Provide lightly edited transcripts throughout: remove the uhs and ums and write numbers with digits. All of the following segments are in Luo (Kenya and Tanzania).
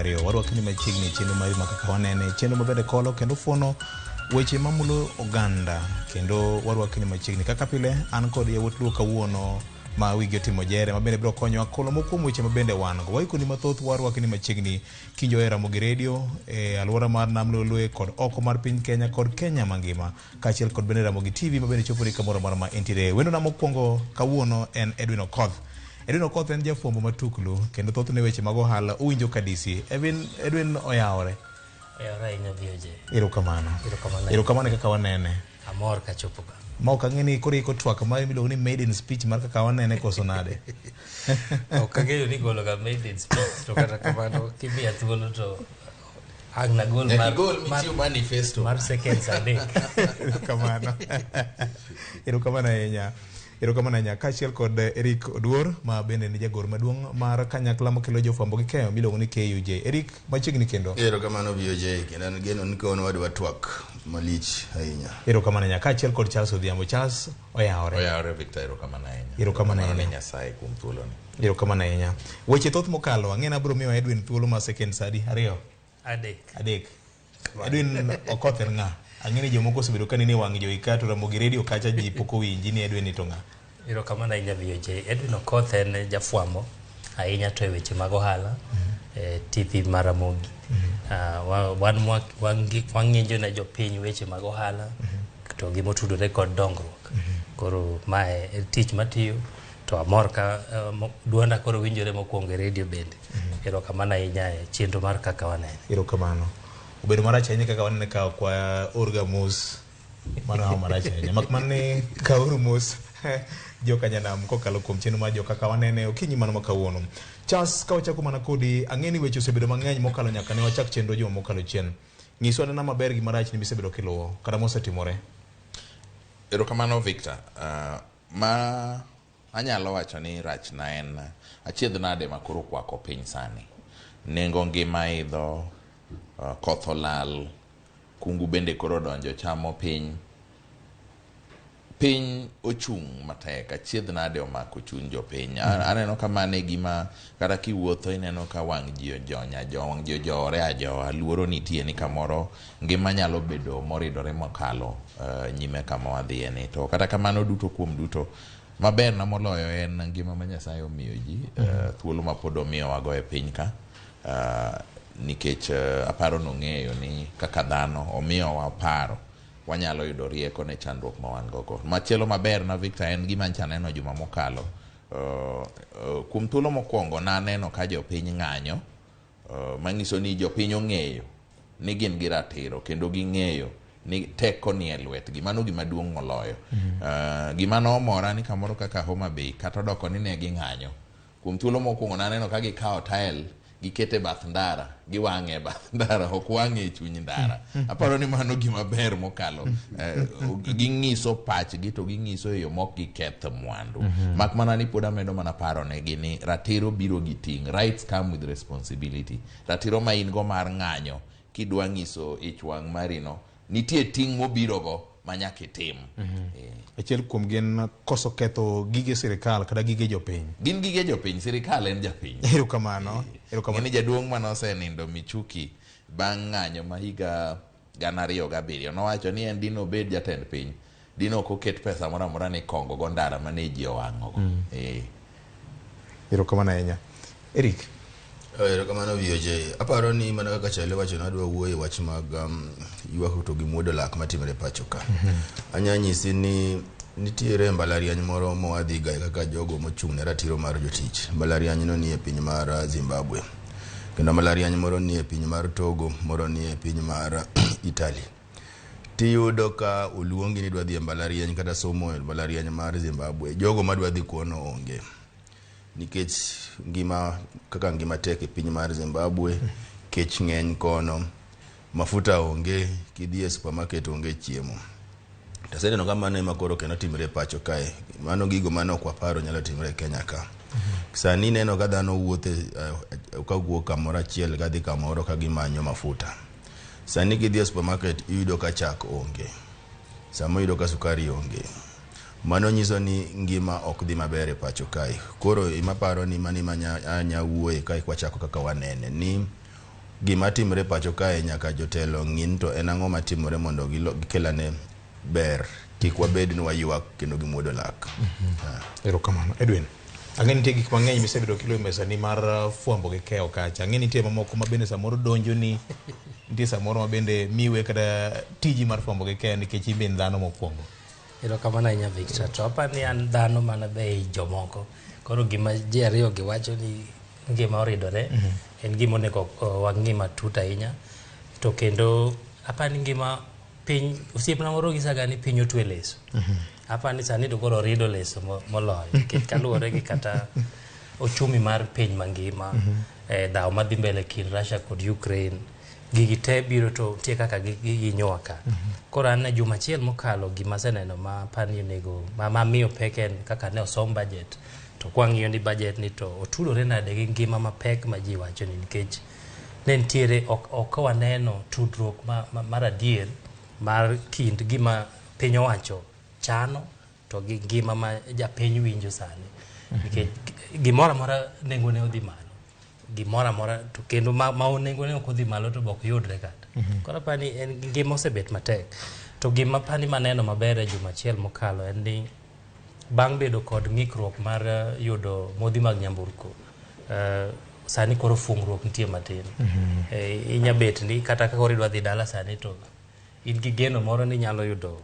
Ariyo, warwaki ni machiegni e chenro mari ma kaka wanene, chenro mabende kolo kendo fuono weche mamulo oganda kendo warwaki ni machiegni. Kaka pile, an kod yawuot Luo kawuono ma wigi otimo jere ma bende biro konyowa kolo moko kuom weche ma bende wan go. Waikoni mathoth, warwaki ni machiegni kinjo e Ramogi Radio e alwora mar Nam Lolwe kod oko mar piny Kenya kod Kenya mangima kaachiel kod bende Ramogi TV ma bende choponi kamoro amora ma intiere. Wendona mokwongo kawuono en Edwin Okoth. Edwin Okoth en jafwambo matuklu kendo thothne weche mag ohala owinjo ka DC. Edwin, Edwin oyawore. Oyawore ahinya VOJ. Erokamano. Erokamano. Erokamano kaka wanene. Amor kachopo ka. Ma ok ang'e ni koro iko twak mari miluongo ni maiden speech mar kaka wanene koso nade. Ok ang'eyo ni golo ga maiden speech to kata kamano kimiya thuolo to ang' nagol Nyaka mar, igol mar, michiw manifesto. mar seconds adek. Erokamano. Erokamano ahinya. Erokamano ahinya. Kaachiel kod Eric Oduor ma bende ni jagoro maduong' mar kanyakla makelo jofwambo gi keyo miluongo ni KUJ. Eric, machiegni kendo. Erokamano VOJ, kendo an geno ni kawuono wadwa twak malich ahinya. Erokamano ahinya. Kaachiel kod Charles Odhiambo. Charles oyawore. Oyawore Victor, erokamano ahinya. Erokamano ahinya. ne Nyasaye kuom thuoloni. Erokamano ahinya. Weche thoth mokalo, ang'e ni abiro miyo Edwin thuolo mar seconds adi? Ariyo? Adek. Adek. Edwin Okoth en ng'a? Ang'e ni jomoko osebedo ka nene wang' jowi ka to Ramogi Radio kacha ji pok owinji ni Edwin ni to ng'a? Erokamano ahinya VOJ. Edwin Okoth en jafwambo ahinya to e weche mag ohala e TV mar Ramogi. Ah, wan wang'injo ne jopiny weche mag ohala to gi motudore kod dongruok. Koro mae en tich matiyo to amor ka duonda koro winjore mokwongo e redio bende. Erokamano ahinya e chenro mar kaka wanene. Erokamano. Obedo marach ahinya kaka wanene ka ok waorga mos. Mano hawo marach ahinya. Mak mana ni kauru mos joka nyanam kokalo kuom chenro mar joka kaka wanene okinyi mano ma kawuono. Charles, ka wachako mana kodi, ang'e ni weche osebedo mang'eny mokalo nyaka ne wachak chenro juma mokalo chien. Nyiswa anena maber gi marach ni misebedo kiluwo kata mosetimore. Erokamano Victor. Ma anyalo wacho ni rachna en achiedh nade ma koro okwako piny sani. Nengo ngima idho, koth olal, kungu bende koro odonjo chamo piny. Piny ochung' matek, achiedh nade omako chuny jopiny. Aneno ka mano e gima kata kiwuotho ineno ka wang' ji ojony ajowa, wang' ji ojowore ajowa. Luoro nitie ni kamoro ngima nyalo bedo moridore mokalo nyime kama wadhiye ni. To kata kamano duto kuom duto, maberna moloyo en ngima ma Nyasaye omiyo ji, thuolo ma pod omiyowago e piny ka. Nikech aparo nong'eyo ni kaka dhano omiyowa paro, wanyalo yudo rieko ne chandruok ma wan go go. Machielo maber na Victor en gima ncha aneno juma mokalo. Kuom thuolo mokwongo naneno ka jopiny ng'anyo, manyiso ni jopiny ong'eyo ni gin gi ratiro kendo ging'eyo ni teko ni e lwetgi. Mano gima duong' moloyo. Gima nomora ni kamoro kaka Homa Bay kata odoko ni ne ging'anyo. Kuom thuolo mokwongo naneno ka gikawo tael gikete bath ndara, giwang'e e bath ndara, ok wang'e e chuny ndara. Aparo ni mano gima ber mokalo. Ging'iso pachgi to ging'iso e yo mok giketh mwandu. Mak mana ni pod amedo mana paro negi ni ratiro biro gi ting'. Rights come with responsibility. Ratiro ma in go mar ng'anyo kidwa ng'iso ich wang' mari no, nitie ting' mobiro go ma nyaka itim. Achiel kuom gin koso ketho gige sirikal kata gige jopiny. Gin gige jopiny, sirikal en japiny. Erokamano. Erokamano. Ng'eni jaduong' mane osenindo Michuki bang' ng'anyo ma higa 2007 nowacho ni en dine obed jatend piny, dine ok oket pesa moro amora ni kongo go ndara mane ji owang'o go. Erokamano ahinya. Eric. Erokamano VOJ. Aparo ni mana kaka Chale wacho ni adwa wuoyo e wach mag ywak to gi muodo lak matimore pacho ka. Anya nyisi ni nitiere mbalariany moro mowadhi ga kaka jogo mochung' ne ratiro mar jotich. Mbalariany no nie piny mar Zimbabwe. Kendo mbalariany moro nie piny mar Togo, moro nie piny mar Italy. Tiyudo ka oluongi ni idwa dhi e mbalariany kata somo e mbalariany mar Zimbabwe. Jogo madwa dhi kuono onge. Nikech ngima kaka ngima tek e piny mar Zimbabwe, kech ng'eny kono, mafuta onge, kidhi e supermarket onge chiemo. To aseneno ka mano ema koro kendo timre e pacho kae. Mano gigo mane ok waparo nyalo timre e Kenya ka. Sani ineno ka dhano wuotho ka wuok kamoro achiel kadhi kamoro ka gimanyo mafuta. Sani kidhi e supermarket iyudo ka chak onge. Sama iyudo ka sukari onge. Mano nyiso ni ngima ok dhi maber e pacho kae. Koro ima paro ni mano ema anya wuoye kae kwachako kaka wanene ni Gima timore pacho kae nyaka jotelo ng'i ni to en ang'o matimore mondo gikel ane ber, kik wabed ni waywak kendo gimuodo lak. Erokamano. Edwin, ang'e nitie gik mang'eny misebedo kilo e mesani mar fwambo gi keyo kacha. Ang'e nitie mamoko ma bende samoro donjoni, nitie samoro ma bende miwe kata tiji mar fwambo gi keyo nikech in be in dhano mokwongo. Erokamano ahinya Victor. To aparo ni an dhano mana be ei jomoko. Koro gima ji ariyo gi wacho ni ngima oridore en gima onego wang'i matut ahinya. To kendo aparo ni ngima piny, osiepna moro nyisaga ni piny otwe leso. Aparo ni sani to koro orido leso moloyo. Nikech kaluwore gi kata ochumi mar piny mangima, dhaw madhi mbele kind Russia kod Ukraine, gigi te biro to nitie kaka gihinyowa ka. Koro an e juma achiel mokalo gima aseneno ma aparo ni onego mamiyo pek en kaka ne osom budget. To kwang'iyo ni budget ni to otudore nade gi ngima mapek ma ji wacho ni, nikech ne nitiere ok waneno tudruok mar adier mar kind gima piny owacho chano to gi ngima ma japiny winjo sani. Nikech gimoro amora nengone odhi malo. Gimoro amora to kendo ma nengone ok odhi malo to be ok yudre kata. Koro aparo ni en ngima osebet matek. To gima aparo ni maneno maber e juma achiel mokalo en ni bang' bedo kod ng'ikruok mar yudo modhi mag nyamburko, sani koro fungruok nitie matin. Inya bet ni kata ka koro idwa dhi dala sani to in gi geno moro ni inyalo yudo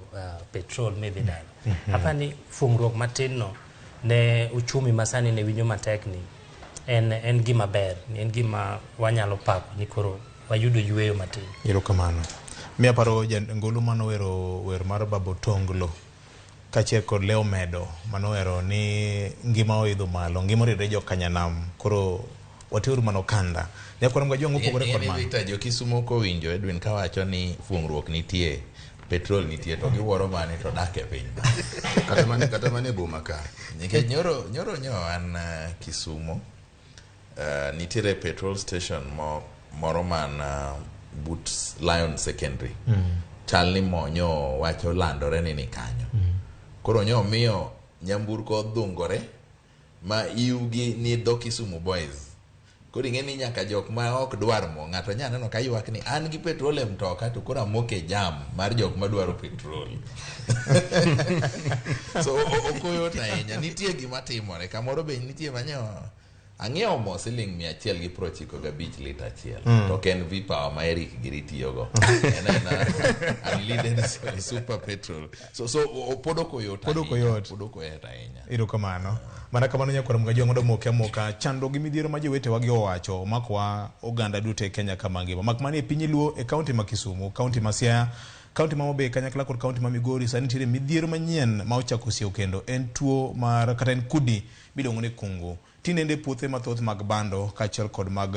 petrol midhi dala. Aparo ni fungruok matin no ne uchumi ma sani ne winjo matek ni en gima ber, en gima wanyalo pako ni koro wayudo yueyo matin. Erokamano. Miya paro ngolo manowero wer mar Babo Tonglo kaachiel kod Leo Medo manohero ni ngima oidho malo, ngima oridore jo Kanyanam, koro wateuru mana okanda. Nyakwar Mgajwang' opogore kod mano. Victor, jo Kisumo kowinjo Edwin kawacho ni fuongruok nitie, petrol nitie, to giwuoro mane to dak e piny. Kata mane boma ka. Nikech nyoro nyo an Kisumo, nitiere petrol station moro man but Lion Secondary. Chal ni mo nyo wacho landore ni kanyo. Koro nyo miyo nyamburko odhungore ma iugi ni dho Kisumu Boys. Koro ing'e ni nyaka jok ma ok dwar mo, ng'ato nya neno ka ywak ni an gi petrol e mtoka to koro amoke jam mar jok madwaro petrol. So ok oyot ahinya, nitie gima timore, kamoro be nitie manyo ang'iewo mo siling 195 lita achiel. To ok en V-Power ma Eric giri tiyogo. En ena unleaded super petrol. So pod ok oyot Pod ok oyot. Pod ok oyot ahinya. Erokamano. Mana kamano nyakwar Mgajwang' mondo omoke amoka chandruok gi midhiero ma jowetewa gi owacho omakowa oganda duto e Kenya kama ngima. Mak mana e piny Luo e kaunti ma Kisumu, kaunti ma Siaya, kaunti ma Homa Bay kanyakla kod kaunti ma Migori sani nitiere midhiero manyien ma ochako siew kendo en tuo mar kata en kudni miluongo ni kungu. Tinende puothe mathoth mag bando kaachiel kod mag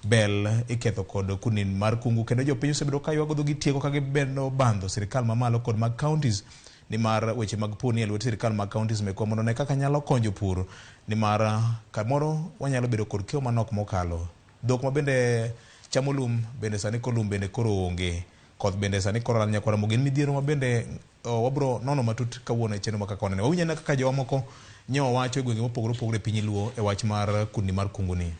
bel iketho kod kudni mar kungu kendo jopiny osebedo ka ywago dhogi tieko ka gibendo bandho sirikal mamalo kod mag counties nimar weche mag pur ni e lwet sirikal mag counties mekwa mondo ne kaka nyalo konyo pur nimar kamoro wanyalo bedo kod keyo manok mokalo. Dhok ma bende chamo lum bende sani koro lum bende koro onge. Koth bende sani koro lal nyakwar Ramogi. En midhiero ma bende wabro nono matut kawuono e chenro ma kaka wanene. Wawinj ane kaka jowa moko nyo wacho e gwenge mopogore opogore e piny Luo e wach mar kudni mar kungu ni.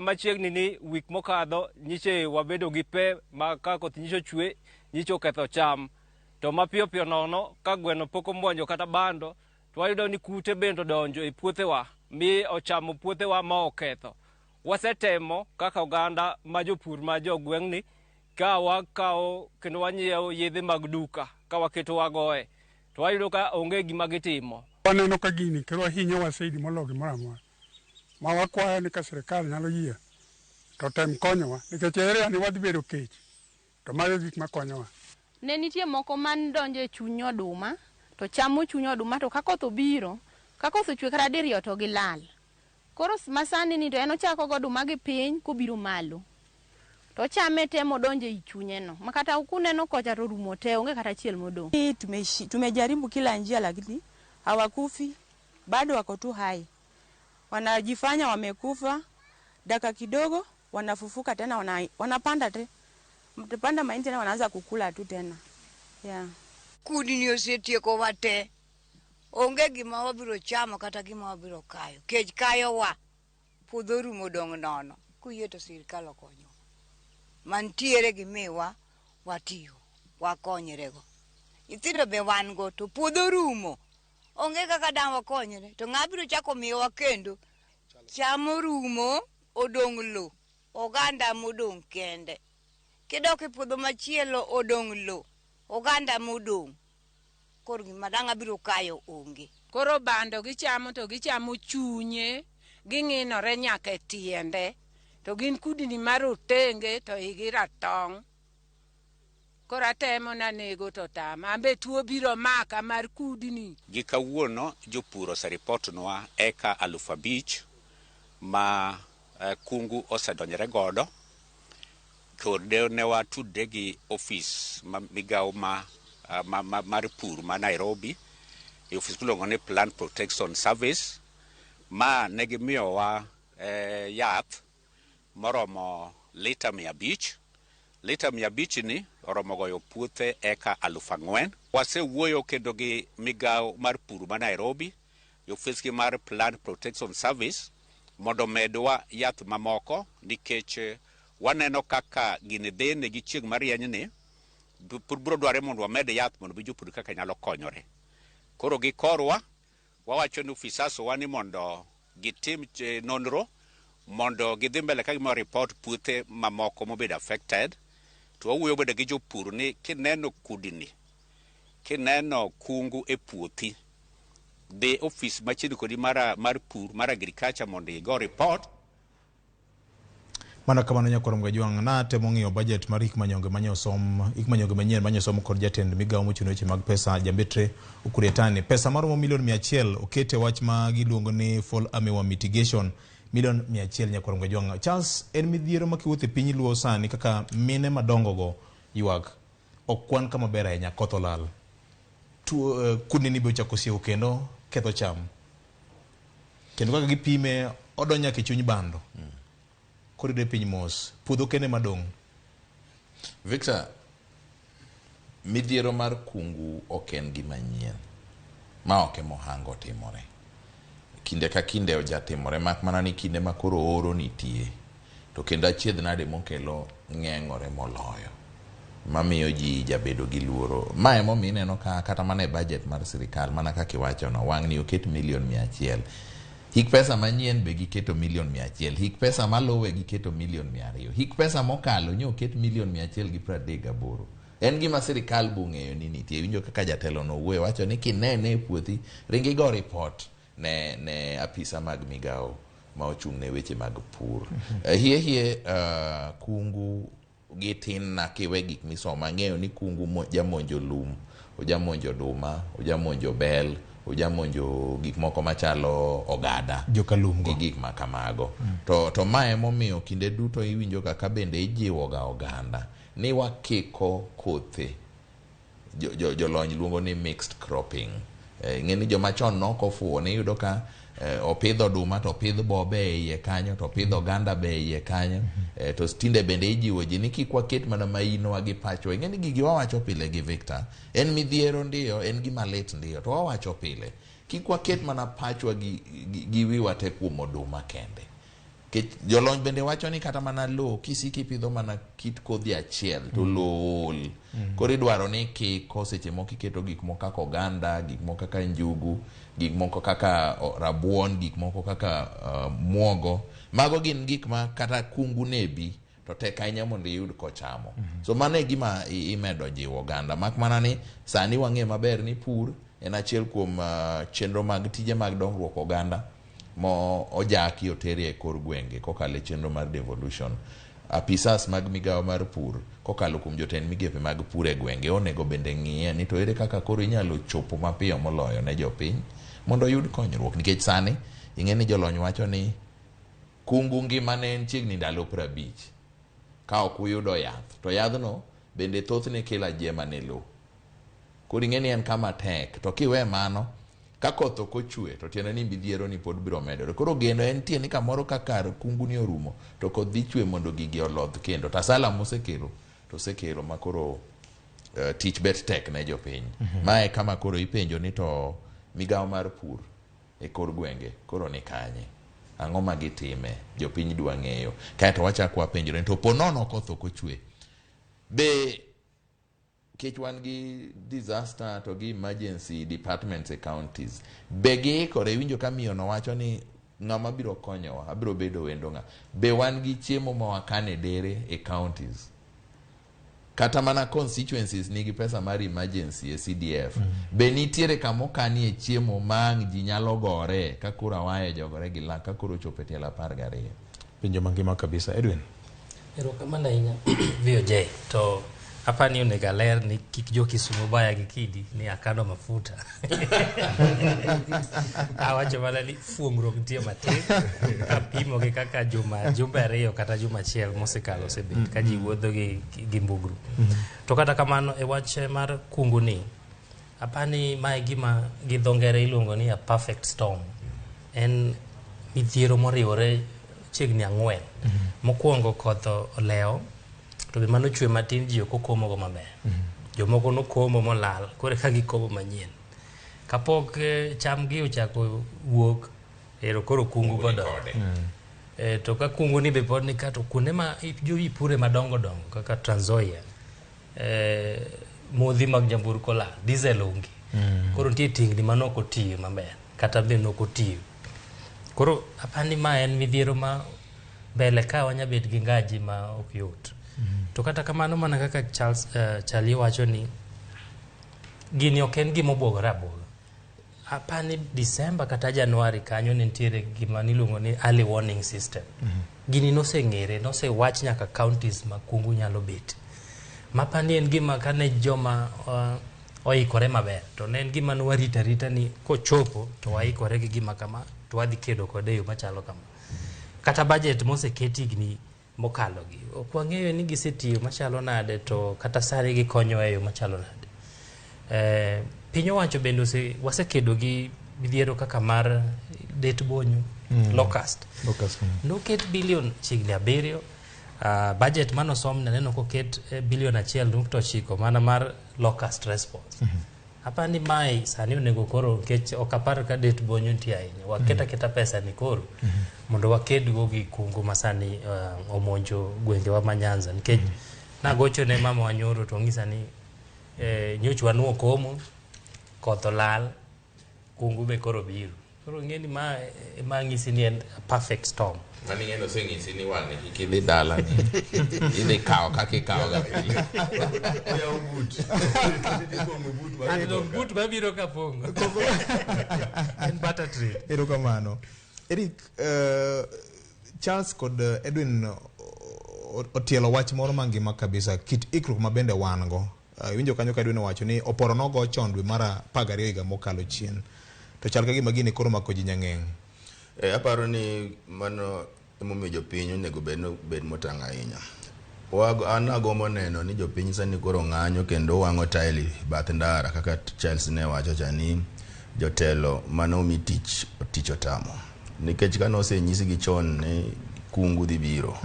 Machiegni ni wik mokadho nyiche wabedo gi pe ma ka koth nyicho chwe nyicho oketho cham. To mapiyo piyo nono ka gweno pok omuonjo kata bando to wayudo ni kute bende odonjo e puothewa mi ochamo puothewa ma oketho. Wasetemo kaka oganda ma jopur ma jogweng'ni ka wakawo kendo wanyiewo yedhe mag duka ka waketo wagoye to wayudo ka onge gima gitimo. Waneno ka gini kelo hinyowa saidi moloyo gimoro amora. Ma wakwayo ni ka sirikal nyalo yie to tem konyowa nikech area ni wadhi bedo kech to mago gik makonyowa. Ne nitie moko man donjo e chuny oduma to chamo chuny oduma to ka koth obiro, ka koth ochwe kata diriyo to gilal. Koro masani ni to en ochako go oduma gi piny kobiro malo. To ochame te modonjo ei chunye no. Ma kata kuneno kocha to orumo te, onge kata achiel modong'. Tumejaribu kila njia lakini hawakufi, bado wako tu hai. Wanajifanya wamekufa, dakika kidogo wanafufuka tena, wanapanda te. Mtapanda mahindi tena wanaanza kukula tu tena. Yeah. Kudni osetieko wa te. Onge gima wabiro chamo kata gima wabiro kayo. Kech kayo wa. Puodho orumo odong' nono. Kuyie to sirkal okonywa. Mantiere gi miwa watiyo, wakonyrego. Nyithindo be wan go to puodho orumo. Onge kaka dang' wakonyre. To ng'a biro chako miyowa kendo? Cham orumo, odong' lo. Oganda modong' kende. Kidok e puodho machielo odong' lo. Oganda modong'. Koro gima dang' abiro kayo onge. Koro bando gichamo to gichamo chunye, ging'inore nyaka e tiende. To gin kudni marotenge to igi ratong'. Koro atemo nanego to tama. An be tuo biro maka mar kudni. Gi kawuono jopur oseripotnwa eka 5,000 ma kungu osedonjore godo. Kod ne watudre gi ofis ma migawo mar pur ma Nairobi, e ofis miluongo ni Plant Protection Service, ma ne gimiyowa yath moromo lita 500. Lita 500 ni oromo goyo puothe eka 4,000. Wasewuoyo kendo gi migawo mar pur ma Nairobi, e ofisgi mar Plant Protection Service, mondo medwa yath mamoko nikech waneno kaka gini dhi ni gi chieng' marieny ni, biro dwarore mondo wamed yath mondo mi jopur kaka nyalo konyore. Koro gi korwa, wawacho ni ofisas wa ni mondo gitim nonro mondo gidhi mbele ka gimiyo report puothe mamoko mobedo affected. To wawuoyo bende gi jopur ni kineno kudni, kineno kungu e puothi, dhi ofis machiegni kodi mar pur mar agriculture mondo igo report. Mana kamano nyakwar Mgajwang' natemo ng'iyo budget mar hik manyonge manyosom, hik manyonge manyien manyosom kod jatend migawo mochung' ne weche mag pesa Jambetre Ukur Yatani. Pesa maromo milion 100 okete wach ma giluongo ni Fall Armyworm Mitigation, milion 100 nyakwar Mgajwang'. Charles, en midhiero ma kiwuotho e piny Luo sani kaka mine madongo go ywak ok kwan kama ber ahinya, koth olal. Tuo kudni ni be ochako sieko kendo ketho cham. Kendo kaka gipime odonjo nyaka e chuny bando. Koro yudo piny mos, puodho kende madong'. Victor, midhiero mar kungu ok en gima nyien. Ma ok ema ohango timore. Kinde ka kinde ojatimore, mak mana ni kinde ma koro oro nitie. To kendo achiedh nade mokelo ng'eng'ore moloyo. Mamiyo ji jabedo gi luoro. Ma emomiyo ineno ka kata mana e budget mar sirikal, mana kaka iwachono, wang'ni oket milion 100. Hik pesa manyien be giketo milion 100. Hik pesa maluwe giketo milion 200. Hik pesa mokalo nyo oket milion 138. En gima sirikal bong'eyo ni nitie. Iwinjo kaka jatelo no wuoyo, wacho ni kinene e puothi, ring igo report ne apisa mag migawo ma ochung' ne weche mag pur. Hie kungu gi tin na kiwe gik misomo. Ang'eyo ni kungu jamonjo lum, ojamonjo oduma, ojamonjo bel, ojamonjo gik moko machalo ogada Jokalum go. gi gik ma kamago. To ma emomiyo kinde duto iwinjo kaka bende ijiwoga oganda ni wakiko kothe. Jolony luongo ni mixed cropping. Ing'e ni joma chon nok ofuwo, ne iyudo ka opidho oduma to opidh bo be e iye kanyo, to opidho oganda be e iye kanyo. To tinde bende ijiwo ji ni kik waket mana mainowa gi pachwa. Ing'e ni gigi wawacho pile gi Victor, en midhiero ndiyo, en gima lit ndiyo, to wawacho pile. Kik waket mana pachwa gi wiwa te kuom oduma kende. Jolony bende wacho ni kata mana lowo, kisiko ipidho mana kit kodhi achiel to lowo ol. Koro idwaro ni kiko seche moko iketo gik moko kaka oganda, gik moko kaka njugu, gik moko kaka rabuon, gik moko kaka muogo. Mago gin gik ma kata kungu nebi to tek ahinya mondo iyud kochamo. So mano e gima imedo jiwo oganda. Mak mana ni sani wang'e maber ni pur en achiel kuom chenro mag tije mag dongruok oganda mo ojaki oteri e kor gwenge kokalo e chenro mar devolution. Apisas mag migawo mar pur kokalo kuom jotend migepe mag pur e gwenge onego bende ng'iye ni to ere kaka koro inyalo chopo mapiyo moloyo ne jopiny mondo oyud konyruok. Nikech sani ing'e ni jolony wacho ni kungu ngima ne en chiegni ndalo 50 ka ok uyudo yath to yadhno bende thothne kelo ajiema ne lowo. Koro ing'e ni en kama tek to kiwe mano ka koth ok ochwe to tiende ni midhiero ni pod biro medore. Koro geno en tie ni kamoro ka kar kungu ni orumo to koth dhi chwe mondo gigi olodh kendo. To asala mosekelo to osekelo ma koro tich bet tek ne jopiny. Mae kama koro ipenjo ni to migawo mar pur e kor gwenge koro ni kanye? Ang'o ma gitime? Jopiny dwa ng'eyo. Kaeto wachako wapenjore ni to po nono koth ok ochwe. Be kech wan gi disaster to gi emergency departments e counties. Be giikore iwinjo ka miyo no wacho ni ng'ama biro konyowa abiro bedo wendo ng'a. Be wan gi chiemo ma wakane dere e counties. Kata mana constituencies nigi pesa mar emergency e CDF. Be nitiere kama okanie chiemo ma ang' ji nyalo gore ka koro awaye jogore gi lak ka koro ochopo e tielo 12. Penjo mangima kabisa. Edwin. Erokamano ahinya VOJ. To apani onego aler ni kik jo Kisumu baya gi kidi ni akano mafuta. Awacho mana ni fuongruok nitie matin kapimo gi kaka jumbe 2 kata juma 1 mosekalo osebet ka ji wuotho gi mbugru. To kata kamano e wach mar kungu ni apani mae gima gi dho ngere iluongo ni a perfect storm. En midhiero moriwore chiegni 4. Mokwongo koth olewo to be mano chwe matin ji ok okomo go maber. Jomoko nokomo molal koro eka gikomo manyien. Kapok cham gi ochako wuok ero koro kungu godonjo. To ka kungu ni be pod ni ka to kuonde ma jo ipure madongo dongo kaka Trans Nzoia modhi mag nyamburko lal, diesel onge. Koro nitie tingni manok otiyo maber kata be nok otiyo. Koro apani ma en midhiero ma mbele ka wanya bet gi ngaji ma ok yot. To kata kamano mana kaka Charles Charlie wacho ni gini ok en gima obuogore abuoga. Apani December kata January kanyo ne nitiere gima niluongo ni early warning system. Gini noseng'ere, nosewach nyaka counties ma kungu nyalo bet. Mapani en gima kane joma oikore maber to ne en gima ne warito arita ni kochopo to waikore gi gima kama to wadhi kedo kode e yo machalo kama. Kata budget moseket higni mokalo gi ok wang'eyo ni gisetiyo machalo nade to kata sani gikonyo e yo machalo nade. Piny owacho bende wasekedo gi midhiero kaka mar det bonyo, locust. Locust. Noket bilion chiegni 7. Budget manosom naneno koket bilion 1.9 mana mar locust response. Apani mae sani onego koro nikech ok apar ka det bonyo nitie ahinya. Waket aketa pesa ni koro mondo waked go gi kungu ma sani omonjo gwengewa ma Nyanza nikech nagocho ne mama wa nyoro to onyisa ni nyocha wanuo komo, koth olal, kungu be koro biro. Koro ing'e ni ma ema ng'isi ni en a perfect storm. Mano ing'e ni oseng'isi ni wang'ni kik idhi dala ni idhi kawo kaka ikawo ga pile. Oyawo but. Ipong'o but mar And dong but mabiro ka pong'o. En barter trade. Erokamano. Eric, Charles kod Edwin otielo wach moro mangima kabisa kit ikruok ma bende wan go. Iwinjo kanyo ka Edwin owacho ni oporo nogo chon dwe mar 12 higa mokalo chien. To chal ka gima gini koro mako ji nyang'eng'. Aparo ni mano emomiyo jopiny onego bed motang' ahinya. An agombo neno ni jopiny sani koro ng'anyo kendo wang'o tael bath ndara kaka Charles ne wacho cha ni jotelo mane omi tich tich otamo. Nikech kane osenyisgi chon ni kungu dhi biro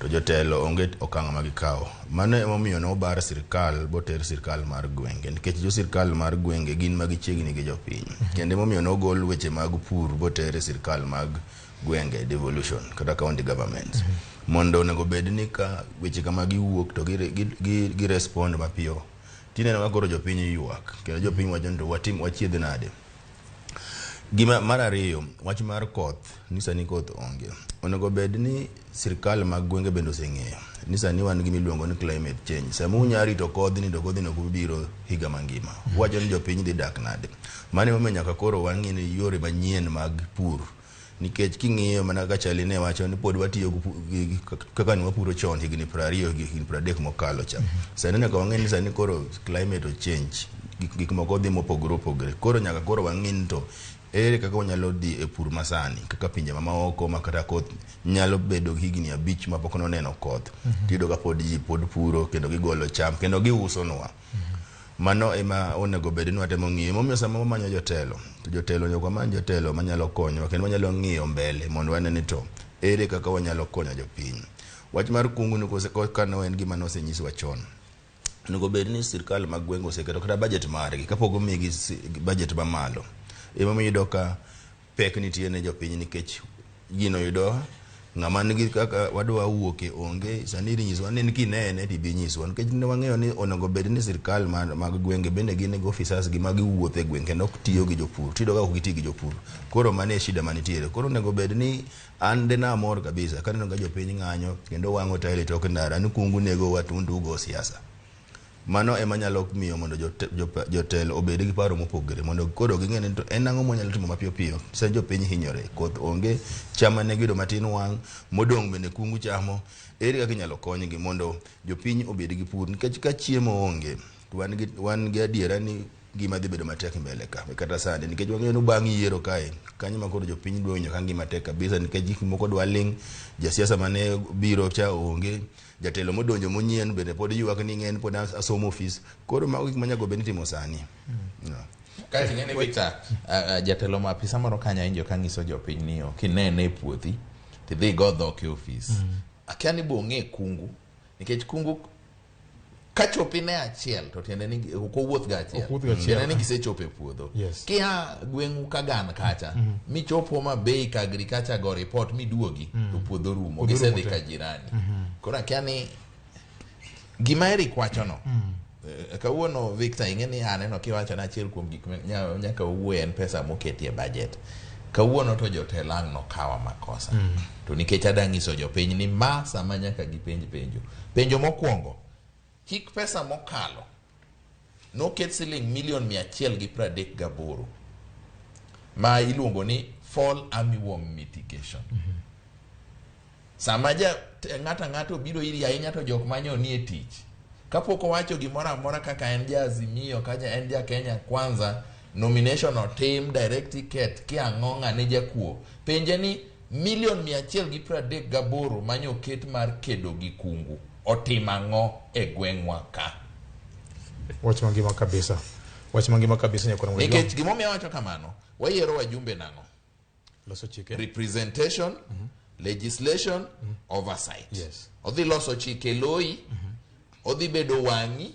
to jotelo onge okang' ma gikawo. Mano emomiyo nobar sirikal boter sirikal mar gwenge nikech jo sirikal mar gwenge gin ma gichiegni gi jopiny. Kendo emomiyo nogol weche mag pur boter e sirikal mag gwenge devolution kata county governments. Mondo onego bed ni ka weche kamagi wuok to gi respond mapiyo. Tineno ka koro jopiny ywak kendo jopiny wacho ni to watim wachiedh nade. Gima mar ariyo, wach mar koth, ni sani koth onge. Onego bed ni sirikal mag gwenge bende oseng'eyo ni sani wan gi miluongo ni climate change. Sama unya rito kodhni to kodhni ok biro higa mangima. Wacho ni jopiny dhi dak nade. Mano emomiyo nyaka koro wang'i ni yore manyien mag pur. Nikech king'iyo mana kaka Charlie ne wacho ni pod watiyo gi kaka ne wapuro chon higni 20 higni 30 mokalo cha. Sani nyaka wang'e ni sani koro climate o change. Gik moko dhi mopogore opogore. Koro nyaka koro wang'i ni to ere kaka wanyalo dhi e pur masani kaka pinje maoko ma kata koth nyalo bedo higni 5 mapok noneno koth. Tiyudo ka pod ji pod puro kendo gigolo cham kendo giusonwa. Mano ema onego bed ni watemo ng'iyo. Emomiyo sama wamanyo jotelo, to jotelo nyaka wamany jotelo manyalo konyowa kendo manyalo ng'iyo mbele mondo wane ni to ere kaka wanyalo konyo jopiny. Wach mar kungu ni kane en gima nosenyiswa chon. Onego bed ni sirikal mag gwenge oseketo kata budget margi kapok omigi budget mamalo. Emomiyo iyudo ka pek nitie ne jopiny nikech Gino yudowa ng'ama nigi kaka wadwa wuoke onge sani idhi nyiswa ni kinene to ibi nyiswa nikech ne wang'eyo ni onego bed ni sirkal mag gwenge bende gin gi officers gi ma giwuotho e gweng' kendo ok tiyo gi jopur tiyudo ka ok giti gi jopur koro mano e shida manitiere koro onego bed ni an de namor kabisa kaneno ka jopiny ng'anyo kendo wang'o tael e tok ndara ni kungu nego wa tundu ugo siasa mano ema nyalo miyo mondo jotelo obed gi paro mopogore mondo koro ging'e ni to en ang'o mwanyalo timo mapiyo piyo sa jopiny hinyore koth onge cham mane giyudo matin wang' modong' bende kungu chamo ere kaka inyalo konygi mondo jopiny obed gi pur nikech ka chiemo onge to wan gi adiera ni ngima dhi bedo matek mbele ka kata sani nikech wang'eyo ni bang' yiero kae kanyo ma koro jopiny dwa winjo ka ngima tek kabisa nikech gik moko dwa ling' jasiasa mane biro cha onge jatelo modonjo monyien bende pod ywak ni ng'en pod asomo ofis koro mago gik manyaka bed ni itimo sani no. Kaeto ing'e ni Victor, jatelo ma apisa moro kanyo awinjo ka nyiso jopiny ni kinene e puothi tidhi igo dhok e ofis. Akia ni bo ong'e kungu nikech kungu kachopo ine achiel to tiende ni ok owuoth ga achiel. Ok wuoth ga achiel. Tiende ni gisechopo e puodho. Yes. Kia gweng'u Kagan kacha michopo Homa Bay ka agriculture go report miduogi to puodho rumo Puodho gisedhi rumo te. ka jirani. Koro akia ni gima Eric wachono kawuono Victor ing'e ni aneno kiwacho ni achiel kuom gik ma nyaka wawuoye en pesa moketi e budget. Kawuono to jotelo ang' nokawa makosa. To nikech ada nyiso jopiny ni ma sama nyaka gipenj penjo. Penjo mokwongo, hik pesa mokalo noket siling milion 138 ma iluongo ni fall armyworm mitigation. Sama ja ng'ato ang'ato obiro iri ahinya to jok manyo nie tich. Kapok owacho gimoro amora kaka en ja Azimio kaka en ja Kenya Kwanza, nomination otim direct ticket kiang'o ng'ane jakuo. Penje ni milion 138 manyo oket mar kedo gi kungu otim ang'o e gweng'wa ka? Wach mangima kabisa. Wach mangima kabisa nyakora Mwijwa. Nikech gimomiyo awacho kamano, wayiero wajumbe nang'o? Loso chike. Representation, legislation, oversight. Yes. Odhi loso chike loyi, odhi bedo wang'i,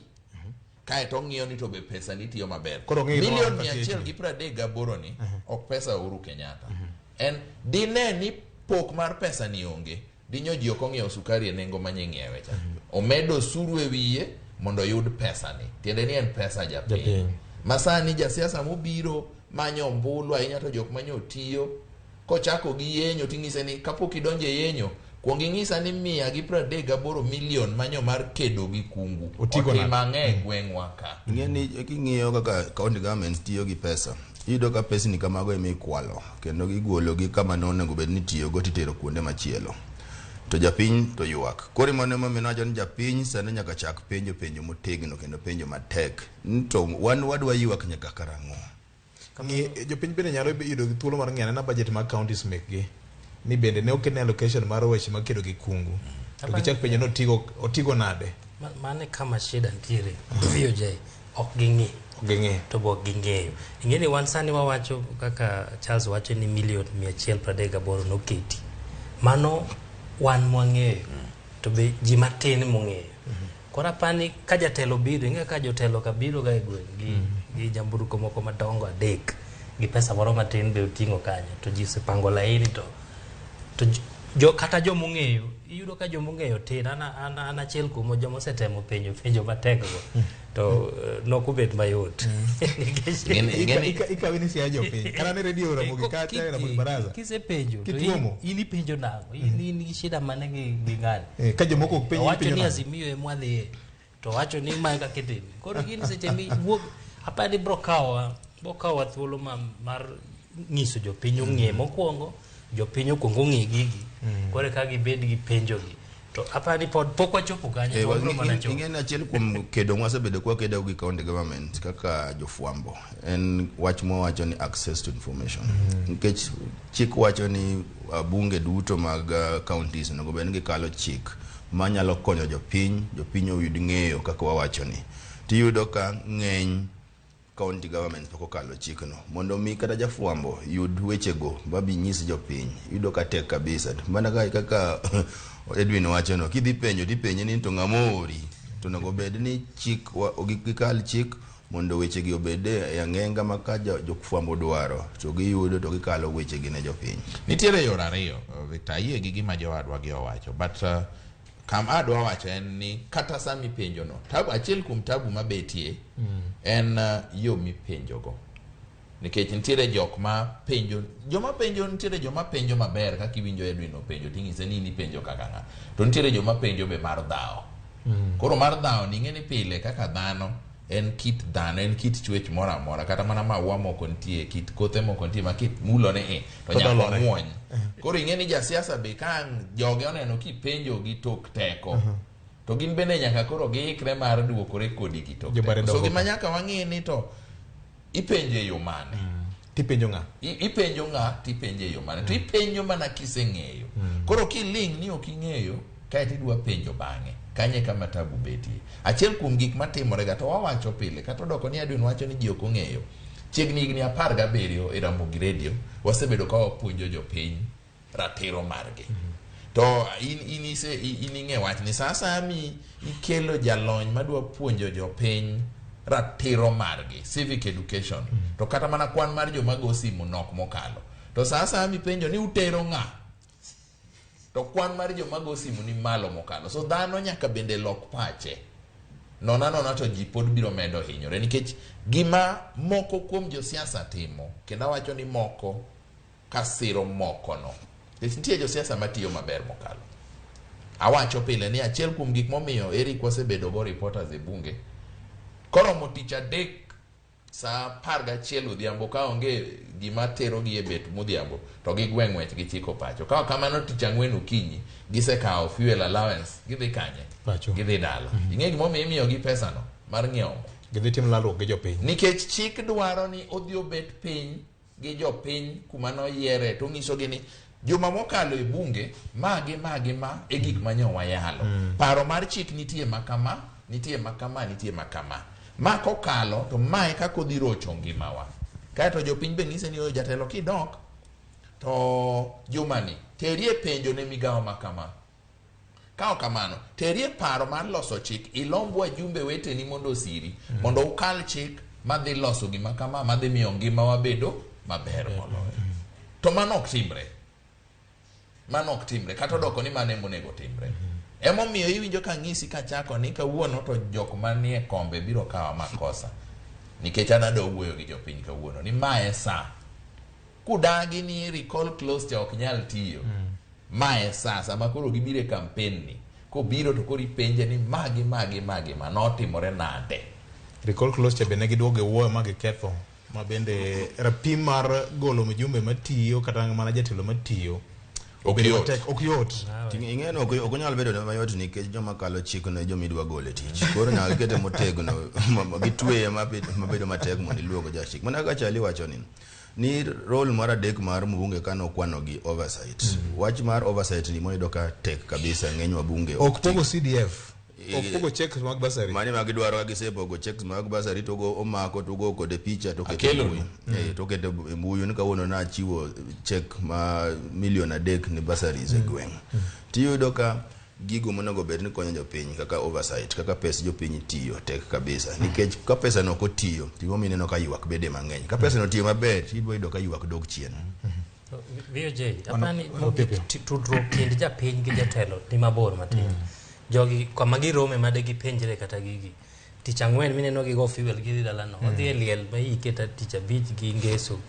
kaeto ong'iyo ni to be pesa ni tiyo maber. Koro ong'e gima Milion wang' mia achiel gi 38 ni ok pesa Uhuru Kenyatta. En dine ni pok mar pesa ni onge, dinyo ji ok ong'iewo sukari e nengo manye ng'iewe cha. Omedo osuru e wiye mondo oyud pesa ni. Tiende ni en pesa japiny. Japiny. Ma sani jasiasa mobiro manyo ombulu ahinya to jok manyo tiyo kochako gi yenyo ting'ise ni kapok idonjo e yenyo kuong ing'isa ni 138 milion manyo mar kedo gi kungu Otigo otim nade? ang'e e gweng'wa ka. Ing'e ni king'iyo kaka county governments tiyo gi pesa iyudo ka pesni kamago ema ikwalo kendo igolo gi kama nonego bed ni itiyogo titero kuonde machielo to japiny to ywak koro mano emomiyo nawacho ni japiny sani nyaka chak penjo penjo motegno kendo penjo matek ni to wan wadwa ywak nyaka karang'o. Ng'i jopiny bende nyalo yudo gi thuolo mar ng'iyo anena budget mag counties mekgi ni bende ne oketne allocation mar weche mag kedo gi kungu to gichak penjo ni otigo nade. Mano e kama shida nitiere. VOJ ok ging'i. Ok ging'i. To be ok ging'eyo. Ing'e ni wan sani wawacho kaka Charles wacho ni milion 138 noketi. Mano wan mwang'eyo. To be ji matin mong'eyo. Koro apani ka jatelo biro, ing'e ka jotelo ka biro ga e gweng' gi nyamburko moko madongo adek gi pesa moro matin be oting'o kanyo to ji osepango laini to kata jomong'eyo iyudo ka jomong'eyo tin. An achiel kuom joma osetemo penjo penjo matek go to nokobet mayot. Ikawe ni siaya jopiny kata ni redio Ramogi kacha Ramogi Baraza kisepenjo to Kituomo. in ipenjo nang'o in gi shida mane gi ng'ani Ka jomoko ok penj owacho ipenjo ni nang'o? Azimio ema wadhiye to owacho ni mae kaka itime. Koro in seche mi wuok apani bro kawa thuolo mar nyiso jopiny ong'e mokwongo jopiny okwongo ong'e gigi koro ka gibed gi penjo gi to apani pok wachopo kanyo to wabro mana chopo. Ing'e ni achiel kuom kedo mwasebedo kwa kedo gi county government kaka jofwambo en wach mwawacho ni access to information. Nikech chik wacho ni bunge duto mag counties onego bed ni gikalo chik manyalo konyo jopiny, jopiny oyud ng'eyo kaka wawacho ni. Tiyudo ka ng'eny county government pok okalo chikno mondo mi kata jafwambo yud wechego mabi nyis jopiny, iyudo ka tek kabisa. Mana kaka Edwin wacho no, kidhi penjo tipenje ni to ng'ama oori, to onego bed ni chik gikal chik Mondo wechegi obed e ang'enga ma ka jofwambo dwaro to giyudo to gikalo wechegi ne jopiny. Nitiere yore ariyo, Victor, ayie gi gima jowadwa gi owacho, but kama adwa wacho en ni kata sama ipenjo no, tabu achiel kuom tabu mabetie en yo mipenjogo. Nikech nitiere jok ma penjo, joma penjo nitiere joma penjo maber kaka iwinjo Edwin openjo ting'ise ni in ipenjo kaka ng'a. To nitiere joma penjo be mar dhawo. Koro mar dhawo ni ing'e ni pile kaka dhano en kit dhano, en kit chwech moro amora, kata mana maua moko nitie, kit kothe moko nitie ma kimulone i to nyaka omuony. Koro ing'e ni jasiasa be ka joge oneno kipenjo gi tok teko, to gin bende nyaka koro giikre mar duokore kodi gi tok teko. So gima nyaka wang'i ni to ipenjo e yo mane? Tipenjo ng'a? Ipenjo ng'a, tipenjo e yo mane? To ipenjo mana kiseng'eyo. Koro kiling' ni ok ing'eyo, kaeto idwa penjo bang'e. Kanye kama tabu betie. Achiel kuom gik matimore ga to wawacho pile, kata odoko ni Edwin wacho ni ji ok ong'eyo. Chiegni higni 17 e Ramogi Radio, wasebedo ka wapuonjo jopiny ratiro margi. To in ing'e wachni, sa asaya mi ikelo jalony madwa puonjo jopiny ratiro margi, civic education, to kata mana kwan mar joma go simu nok mokalo. To sa asaya mipenjo ni utero ng'a, to kwan mar joma go simu ni malo mokalo. So dhano nyaka bende lok pache. Nona nona to ji pod biro medo hinyore nikech gima moko kuom josiasa timo, kendo awacho ni moko kasiro moko no. Nikech nitie josiasa matiyo maber mokalo. Awacho pile ni achiel kuom gik momiyo Eric wasebedo go reporters e bunge, koromo tich adek saa 11 odhiambo ka onge gima terogi e bet modhiambo to gigwe ng'wech gichiko pacho. Ka kamano tich ang'wen okinyi gisekawo fuel allowance gidhi kanye? Pacho. Gidhi dala. Ing'e gimomiyo imiyogi pesano mar ng'iewo mo? Gidhi timo lalruok gi jopiny. Nikech chik dwaro ni odhi obet piny gi jopiny kuma noyiere to ng'isogi ni juma mokalo e bunge magi magi ma e gik manyo wayalo. Paro mar chik nitie makama, nitie makama, nitie makama. Ma kokalo to mae kaka odhi rocho ngimawa. Kaeto jopiny be ng'ise ni oyo jatelo kidok to jumani terie penjo ne migawo makama. Ka ok kamano, terie paro mar loso chik, ilomb wajumbe weteni mondo osiri, mondo ukal chik madhi loso gima kama, madhi miyo ngimawa bedo maber moloyo. To mano ok timre. Mano ok timre, kata odoko ni mano ema onego timre. Emomiyo iwinjo ka ng'isi kachako ni kawuono to jok manie kombe biro kawa makosa. Nikech an adwa wuoyo gi jopiny kawuono ni mae sa. Kudagi ni recall clause cha ok nyal tiyo. Mae sa, sama koro gibiro e campaign ni. Kobiro to koro ipenje ni magi, magi, magi, ma notimore nade. Recall clause cha be ne giduogo e wuoyo ma giketho. Ma bende rapim mar golo mjumbe matiyo kata mana jatelo matiyo Ok yot. Ok yot. Ing'e ni ok onyal bedo mayot nikech joma kalo chik no e joma idwa golo e tich. Koro nyaka gikete motegno, gitweye mabedo matek mondo iluog jachik. Mana kaka Charlie wacho ni role mar adek mar mbunge kane okwano gi oversight. Wach mar oversight ni moyudo ka tek kabisa ng'eny wabunge. Ok pogo CDF. Ok pogo checks mag bursary. Mane ma gidwaro ka gisepogo checks mag bursary to go omako to go kode picha to keto Akelo mbui. To keto e mbui ni kawuono nachiwo check ma milion 3 ni bursaries e gweng'. Tiyudo ka gigo monego bed ni konyo jopiny kaka oversight, kaka pes jopiny tiyo tek kabisa. Nikech ka pesa no ok otiyo, timomiyo ineno ka ywak bede mang'eny. Ka pesa no otiyo maber, tibiro yudo ka ywak dok chien. VOJ, apani mogik tudruok kind japiny gi jatelo ni mabor matin. Jogi kama girome ma de gipenjre kata gigi. Tich ang'wen mineno gigo fuel gidhi dalano. Odhi e liel ma ike ta tich abich gi ngeso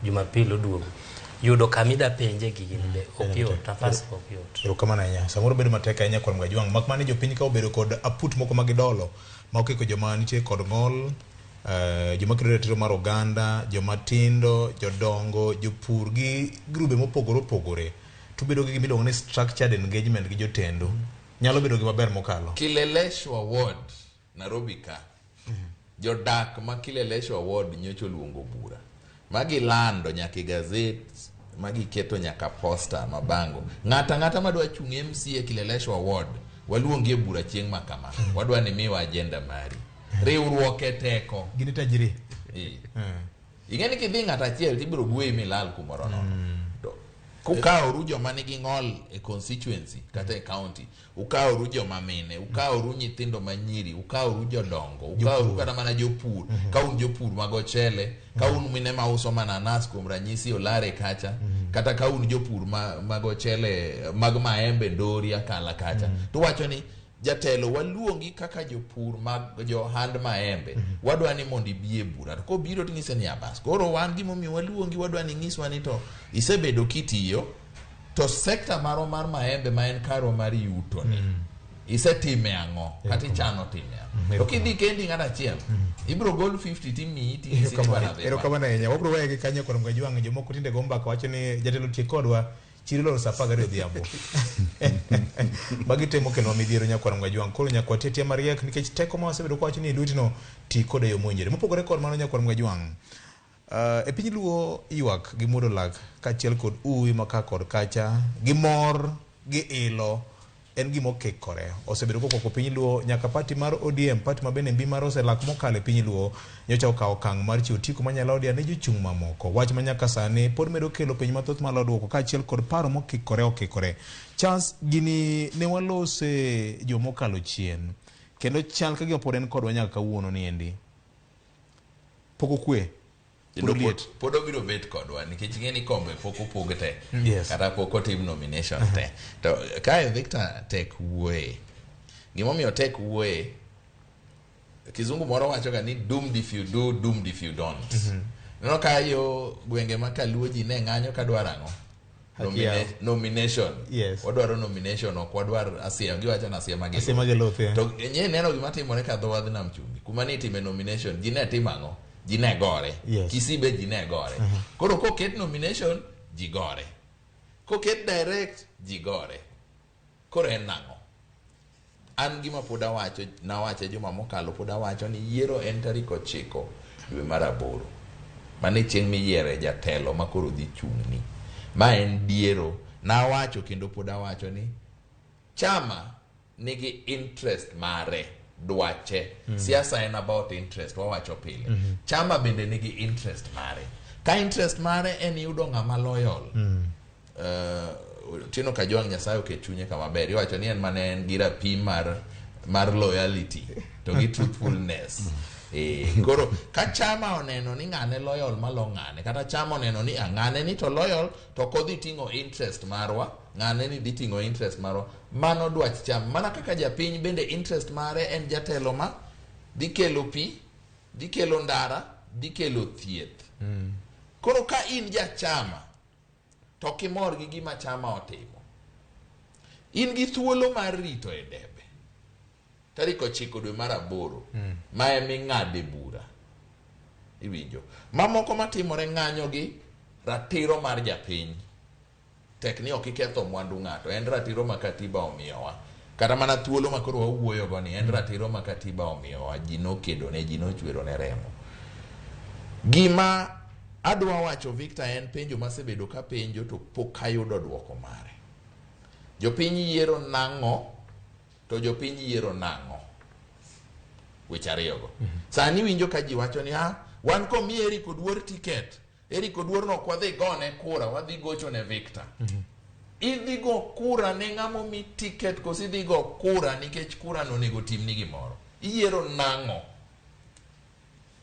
Jumapil oduogo. Yudo kama ida penje gigi ni be ok yot, nafas ok yot. Erokamano ahinya. Samoro bedo matek ahinya kuom Gajwang'. Mak mana ni jopiny ka obedo kod aput moko ma gidolo ma okiko joma nitie kod ng'ol, joma kedo ratiro mar oganda, joma tindo, jodongo, jopur gi grube mopogore opogore. To bedo gi gima iluongo ni structured engagement gi jotendu. Nyalo bedo gima ber mokalo. Kileleshwa Ward, Nairobi ka. Jodak ma Kileleshwa Ward nyocha oluongo bura. Ma gilando nyaka e gazet, ma giketo nyaka posta mabango. Ng'ato ang'ata madwa chung' MCA Kileleshwa Ward, waluongi e bura chieng' ma kama. Wadwa ni miwa agenda mari. Riwruok e teko. Gini tajiri. Ing'e ni kidhi ng'ato achiel tibiro gweyi milal kumoro nono. To Kukaworu joma nigi ng'ol e constituency kata e county, ukaworu joma mine, ukaworu nyithindo manyiri, ukaworu jodongo, ukaworu kata mana jopur. Ka un jopur mag ochele, ka un mine mauso mananas kuom ranyisi Olare kacha, kata ka un jopur mag ochele mag maembe Ndori Akala kacha, to wacho ni jatelo waluongi kaka jopur mag johand maembe, wadwa ni mondo ibi e bura. To kobiro ting'ise ni abas, koro wan gimomiyo waluongi, wadwa ni ing'iswa ni to isebedo kitiyo to sekta marwa mar maembe ma en karwa mar yuto ni isetime ang'o kata ichano time ang'o. To kidhi kendi ng'at achiel, ibiro gol 50 timiyi ting'isi ni bwana dhi. Erokamano ahinya. Wabiro weye gi kanyo kod Mgajwang'. Jomoko tinde go mbaka wacho ni jatelo tie kodwa chiro loro saa 12 odhiambo. Magi temo kelonwa midhiero nyakwar Mgajwang'. Koro nyaka watie tia mariek nikech teko ma wasebedo kwawacho ni e lwetino ti kode e yo mowinjore. Mopogore kod mano nyakwar Mgajwang', e piny luo ywak gi muodo lak kaachiel kod uwi ma ka kod kacha gi mor gi ilo en gima okikore. Osebedo kokwako piny luo nyaka party mar ODM, party ma bende mbi mare oselak mokalo e piny luo, nyocha okawo okang' mar chiwo otiko manyalaudia ne jochung' mamoko. Wach ma nyaka sani pod medo kelo penjo mathoth malo duoko kaachiel kod paro mokikore okikore. Charles, gini ne walose juma mokalo chien kendo chal ka gima pod en kodwa nyaka kawuono ni endi. Pok okwe. Kendo Pod oliet. pod obiro bet kodwa nikech ing'e ni kombe pok opog te. Kata pok otim nomination te. To kae Victor tek wuoye. Gimomiyo tek wuoye, kizungu moro wacho ga ni doomed if you do, doomed if you don't. Neno ka yo gwenge ma kaluo ji ne ng'anyo ka dwaro ang'o? Haki yao. Nomination. Wadwaro nomination, ok wadwar asiema. Giwacho ni asiema gi Asiema gi luth, yeah. To nye neno gima timore ka dho wadh nam chumbi. Kuma ne itime nomination, ji ne timo ang'o? Ji ne gore. Kisii be ji ne gore. Koro koket nomination, ji gore. Koket direct, ji gore. Koro en nang'o? An gima pod awacho, nawache juma mokalo, pod awacho ni yiero en tarik 9 dwe mar 8. Mano e chieng' miyiere jatelo ma koro dhi chung'ni. Ma en diero. Nawacho kendo pod awacho ni chama nigi interest mare, dwache. Siasa en about interest, wawacho pile. Chama bende nigi interest mare. Ka interest mare en yudo ng'ama loyal. Otieno Kajwang' Nyasaye oket chunye kama ber. Iwacho ni en mane en gi rapim mar loyalty to gi truthfulness. Koro ka chama oneno ni ng'ane loyal malo ng'ane, kata chama oneno ni ng'ane ni to loyal to ok odhi ting'o interest marwa, ng'ane ni dhi ting'o interest marwa, mano dwach chama. Mana kaka japiny bende interest mare en jatelo ma dhi kelo pi, dhi kelo ndara, dhi kelo thieth. Koro ka in jachama to ok imor gi gima chama otimo, in gi thuolo mar rito e debe tarik 9 dwe mar 8 ma eming'ade bura. Iwinjo mamoko matimore ng'anyo gi ratiro mar japiny. Tek ni ok iketho mwandu ng'ato, en ratiro ma katiba omiyowa. Kata mana thuolo ma koro wawuoyo go ni en ratiro ma katiba omiyowa, ji nokedo ne, ji nochwero ne remo. Gima adwa wacho Victor en penjo masebedo ka penjo to pok ayudo duoko mare. Jopiny yiero nang'o to jopiny yiero nang'o? Weche ariyogo. Sani winjo ka ji wacho ni wan komi Eric Oduor ticket, Eric Oduor no ok wadhi gone kura, wadhi gocho ne Victor. Idhi go kura ne ng'ama omi ticket koso idhi go kura nikech kura no onego timni gimoro? Iyiero nang'o?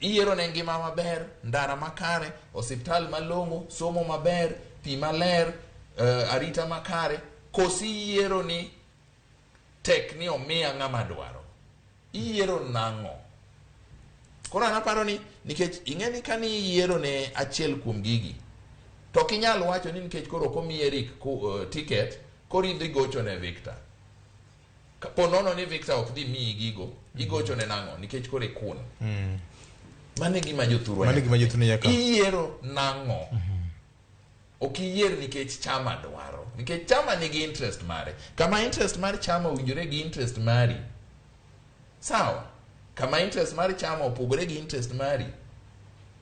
Iyiero ne ngima maber, ndara makare, osiptal malong'o, somo maber, pi maler, arita makare, koso iyiero ni tek ni omiya ng'ama dwaro? Iyiero nang'o? Koro an aparo ni nikech ing'e ni kani iyiero ne achiel kuom gigi, to ok inyal wacho ni nikech koro ok omi Eric ticket, koro idhi gocho ne Victor. Kapo nono ni Victor ok dhi miyi gigo, igocho ne nang'o? Nikech koro ikun. Mano e gima jothurwa Mano e gima jothurwa nyaka. Iyiero nang'o? Ok iyier nikech chama dwaro. Nikech chama nigi interest mare. Kama interest mar chama owinjore gi interest mari. Sawa? Kama interest mar chama opogore gi interest mari.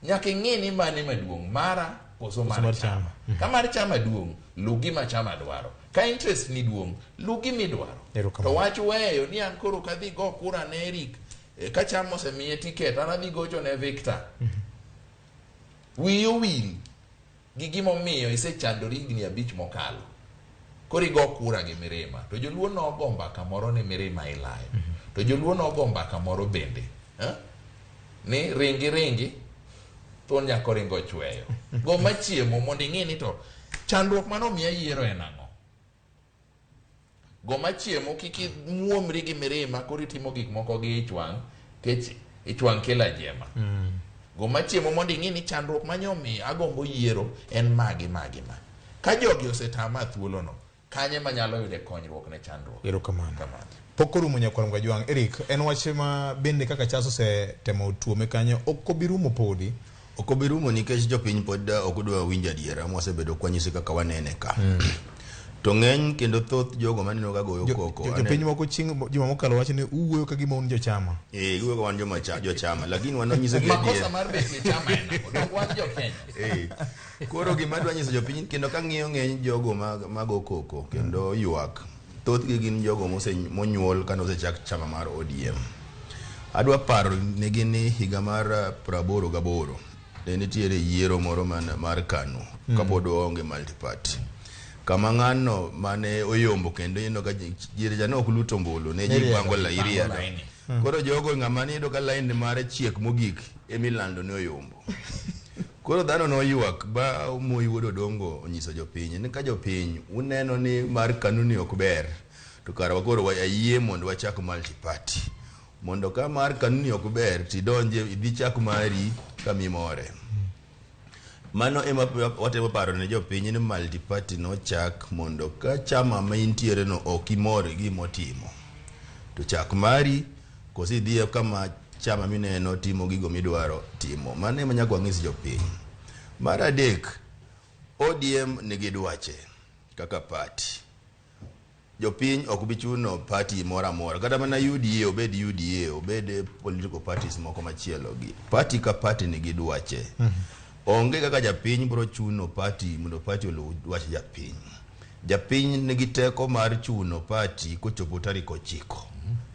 Nyaka ing'i ni mane maduong', mara koso mar mar chama. Ka mar chama duong', luw gima chama dwaro. Ka interest ni duong', luw gima idwaro. Erokamano. To wach weyo ni an koro kadhi go kura ne Eric, ka chama osemiye ticket, an adhi gocho ne Victor. Wiyi owil. Gi gimomiyo isechandori higni 5 mokalo. Koro igo kura gi mirima. To joluo nogo mbaka moro ni mirima ilayo. To joluo nogo mbaka moro bende. Ni ringi ringi, thuon nyako ringo chweyo. Go machiemo mondo ing'e ni to chandruok mano miya yiero en ang'o. Go machiemo kik imuomri gi mirima koro itimo gik moko gi ich wang' kech ich wang' kelo ajema. Go machiemo mondo ing'e ni chandruok manyo omiyo agombo yiero en magi magi ma. Ka jogi osetama thuolono, kanye manyalo yude konyruok ne chandruok. Erokamano. Pok orumo nyakwar Mgajwang'. Eric, en wach ma bende kaka Charles osetemo tuome kanyo, ok obi rumo podi. Ok obi rumo nikech jopiny pod ok dwa winjo adiera mwasebedo kwanyisi kaka wanene ka. To ng'eny kendo thoth jogo maneno ka goyo koko. Jopiny moko chieng' juma mokalo wacho ni uwuoyo ka gima un jochama. Giwuoyo ka wan jochama, lakini wan wanyiso gi adiera. Makosa mar bet e chama en ang'o? Donge wan jo Kenya? Koro gima adwa nyiso jopiny kendo kang'iyo ng'eny jogo mago koko kendo ywak, thothgi gin jogo monyuol kane osechak chama mar ODM. Adwa paro negi ni higa mar 88 ne nitiere yiero moro mar KANU kapod waonge multi-party. Kama ng'ano mane oyombo kendo ineno ka jiere cha ne ok luto ombulu, ne ji pango iriado. Koro jogo ng'ama niyudo ka line mare chiek mogik emilando ni oyombo. Koro dhano noywak ba Moi wuod Odongo onyiso jopiny ni ka jopiny uneno ni mar KANU ni ok ber to kara wakoro ayie mondo wachak multi-party. Mondo ka mar KANU ni ok ber tidonje idhi chak mari kamimore. Mano ema watemo paro ne jopiny ni multi-party nochak mondo ka chama ma intiere no ok imor gi gimotimo to chak mari koso idhi kama chama mineno timo gigo midwaro timo. Mano ema nyaka wang'is jopiny. Mar adek, ODM nigi dwache kaka party. Jopiny ok bi chuno party moro amora, kata mana UDA obed UDA, obed political parties moko machielo gi. Party ka party nigi dwache. Onge kaka japiny biro chuno party mondo party oluw dwach japiny. Japiny nigi teko mar chuno party kochopo tarik 9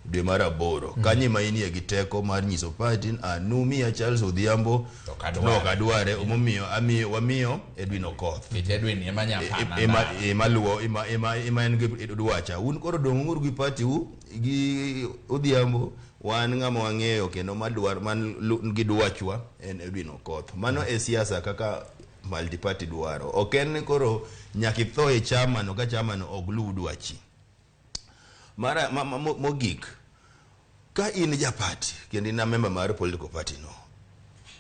dwe mar 8. Kanyo ema inie gi teko mar nyiso party anumiya Charles Odhiambo no ok adware, omomiyo wamiyo Edwin Okoth. Edwin ema nyapana. Ema luwo ema en gi dwacha. Un koro dong'uru gi party u gi Odhiambo, wan ng'ama wang'eyo kendo madwar man gi dwachwa en Edwin Okoth. Mano e siasa kaka multi-party dwaro. Ok en ni koro nyaka itho e chama no ka chama no ok luw dwachi. Mara mogik, ka in ja party kendo in a member mar political party no,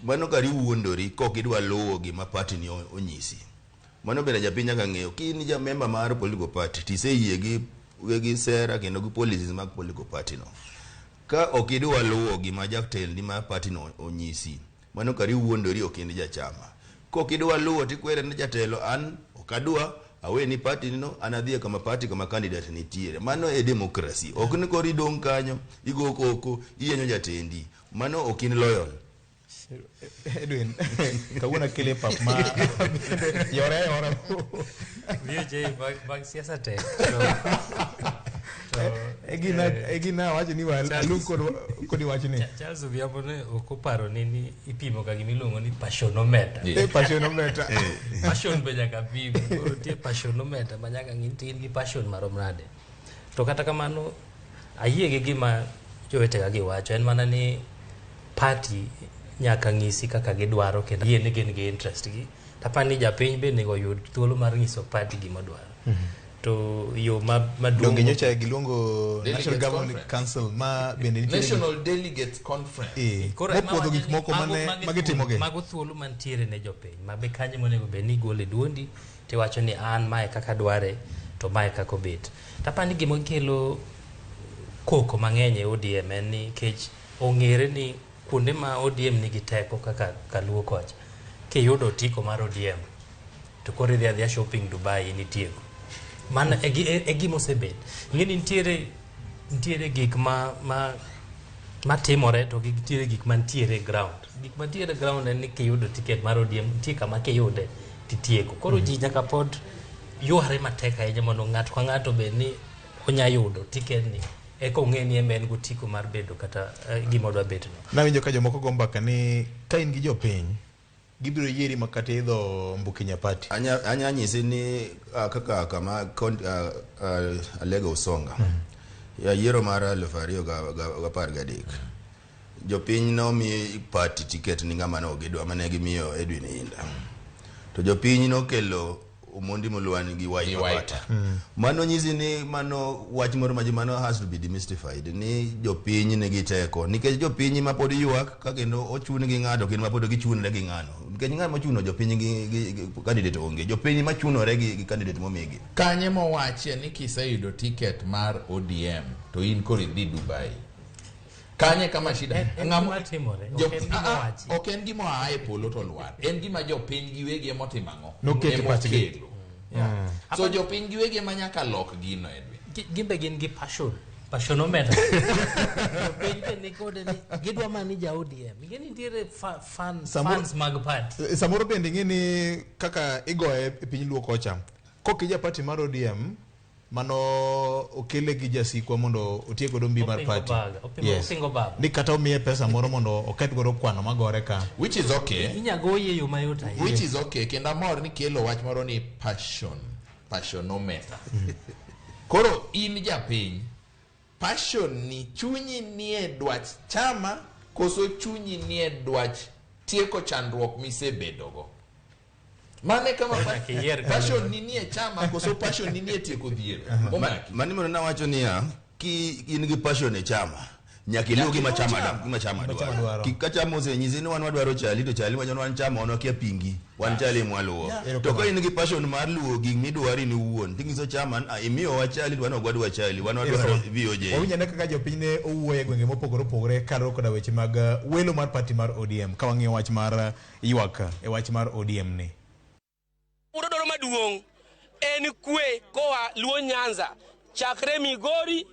mano kari wuondori kok idwa luwo gima party ni onyisi. Mano bende japiny nyaka ng'eyo. Ka in ja member mar political party tiseyie gi sera kendo gi policies mag political party no. Ka ok idwa luwo gima jatelni mar party no onyisi, mano kari wuondori ok in jachama. Kok idwa luwo tikwere ni jatelo an ok adwa awe ni party no, an adhi kama party kama candidate nitiere. Mano e democracy. Ok ni koro idong' kanyo, igo koko, iyenyo jatendi. Mano ok in loyal. Edwin, kawuono akele pap ma yore yore. VJ bag siasa tek. Egina wacho ni alung kodi wach ni. Charles Odhiambo ne ok oparo ni ipimo ka gimiluongo ni passionometer. Passionometer. Passion be nyaka pim. Koro nitie passionometer ma nyaka ng'i ni in gi passion marom nade. To kata kamano ayie gi gima jowetega gi wacho en mana ni party nyaka ng'isi kaka gidwaro kendo yie ni gin gi interest gi. Tapani ni japiny be onego oyud thuolo mar nyiso party gima dwaro. To yo maduong' Donge nyocha giluongo National Governing Council ma bende nitie National Delegates Conference. Mopuodho gik moko mane magitimogi. Mago thuolo mantiere ne jopiny ma be kanyo monego bed ni igole duondi tiwacho ni an mae kaka dware to mae kaka obet. Tapani gima kelo koko mang'eny e ODM en ni nikech ong'ere ni kuonde ma ODM nigi teko kaka Kaluo kocha, kiyudo otiko mar ODM to koro idhi adhiya shopping Dubai in itieko. Mano e gima osebet. Ing'e ni nitiere gik matimore to nitiere gik mantiere e ground. Gik mantiere e ground en ni kiyudo ticket mar ODM nitie kama kiyude titieko. Koro ji nyaka pod yware matek ahinya mondo ng'ato ka ng'ato bed ni onya yudo ticket ni eka ong'e ni en gi otiko mar bedo kata gima odwa bet no. Nawinjo ka jomoko go mbaka ni ka in gi jopiny Gibiro yieri ma kata idho Mbukinya Party. Anya nyisi ni kaka kama Alego Usonga. Ya yiero mar 2013. Jopiny nomi party ticket ni ng'ama ne gidwa mane gimiyo Edwin Inda. To jopiny nokelo Omondi Mulwani gi Wiper Party. Mano nyisi ni mano wach moro ma mano has to be demystified ni jopiny nigi teko nikech jopiny ma pod ywak ka kendo ochun gi ng'ato kendo ma pod gichunre gi ng'ano nikech ng'ama ochuno jopiny gi candidate onge jopiny machunore gi candidate momigi. Kanye mowachie ni kiseyudo ticket mar ODM to in koro idhi Dubai. Kanye kama shida. En gima timore, ok en gima owachi. Ok en gima oa e polo to lwar. En gima jopiny giwegi ema otimo ang'o? Noketo pachgi. Emokelo. So jopiny giwegi ema nyaka lok gino, Edwin. Gin be gin gi passion. Passionometer. Jopiny be nikode ni gidwa mana ni ja ODM. Ing'e ni nitiere fans mag party. Samoro bende ing'e ni kaka igoye e piny Luo kocha. Kokija party mar ODM mano okele gi jasikwa mondo otiek godo mbi mar party. Opingo baba. Ni kata omiye pesa moro mondo oketh godo kwano magore ka. Which is okay. Inya goye e yo mayot ahinya. Which is okay. Kendo amor ni kelo wach moro ni passion. Passionometer. Koro in japiny, passion ni chunyi nie dwach chama koso chunyi nie dwach tieko chandruok misebedogo. Mane kama passion ni nie chama koso passion ni nie tieko dhier. Mani mondo nawacho niya, ki in gi passion e chama nyaka iluw gima chama dwaro. Ka chama osenyisi ni wan wadwaro chali to chali wacho ni wan chama wan wakia pingi, wan chali mwaluwo. To ka in gi passion mar luwo gik midwari ni wuon, tinyiso chama imiyowa chali to wan ok wadwa chali, wan wadwaro VOJ. Wawinjo ane kaka jopiny ne owuoyo e gwenge mopogore opogore kaluwore koda weche mag welo mar party mar ODM. Ka wang'iyo wach mar ywak e wach mar ODM ni. Dwaro maduong' en kwe koa Luo Nyanza chakre Migori,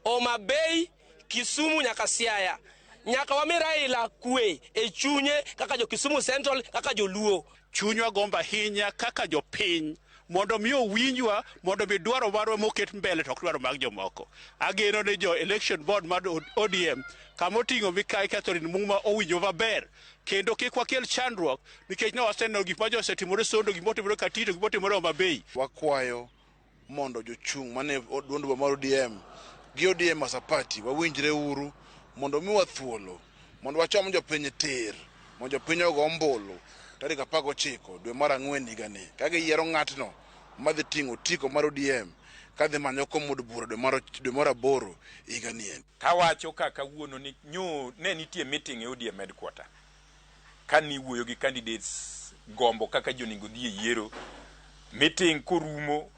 Homa Bay, Kisumu nyaka Siaya. Nyaka wami Raila kwe e chunye kaka jo Kisumu Central, kaka joluo. Chunywa gombo ahinya kaka jopiny mondo mi owinjwa, mondo mi dwaro marwa moket mbele to ok dwaro mag jomoko. Ageno ni jo election board mar ODM kama oting'o Mikai Catherine Muma owinjo maber kendo kik wakel chandruok nikech ne waseneno gik ma josetimore Sondo, gik motimore Katito, gik motimore Homa Bay. Wakwayo mondo jochung' mane duond bura mar ODM gi ODM as a party wawinjre uru mondo miwa thuolo mondo wachom jopiny tir mondo jopiny ogo ombulu tarik 19 dwe mar 4 higani ka giyiero ng'atno madhi ting'o otiko mar ODM kadhi manyo kom od bura dwe mar 8 higani. Kawacho ka kawuono ni nyo ne nitie meeting e ODM headquarter kani wuoyo gi candidates gombo kaka jonego dhi e yiero. Meeting korumo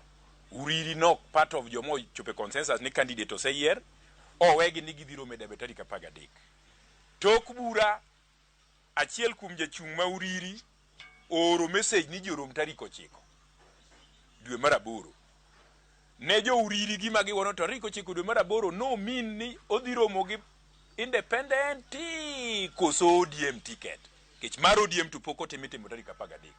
Uriri nok part of jomo chope consensus ni candidate oseyier owegi ni gidhi romo e debe tarik 13. Tok bura achiel kuom jachung' ma Uriri ooro message ni ji orom tarik 9 dwe mar 8. Ne jo Uriri gima giwono tarik 9 dwe mar 8 no mean ni odhi romo gi independent koso ODM ticket. Kech mar ODM to pok otime timo tarik 13.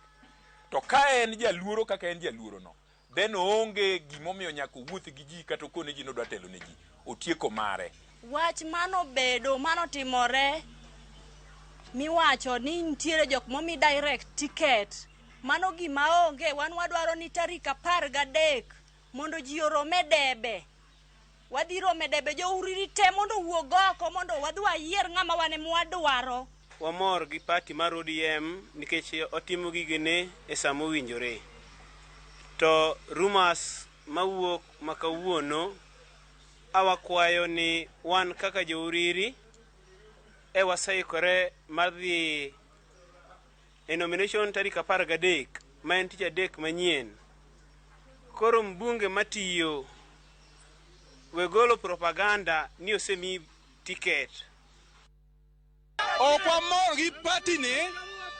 To ka en jaluoro kaka en jaluoro no, then oonge gimomiyo nyaka owuoth gi ji kata okone ji nodwa telo ne ji. Otieko mare. Wach mano bedo mano timore miwacho ni nitiere jok momi direct ticket. Mano gima onge, wan wadwaro ni tarik 13 mondo ji orom e debe. Wadhi romo e debe, jo Uriri te mondo owuog oko mondo wadhi wayier ng'ama wan ema wadwaro. Wamor gi party mar ODM nikech otimo gigene e sama owinjore. To rumors mawuok ma kawuono awakwayo ni wan kaka jo Uriri e waseikore mar dhi e nomination tarik 13 ma en tich adek manyien. Koro mbunge matiyo we golo propaganda ni osemi ticket. Ok wamor gi party ni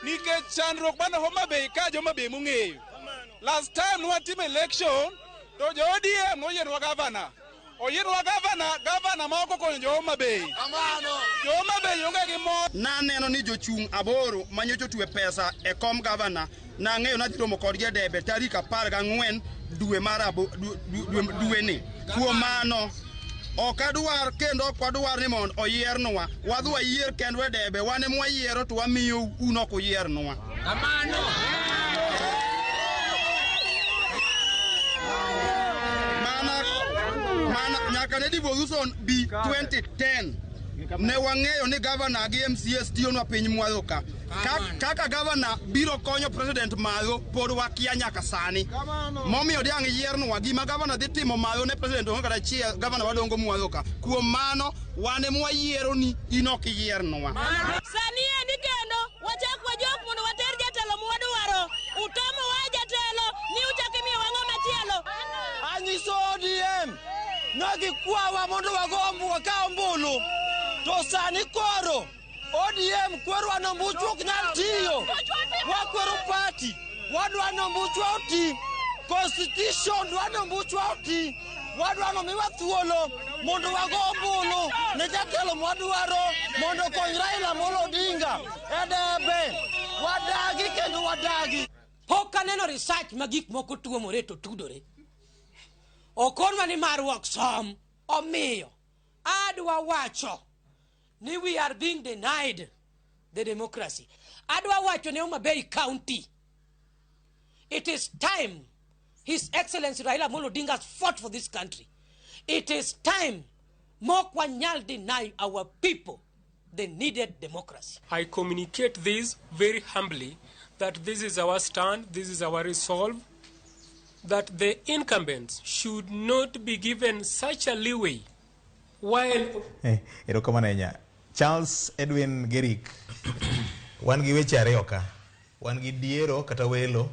nikech chandruok man Homa Bay ka jo Homa Bay mong'eyo. Last time nwatimo election to jo ODM noyiernwa gavana. Oyiernwa gavana, gavana ma ok okonyo jo Homa Bay. Jo Homa Bay onge gi mor. Naneno ni jochung' 8 manyocha otwe pesa e kom gavana nang'eyo nadhi romo kodgi e debe tarik 14 dwe mar dweni. Kuom mano Ok adwar kendo ok wadwar ni mondo oyiernwa. Wadhi wayier kendwa e debe, wan ema wayiero to wamiyo un ok uyiernwa. Mana nyaka ne devolution bi 2010 ne wang'eyo ni gavana gi MCAs tiyonwa piny Mwadho ka. Kaka gavana biro konyo president malo pod wakia nyaka sani. Momiyo diang' yiernwa gima gavana dhi timo malo ne president onge kata achiel gavana wadongo Mwadho ka. Kuom mano wan ema wayiero ni in ok iyiernwa. Sani endi kendo wachak wajok mondo water jatelo mwadwaro. Utamowa jatelo ni uchak imiyowa ng'ama chielo. Anyiso ODM nogikwawa mondo wago wakaw ombulu to sani koro ODM kwerwa ni ombuchwa ok nyal tiyo. Wakwero party, wadwa ni ombuchwa oti. Constitution dwa ni ombuchwa oti. Wadwa ni omiwa thuolo mondo wago ombulu ne jatelo mwadwaro mondo okony Raila Amolo Odinga e debe. Wadagi kendo wadagi. Pok aneno research ma gik moko tuomore to tudore. Okonwa ni marwa ok som. Omiyo adwa wacho ni we are being denied the democracy. Adwa wacho ne Homa Bay County. It is time His Excellency Raila Amolo Odinga has fought for this country. It is time mok wanyal deny our people the needed democracy. I communicate this very humbly, that this is our stand, this is our resolve, that the incumbents should not be given such a leeway while... Erokamano ahinya. Charles Edwin Gerik, wan gi weche ariyo ka. Wan gi diero kata welo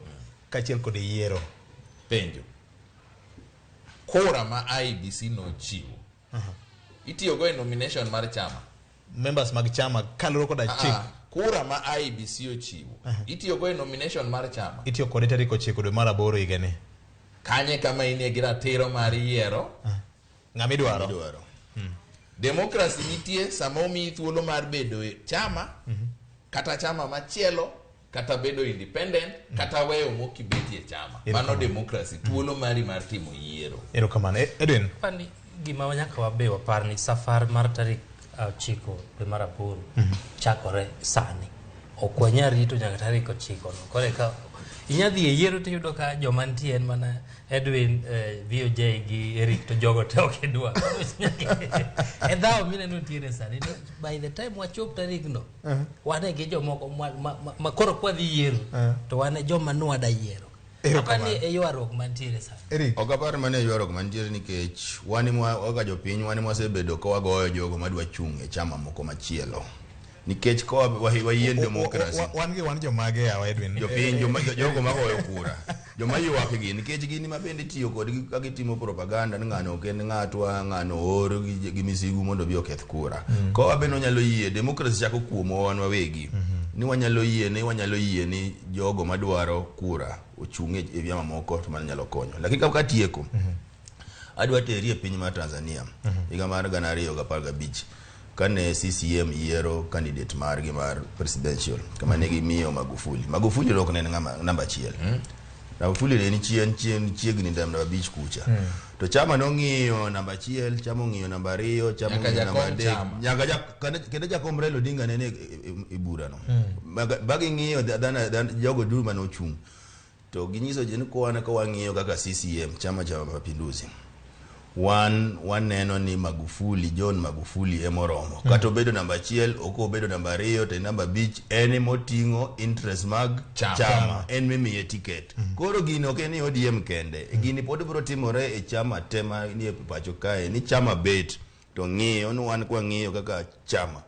kaachiel kod yiero. Penjo. Kura ma IEBC nochiwo. Itiyogo e nomination mar chama. Members mag chama kaluwore koda chik. Kura ma IEBC ochiwo. Itiyogo e nomination mar chama. Itiyo kode tarik 9 dwe mar 8 higani. Kanye kama inie gi ratiro mar yiero. Ng'ama idwaro. Democracy nitie sama omiyi thuolo mar bedo e chama, kata chama machielo, kata bedo independent, kata weyo mokibetie chama. Mano democracy, thuolo mari mar timo yiero. Erokamano. Edwin. Pani gima nyaka wabe wapar ni safar mar tarik 9 dwe mar 8 chakore sani. Ok wanyal rito nyaka tarik 9 no. Koro eka inya dhi e yiero tiyudo ka joma nitie en mana Edwin, VOJ gi Eric to jogo te ok idwa. E dhawo mineno nitiere sani. By the time wachop tarik no, wan gi jomoko ma koro kwadhi yiero to wan e joma nwada yiero. Apani e ywaruok mantiere sani. Ok apar mana e ywaruok mantiere nikech wan kaka jopiny wan wasebedo ka wagoyo jogo madwa chung' e chama moko machielo. Nikech ka wayie democracy. Wan gi wan jomage yawa Edwin. Jopiny jogo magoyo kura. Joma ywak gi nikech gin ma bende tiyo kodgi ka gitimo propaganda ni ng'ano ok en ng'atwa, ng'ano oor gi misigu mondo obi oketh kura. Ka wabe wanyalo yie democracy chako kuomwa wan wawegi. Ni wanyalo yie ni jogo madwaro kura ochung' e vyama moko to mano nyalo konyo. Lakini ka tieko, adwa teri e piny mar Tanzania higa mar 2015 kane CCM yiero candidate margi mar presidential kama ne gimiyo Magufuli. Magufuli ok ne en namba 1. Magufuli ne ni chien chiegni namba 5 kucha. To chama nong'iyo namba 1, chama ong'iyo namba 2, chama ong'iyo namba 3. Nyaka kendo jakom Raila Odinga ne e burano. Baging'iyo jogo duto mane ochung'. To ginyiso ji ni kwan ka wang'iyo kaka CCM, Chama cha Mapinduzi, wan waneno ni Magufuli, John Magufuli emoromo. Kata obedo namba 1, ok obedo namba 2, to namba 5, en emoting'o interest mag chama, en mimiye ticket. Koro gini ok en ni ODM kende, gini pod biro timore e chama te ma nie pacho kae, ni chama bet to ng'iyo ni wan kwang'iyo kaka chama,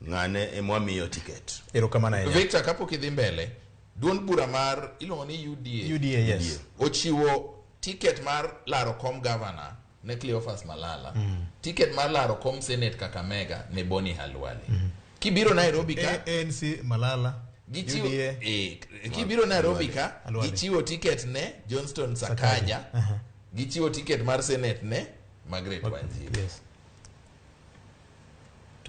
ng'ane emwamiyo ticket. Erokamano ahinya. Victor, kapok idhi mbele, duond bura mar iluongo ni UDA. UDA, yes. Ochiwo ticket mar laro kom governor ne Cleophas Malala. Ticket mar laro kom Senate Kakamega ne Boni Halwale. Kibiro Nairobi ka ANC Malala gichiwo UDA kibiro Nairobi ka gichiwo ticket ne Johnston Sakaja. Gichiwo ticket mar Senate ne Margaret Wanjiru. Yes.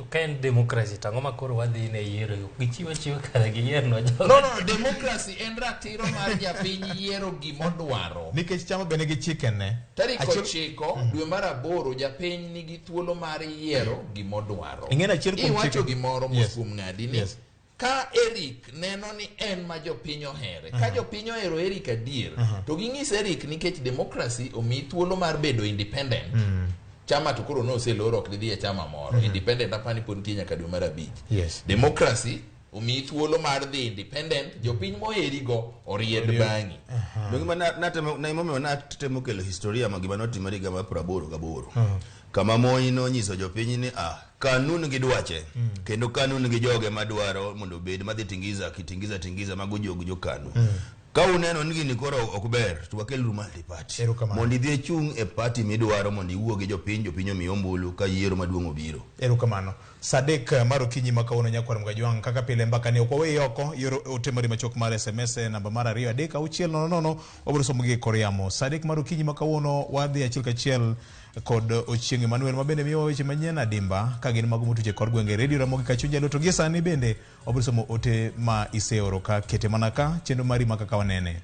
To ka en democracy to ang'o ma koro wadhi ne yiero? Gichiwo achiwa kare giyiernwa jogo. No, no, democracy en ratiro mar japiny yiero gimodwaro. Nikech chama be nigi chikene. Tarik 9 dwe mar 8 japiny nigi thuolo mar yiero gimodwaro. Ing'e achiel kuom Iwacho chike- gimoro mos Yes. kuom ng'adi ni Yes. ka Eric neno ni en ma jopiny ohere, ka jopiny ohero Eric adier, to ging'is Eric nikech democracy omiyi thuolo mar bedo independent. Chama to koro noseloro ok didhi e chama moro. Independent apani pod nitie nyaka dwe mar 5. Yes. Democracy omiyi thuolo mar dhi independent, jopiny moherigo oried bang'i. Donge ma emomiyo natemo kelo historia ma gima notimore higa mar 88. Kama Moi nonyiso jopiny ni kanun gi dwache kendo kanun gi joge madwaro mondo obed madhi tingiza kitingiza tingiza mago jog jokanu. Ka uneno ni gini koro ok ber to wakeluru multi party mondo idhi ichung' e party midwaro mondo iwuo gi jopiny, jopiny omiyi ombulu ka yiero maduong' obiro. Erokamano. Sa 3 mar okinyi ma kawuono nyakwar Mgajwang' kaka pile mbaka ni ok waweyi oko yor ote mari machuok mar SMS e namba mar 2 3 6 0 0 wabiro somo gi e kor yamo. Sa 3 mar okinyi ma kawuono wadhi achiel kachiel kod Ochieng' Emmanuel ma bende miyowa weche manyien adimba ka gin mago motuch e kor gwenge Radio Ramogi Kachuny Jaluo. To gie sani bende wabiro somo ote ma iseoro ka kete mana ka chenro mari ma kaka wanene.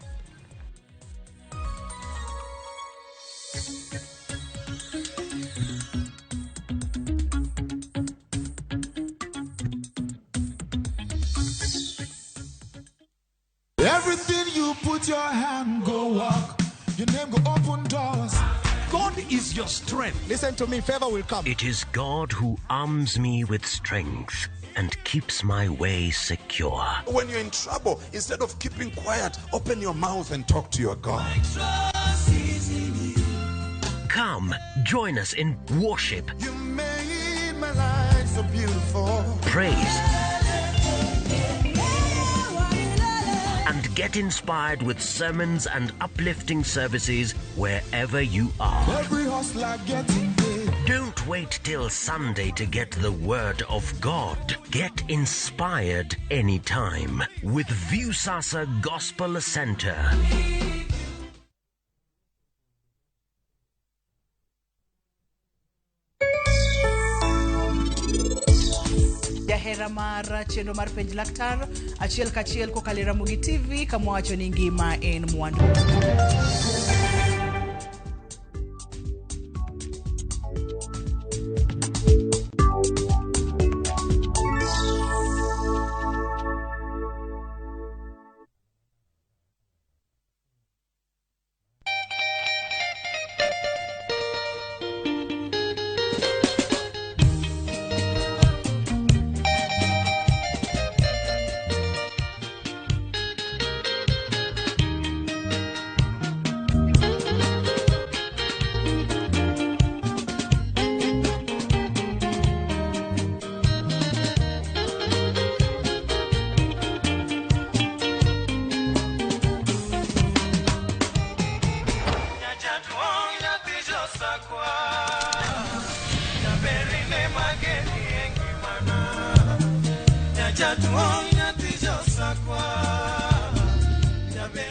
Everything you put your hand go walk. Your name go open doors. God is your strength. Listen to me, favor will come. It is God who arms me with strength and keeps my way secure. When you're in trouble, instead of keeping quiet, open your mouth and talk to your God. Come, join us in worship, You made my life so beautiful. praise, and get inspired with sermons and uplifting services wherever you are. Every hustler getting paid. Don't wait till Sunday to get the Word of God. Get inspired anytime with Viusasa Gospel Center. Jahera mar chenro mar penj laktar achiel kachiel kokalo e Ramogi TV kama wacho ni ngima en mwandu.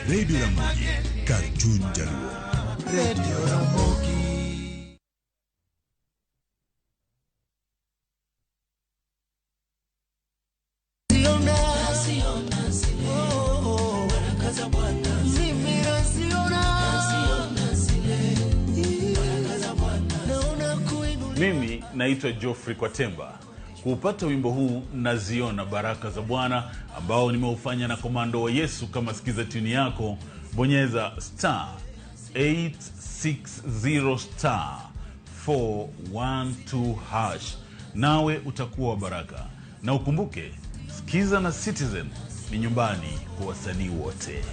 Radio Ramogi, kar chuny Jaluo. Radio Ramogi. Mimi naitwa Geoffrey Kwatemba. Kuupata wimbo huu naziona baraka za Bwana ambao nimeufanya na Komando wa Yesu. Kama sikiza tuni yako, bonyeza star 860 star 412 hash, nawe utakuwa wa baraka. Na ukumbuke, Sikiza na Citizen ni nyumbani kwa wasanii wote.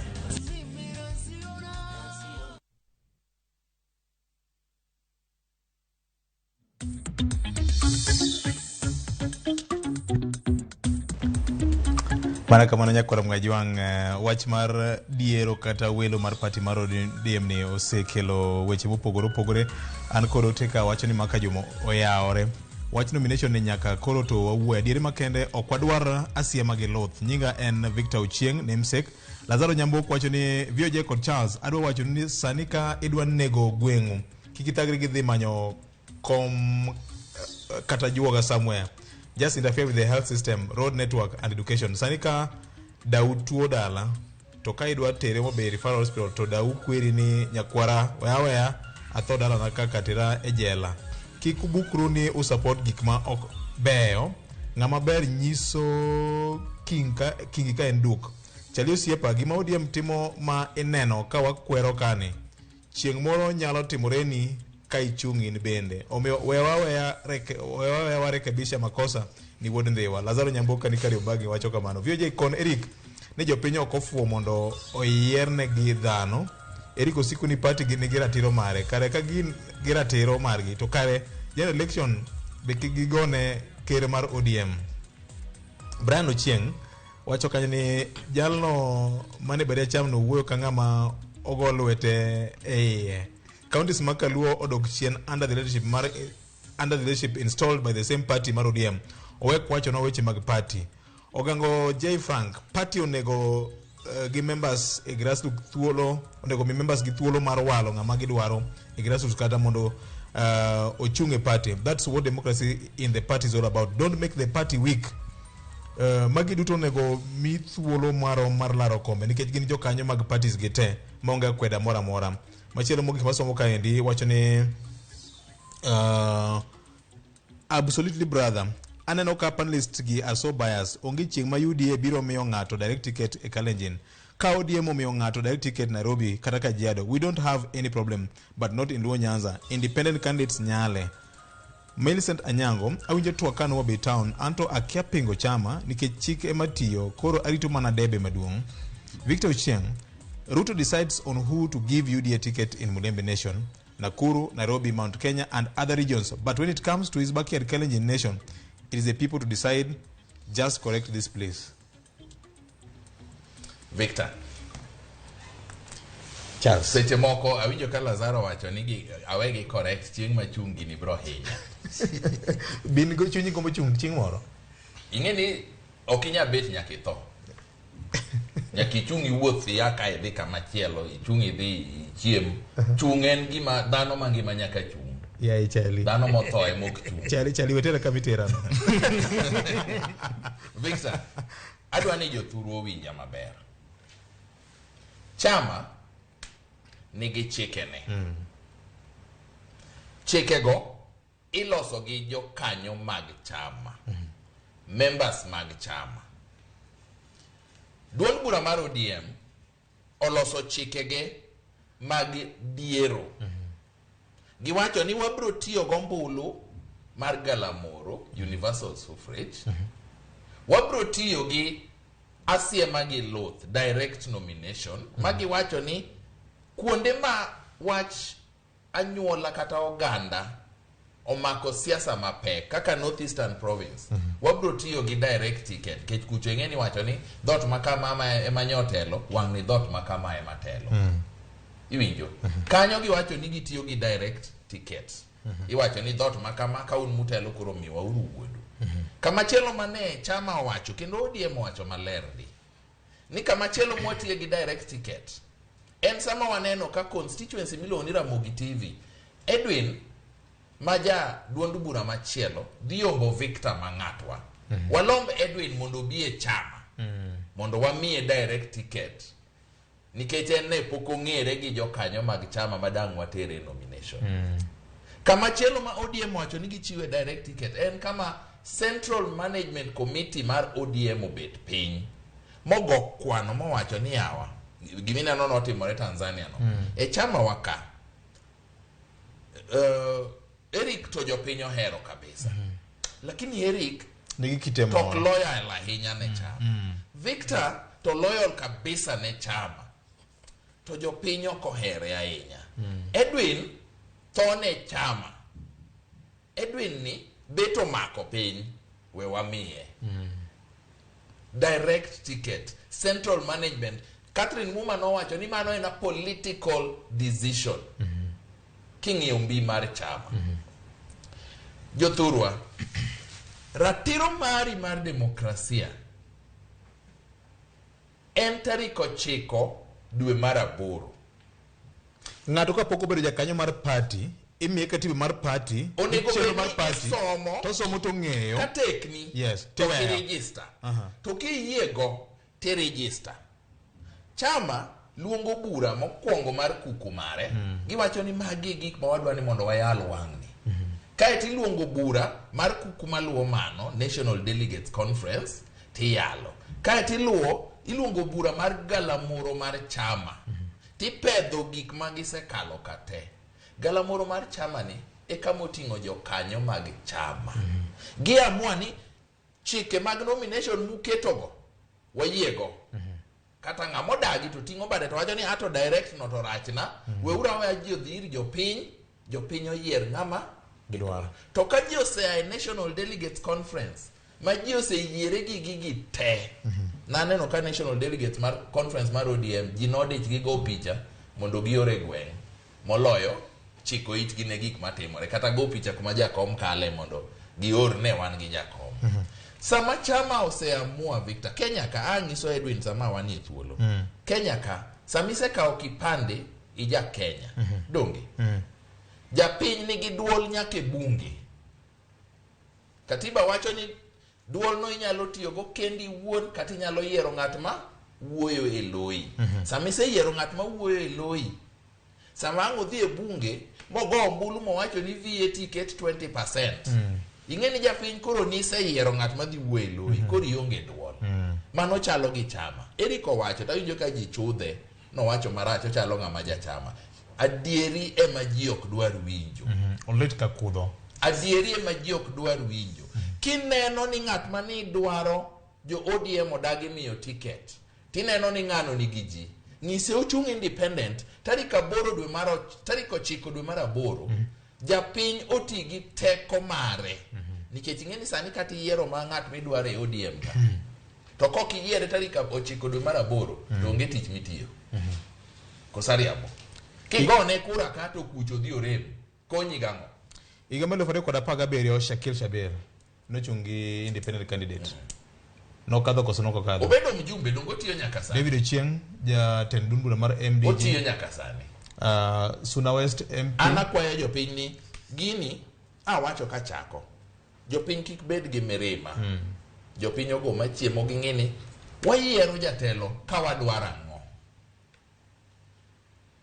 Mana kamano nyakwar Mgajwang', wach mar diero kata welo mar party mar ODM ni osekelo weche mopogore opogore. An kod ote ka wacho ni maka juma oyawore. Wach nomination ni nyaka koro to wawuoye. Adieri makende ok wadwar asiema gi luth. Nyinga en Victor Ochieng, namesake. Lazaro Nyambok wacho ni VOJ kod Charles, adwa wacho ni sani ka idwa nego gweng'u, kik ithagri gi dhi manyo kom kata juoga somewhere. Just interfere with the health system, road network and education. Sani ka dau tuo dala to ka idwa tere Homa Referral Hospital to dau kweri ni nyakwara weya weya atho dalana kaka tera e jela. Kik ubukru ni usupport gik ma ok beyo. Ng'ama ber nyiso kingi ka en duk. Chali osiepa, gima ODM timo ma ineno ka wakwero kani, chieng' moro nyalo timoreni ka ichung' in bende. Omiyo wewa weya warekebisha makosa ni wuod Ndhiwa. Lazaro Nyamboka ni Kariobangi wacho kamano. VOJ kon Eric ni jopiny ok ofuwo mondo oyiernegi dhano. Eric Osiku ni party gi nigi ratiro mare. Kare ka gin gi ratiro margi to kare general election be kik gigone ker mar ODM. Brian Ochieng wacho kanyo ni jalno mane bade cham no wuoyo ka ng'ama ogo lwete e iye. Counties ma Kaluo odok chien under the leadership installed by the same party mar ODM. Owek wacho no weche mag party. Ogango J Frank, party onego gi members e grassroots thuolo, onego mi members gi thuolo mar walo ng'ama gidwaro e grassroots kata mondo ochung' e party. That's what democracy in the party is all about. Don't make the party weak. Magi duto onego mi thuolo marom mar laro kombe nikech gin jokanyo mag parties gi te maonge akweda moro amora. Machielo mogik masomo kaendi wacho ni absolutely brother, aneno ka panelists gi are so biased. Onge chieng' ma UDA biro miyo ng'ato direct ticket e Kalenjin. Ka ODM omiyo ng'ato direct ticket Nairobi kata Kajiado, we don't have any problem, but not in Luo Nyanza. Independent candidates nyale. Millicent Anyango, awinjo twak ka Homa Bay Town, anto akia pingo chama nikech chik ema tiyo, koro arito mana debe maduong'. Victor Ochieng, Ruto decides on who to give UDA ticket in Mulembe Nation, Nakuru, Nairobi, Mount Kenya and other regions. But when it comes to his backyard Kalenjin Nation, it is the people to decide. Just correct this place. Victor. Charles. Seche moko awinjo ka Lazaro wacho ni awegi correct chieng' ma chung' gini bro hinya. Bin go chunyi gombo chung' chieng' moro. Ing'e ni ok inyal bet nyaka itho. Nyaka ichung' iwuoth ia ka idhi kama chielo, ichung' idhi ichiem. Chung' en gima dhano mangima nyaka chung'. Yaye Charlie. Dhano motho ema ok chung'. Charlie wetera kama iterano. Victor, adwa ni jothuru owinja maber. Chama nigi chikene. Chikego iloso gi jokanyo mag chama. Members mag chama. Duond bura mar ODM oloso chikege mag diero. Giwacho ni wabro tiyo gombulu mar galamoro, universal suffrage. Wabro tiyo gi asiema gi luth, direct nomination. Magiwacho ni kuonde ma wach anyuola kata oganda omako siasa mapek kaka North Eastern Province, wabro tiyo gi direct ticket nikech kucho ing'e ni wacho ni dhot ma kama ema nyotelo, wang' ni dhot ma kama ema telo. Iwinjo? Kanyo giwacho ni gitiyo gi direct ticket. Iwacho ni dhot ma kama ka un mutelo koro miwa uru wuodu. Kamachielo mane chama owacho kendo ODM owacho maler ni kamachielo mwatiye gi direct ticket en sama waneno ka constituency miluongo ni Ramogi TV, Edwin maja duond bura machielo dhi yombo Victor Mang'atwa. Walomb Edwin mondo obi e chama, mondo wamiye direct ticket nikech en ne pok ong'ere gi jokanyo mag chama madang' watere nomination. Kamachielo ma ODM wacho ni gichiwe direct ticket en kama Central Management Committee mar ODM obet piny mogo kwano mowacho ni yawa gimineno notimore Tanzania no. E chama waka Eric to jopiny ohero kabisa. Lakini Eric nigi kite moro tok loyal ahinya ne chama. Victor to loyal kabisa ne chama. To jopiny ok ohere ahinya. Edwin to ne chama. Edwin ni beto mako piny we wamiye. Direct ticket, Central Management. Catherine Muma nowacho ni mano en a political decision. King'iyo mbi mar chama. Jothurwa, ratiro mari mar demokrasia en tarik 9 dwe mar 8. Ng'ato kapok obedo jakanyo mar party Imiye katiba mar party, Onego chenro bed mar ni party, isomo. to osomo to ong'eyo. Ka tekni Yes, to tiweyo. kirejista. Aha. To kiyiego tirejista. Chama luongo bura mokwongo mar kuku mare. Giwacho ni magi e gik ma wadwa ni mondo wayal wang'ni. Kaeto iluongo bura mar kuku maluwo mano, National Delegates Conference, tiyalo. Kaeto iluongo bura mar galamoro mar chama. Tipedho gik ma gisekalo ka te. Galamoro mar chama ni e kama oting'o jokanyo mag chama. Giamua ni chike mag nomination muketogo wayiego. Kata ng'ama odagi to ting'o bade to wacho ni ato direct no to rachna. Weuru aweya ji odhi ir jopiny, jopiny oyier ng'ama Gidwaro. To ka ji osea e National Delegates Conference ma ji oseyiere gi gigi te, naneno ka National Delegates mar Conference mar ODM ji nodich gi go picha mondo gior e gweng' moloyo chiko itgi ne gik matimore kata go picha kuma jakom kale mondo gior ne wan gi jakom. Sama chama oseamua Victor, Kenya ka ang'iso Edwin sama wanie thuolo. Kenya ka sama isekawo kipande ija Kenya. Donge? Japiny nigi duol nyaka e bunge. Katiba wacho ni duolno inyalo tiyogo kendi iwuon kata inyalo yiero ng'at ma wuoyo e loyi. Sama iseyiero ng'at ma wuoyo e loyi, sama ang' odhi e bunge mogo ombulu mowacho ni VAT ket 20%. Ing'e ni japiny koro niseyiero ng'at ma dhi wuoyo e loyi, koro ionge duol. Mano chalo gi chama. Eric owacho to awinjo ka ji chudhe, nowacho marach ochalo ng'ama jachama. Adieri ema ji ok dwar winjo. Olit ka kudho. Adieri ema ji ok dwar winjo. Kineno ni ng'at ma nidwaro jo ODM odagi miyo tiket, tineno ni ng'ano nigi ji, nyise ochung' independent tarik 9 dwe mar 8, japiny oti gi teko mare. Nikech ing'e ni sani kata iyiero ma ng'at midwaro e ODM ka, to kok iyiere tarik 9 dwe mar 8, to onge tich mitiyo. Kosariambo. Kigone kura ka to kucho dhi orem, konyi gang'o? Higa mar 2017 Shakil Shabir nochung' gi independent candidate. Nokadho koso nokokadho? Obedo mjumbe donge otiyo nyaka sani? David Ochieng, jatend duond bura mar MDG. Otiyo nyaka sani. Suna West MP. An akwayo jopiny ni gini awacho kachako. Jopiny kik bed gi mirima. Jopiny ogo machiemo gi ng'e ni wayiero jatelo ka wadwaro ang'o.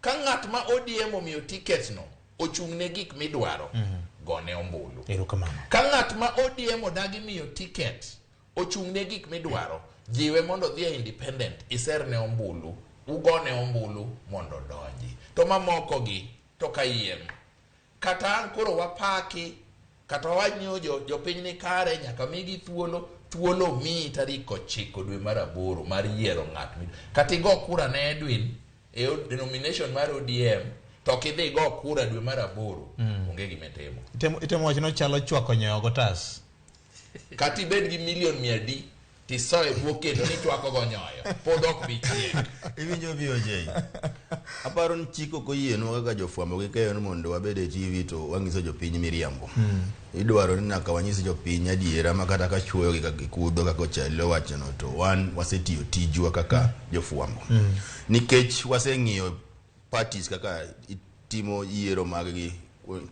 Ka ng'at ma ODM omiyo tiket no ochung' ne gik midwaro, gone ombulu. Erokamano. Ka ng'at ma ODM odagi miyo tiket ochung' ne gik midwaro, jiwe mondo odhi e independent, iserne ombulu, ugone ombulu mondo odonji. To mamoko gi to kayiem. Kata ang' koro wapaki, kata wawach ni jopiny ni kare, nyaka migi thuolo, thuolo miyi tarik 9 dwe mar 8 mar yiero ng'at midwaro. Kata igo kura ne Edwin e nomination mar ODM, to ok idhi go kura dwe mar 8, onge gima itimo. Itemo wacho ni ochalo chwako nyoyo gotas. Kata ibed gi milion 100 tisoye bwo kendo ni chwako go nyoyo, pod ok bi chiek. Iwinjo VOJ? Aparo ni chik ok oyienwa kaka jofwambo gi keyo ni mondo wabed e TV to wang'iso jopiny miriambo. Idwaro ni nyaka wanyis jopiny adiera ma kata ka chuoyo gi kaka kudho kaka Ochalo wachono to wan wasetiyo tijwa kaka jofwambo. Nikech waseng'iyo parties kaka itimo yiero mag-gi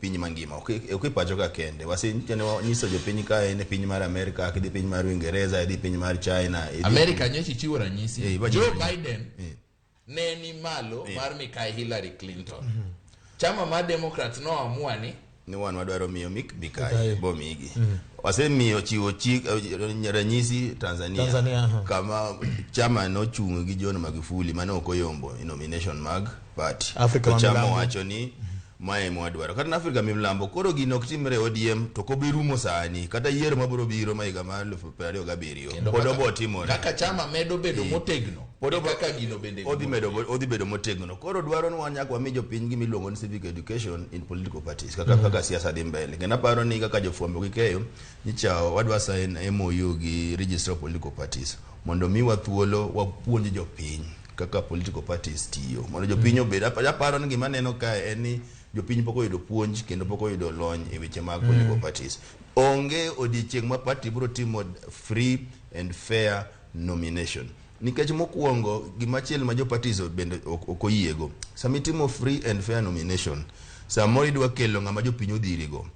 piny mangima, ok e pacho ka kende. Wasenyiso jopiny ka en e piny mar Amerika, idhi piny mar Uingereza, idhi piny mar China, Amerika nyocha ichiwo ranyisi. Joe Biden ne ni malo mar mikai Hillary Clinton. Chama mar Democrats noamua ni wan wadwaro miyo Mikai bomigi. Wasemiyo chiwo chik ranyisi Tanzania, kama chama nochung' gi John Magufuli mane ok oyombo e nomination mag party. To chama wacho ni mae mwadwaro. Kata Afrika milambo koro gino ok timre ODM to ok obi rumo sani kata yiero mabiro biro ma higa mar 2027 pod obo timore. Kaka chama medo bedo motegno kaka gino bende odhi bedo motegno. Koro dwaro ni wan nyaka wami jopiny gima iluongo ni civic education in political parties kaka siasa dhi mbele. Kendo aparo ni kaka jofwambo gi keyo nyicha wadwa sign MOU gi Registrar of Political Parties mondo miwa thuolo wapuonj jopiny kaka political parties tiyo mondo jopiny obed. Aparo ni gima aneno kae en ni jopiny pok oyudo puonj kendo pok oyudo lony e weche mag political parties. Onge odiechieng' ma party biro timo free and fair nomination. Nikech mokwongo gimachielo ma jo parties bende ok oyiego. Sama itimo free and fair nomination, Samoro idwa kelo ng'ama jopiny odhirigo.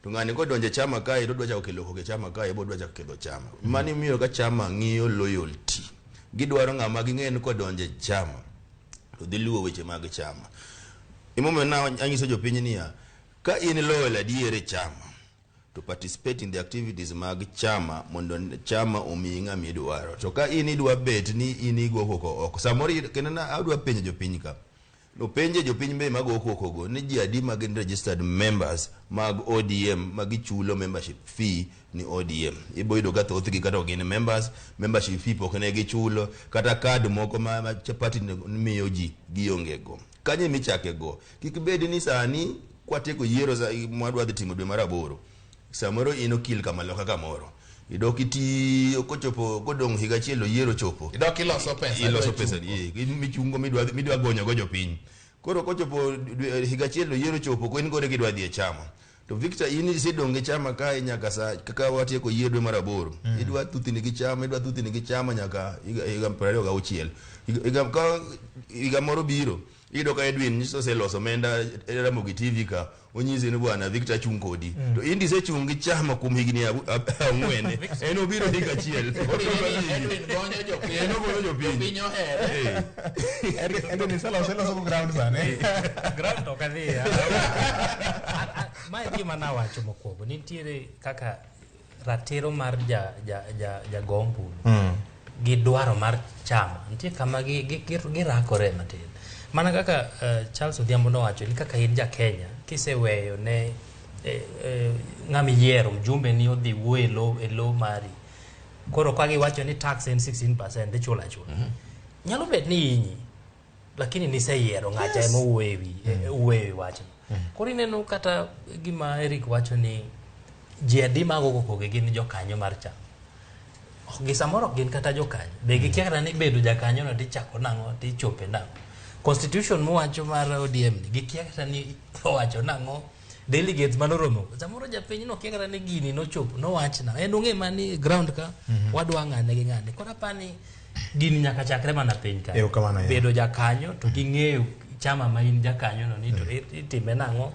To ng'ani kodonjo e chama kae to odwa chako kelo koko e chama kae bo odwa chako ketho chama. Mano imiyo ka chama ng'iyo loyalty. Gidwaro ng'ama ging'eyo ni kodonjo e chama to dhi luwo weche mag chama. Emomiyo na anyiso jopiny niya, ka in loyal adier e chama to participate in the activities mag chama mondo chama omiyi ng'ama idwaro. To ka in idwa bet ni in igo koko oko, samoro kendo na adwa penjo jopiny ka. Openje jopiny be mago koko go ni ji adi ma gin registered members mag ODM ma gichulo membership fee ni ODM. Ibo yudo ka thothgi kata ok gin members, membership fee pok ne gichulo, kata kad moko ma party miyo ji gionge go. Kanyo emichake go. Kik bed ni sani kwatieko yiero mwadwa dhi timo dwe mar aboro. Samoro in okil kamaloka kamoro. Idok itiyo kochopo kodong' higa achiel oyiero chopo. Idok iloso pesa. Iloso pesa michungo midwa gonyo go jopiny. Koro kochopo higa achiel oyiero chopo ko in kode kidwa dhi e chama. To Victor in isedong' e chama kae nyaka sa kaka watieko yiero dwe mar aboro. Idwa thuthni gi chama, idwa thuthni gi chama nyaka higa 26. Higa moro biro. Iyudo ka Edwin nyiso oseloso omenda e Ramogi TV ka onyisi ni bwana Victor chung' kodi. To in isechung' gi chama kuom higni 4. En obiro higa achiel. Edwin gonyo jopiny. En ogonyo jopiny. Jopiny ohere. Edwin iseloso iloso go ground sani. Ground ok adhi. Mae gima nawacho mokwongo. Nitiere kaka ratiro mar jago ombulu gi dwaro mar chama. Nitie kama girakore matin. Mana kaka Charles Odhiambo nowacho ni kaka in ja Kenya kiseweyo ne ng'ama iyiero mjumbe ni odhi wuoyo e lo mari. Koro ka giwacho ni tax en 16% ichulo achula. Nyalo bet ni inyi lakini niseyiero ng'acha ema owuoyo e wi wachno. Koro ineno kata gima Eric wacho ni ji adi mago koko gin jokanyo mar chama. Gi samoro ok gin kata jokanyo. Be gikia kata ni bedo jakanyo no tichako nang'o tichope nang'o. Constitution mowacho mar ODM ni gikia kata ni owacho nang'o. Delegates manoromo. Samoro japiny no kia kata ni gini nochopo nowach na. En ong'e mani ground ka wadwa ng'ane gi ng'ane. Koro apani gini nyaka chakre mana piny ka. Bedo jakanyo to ging'eyo chama ma in jakanyo no ni to itime nang'o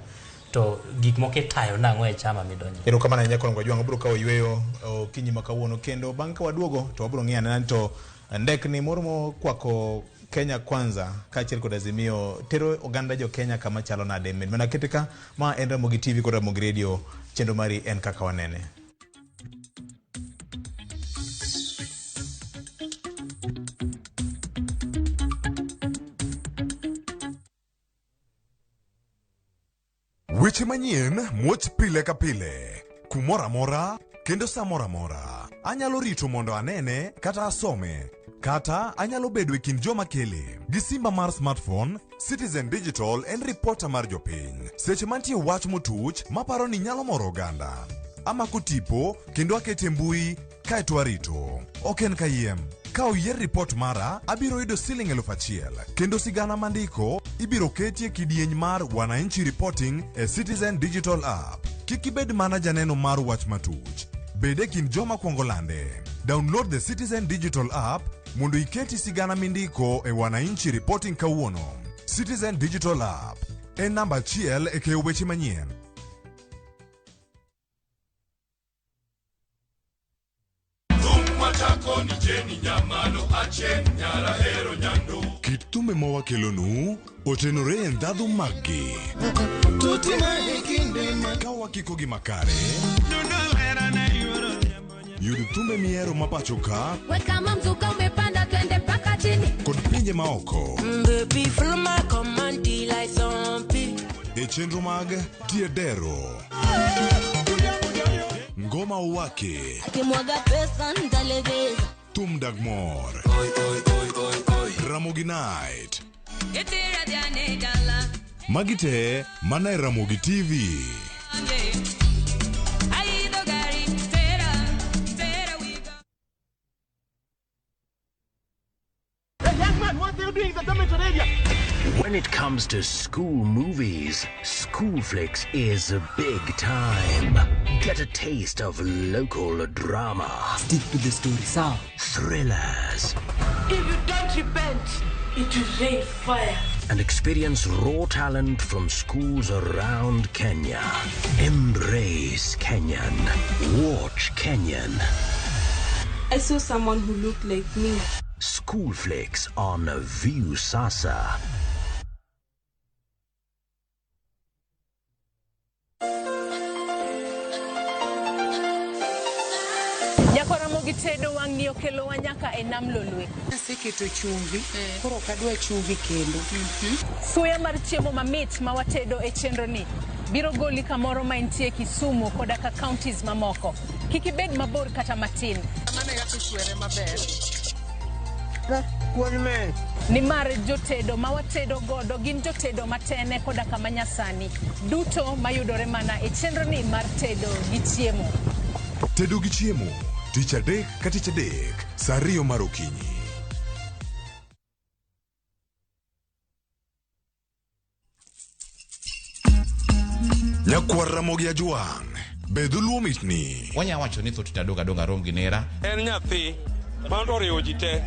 to gik moko itayo nang'o e chama midonjo. Erokamano ahinya Kolongo Jwang', wabiro kawo yweyo okinyi ma kawuono kendo bang' ka waduogo to wabiro ng'iyo anena ni to ndekni moro mokwako Kenya Kwanza kaachiel kod Azimio tero oganda jo Kenya kama chalo nade. Med mana kete ka ma en Ramogi TV kod Ramogi Radio, chenro mari en kaka wanene. Weche manyien muoch pile ka pile, kumoro amora kendo sa moro amora. Anyalo rito mondo anene kata asome, kata anyalo bedo e kind joma kele. Gi simba mar smartphone, Citizen Digital en ripota mar jopiny. Seche mantie wach motuch maparo ni nyalo moro oganda. Amako tipo kendo akete mbui kaeto arito. Ok en kayiem. Ka oyier ripot mara, abiro yudo siling 1000 kendo sigana mandiko ibiro keti e kidieny mar Wananchi Reporting e Citizen Digital App. Kik ibed mana janeno mar wach matuch. Bed e kind joma kwongo lande. Download the Citizen Digital App mondo iketi sigana mindiko e Wananchi Reporting kawuono. Citizen Digital App en namba achiel e keyo weche manyien. Kit thumbe mawakelonu otenore e ndhadhu maggi. Ka wakiko gi makare, yud thumbe mihero ma pacho ka Weka mzuka umepanda twende mpaka chini. kod pinje maoko Baby, follow my command like zombie. e chenro mag Tiedero, Ngoma Uwake, Akimwaga pesa nitalegeza. Thum Dag Mor, Ramogi Night. Magi te mana e Ramogi TV. When it comes to school movies, Schoolflix is big time. Get a taste of local drama. Stick to the story, sawa? Thrillers. If you don't repent, it will rain fire. and experience raw talent from schools around Kenya. Embrace Kenyan. Watch Kenyan. I saw someone who looked like me. School Flicks on Viusasa. Nyakwaramogi tedo wang'ni okelowa nyaka e nam Lolwe. Aseketo chumbi, koro ok adwa chumbi kendo. Suya mar chiemo mamit ma watedo e chenro ni biro goli kamoro ma intie Kisumu koda ka counties mamoko. Kik ibed mabor kata matin. Mano e kaka ichwere maber. Nimar jotedo ma watedo godo gin jotedo matene koda kama nyasani. Duto mayudore mana e chenro ni mar tedo gi chiemo. Tedo gi chiemo, tich adek ka tich adek, saa 2 mar okinyi. Nyakwar Ramogi Ajwang', be dholuo mitni. Wanya wacho ni thoth adong' adong'a rom gi nera. En nyathi mano oriwo ji te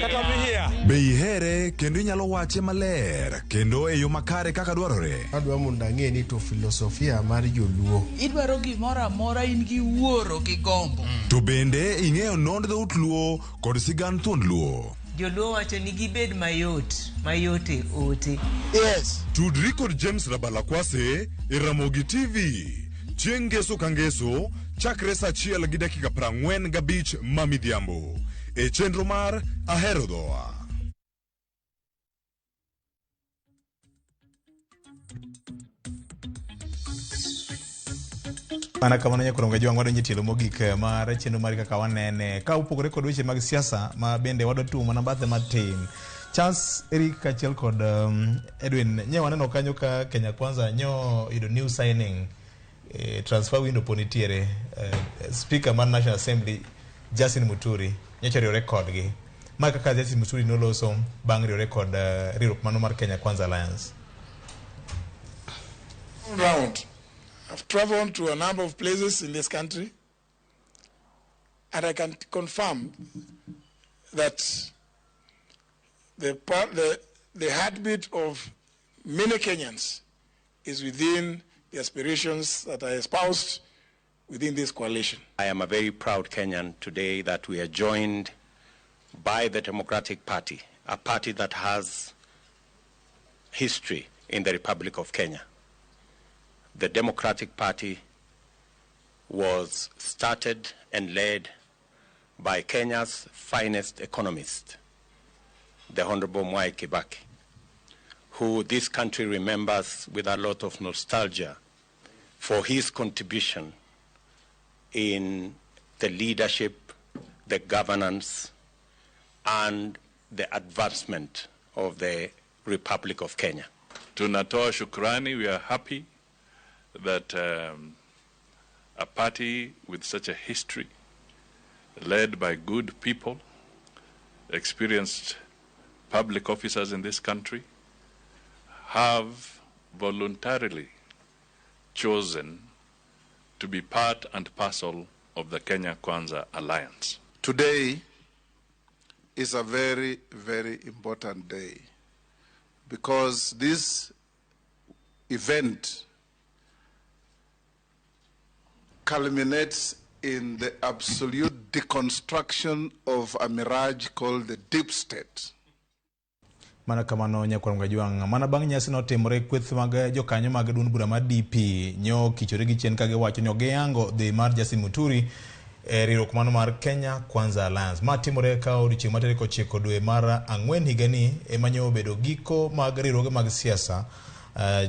kata mihia. Be ihere kendo inyalo wache maler kendo e yo makare kaka dwarore. Adwa mondo ang'e ni to filosofia mar joluo. Idwaro gimoro amora in gi wuoro gi gombo. To bende ing'eyo nond dhout luo kod sigand thuond luo. Joluo wacho ni gibed mayot, mayot e ote. Yes. Tudri kod James Rabalakwase e Ramogi TV. Chieng' ngeso ka ngeso chakre saa 1:45 ma midhiambo. E chenro mar Ahero Dhowa. Mana kamano nyakwar Ajwang' wadonjo e tielo mogik mar chenro mar kaka wanene. Ka opogore kod weche mag siasa ma bende wadwa tumo mana bathe matin. Charles Eric kaachiel kod Edwin, nye waneno kanyo ka Kenya Kwanza nyo yudo new signing, transfer window po nitiere, Speaker mar National Assembly Justin Muturi nyocha riwore kodgi. Ma kaka Justin Muturi noloso bang' riwore kod riwruok mano mar Kenya Kwanza Alliance. Round. I've traveled to a number of places in this country, and I can confirm that the heartbeat of many Kenyans is within the aspirations that are espoused within this coalition. I am a very proud Kenyan today that we are joined by the Democratic Party, a party that has history in the Republic of Kenya. The Democratic Party was started and led by Kenya's finest economist, the Honorable Mwai Kibaki, who this country remembers with a lot of nostalgia for his contribution in the leadership, the governance, and the advancement of the Republic of Kenya. Tunatoa shukrani, we are happy that a party with such a history, led by good people, experienced public officers in this country, have voluntarily chosen to be part and parcel of the Kenya Kwanza Alliance. Today is a very, very important day because this event culminates in the absolute deconstruction of a mirage called the deep state. Mana kamano nyakwar Ajwang', mana bang' nyasi notimore kweth mag jokanyo mag duond bura mar DP nyo kichore gi chien ka giwacho ni giyango dhi mar Justin Muturi e riwruok mano mar Kenya Kwanza Alliance. Ma timore ka odiochieng' mar tarik 9 dwe mar 4 higani ema nyo obedo giko mag riwruoge mag siasa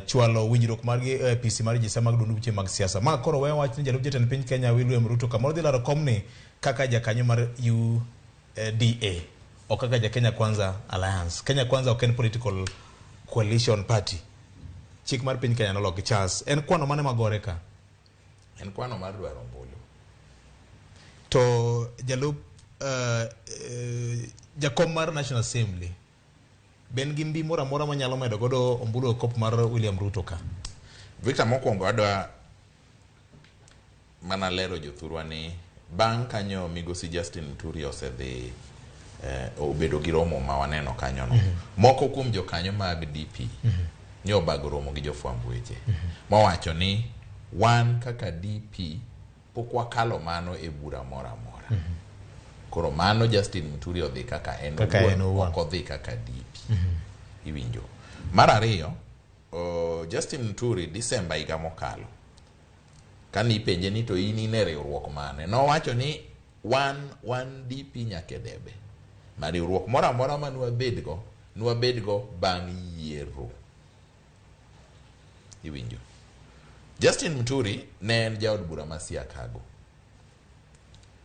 chwalo winjruok margi e apisi mar jisa mag duond buche mag siasa. Ma koro weyo wach ni jalup jatend piny Kenya William Ruto kamoro dhi laro komni kaka jakanyo mar UDA. Ok kaka ja Kenya Kwanza Alliance. Kenya Kwanza ok en political coalition party. Chik mar piny Kenya noloki. Charles, en kwano mane magore ka? En kwano mar dwaro ombulu. To jalup jakom mar National Assembly ben gi mbi moro amora manyalo medo godo ombulu e kop mar William Ruto ka? Victor, mokwongo adwa mana lero jothurwa ni bang' kanyo migosi Justin Muturi osedhi obedo gi romo ma waneno kanyono. Moko kuom jokanyo mag DP ne obago romo gi jofwamb weche mowacho ni wan kaka DP pok wakalo mano e bura moro amora. Koro mano Justin Muturi odhi kaka en owuon, ok odhi kaka DP. Iwinjo. Mar ariyo, Justin Muturi Disemba higa mokalo kane ipenje ni to in in e riwruok mane, nowacho ni wan DP nyaka e debe. Ma riwruok moro amora ma nwabedgo bang' yiero. Iwinjo. Justin Muturi ne en jaod bura ma Siakago.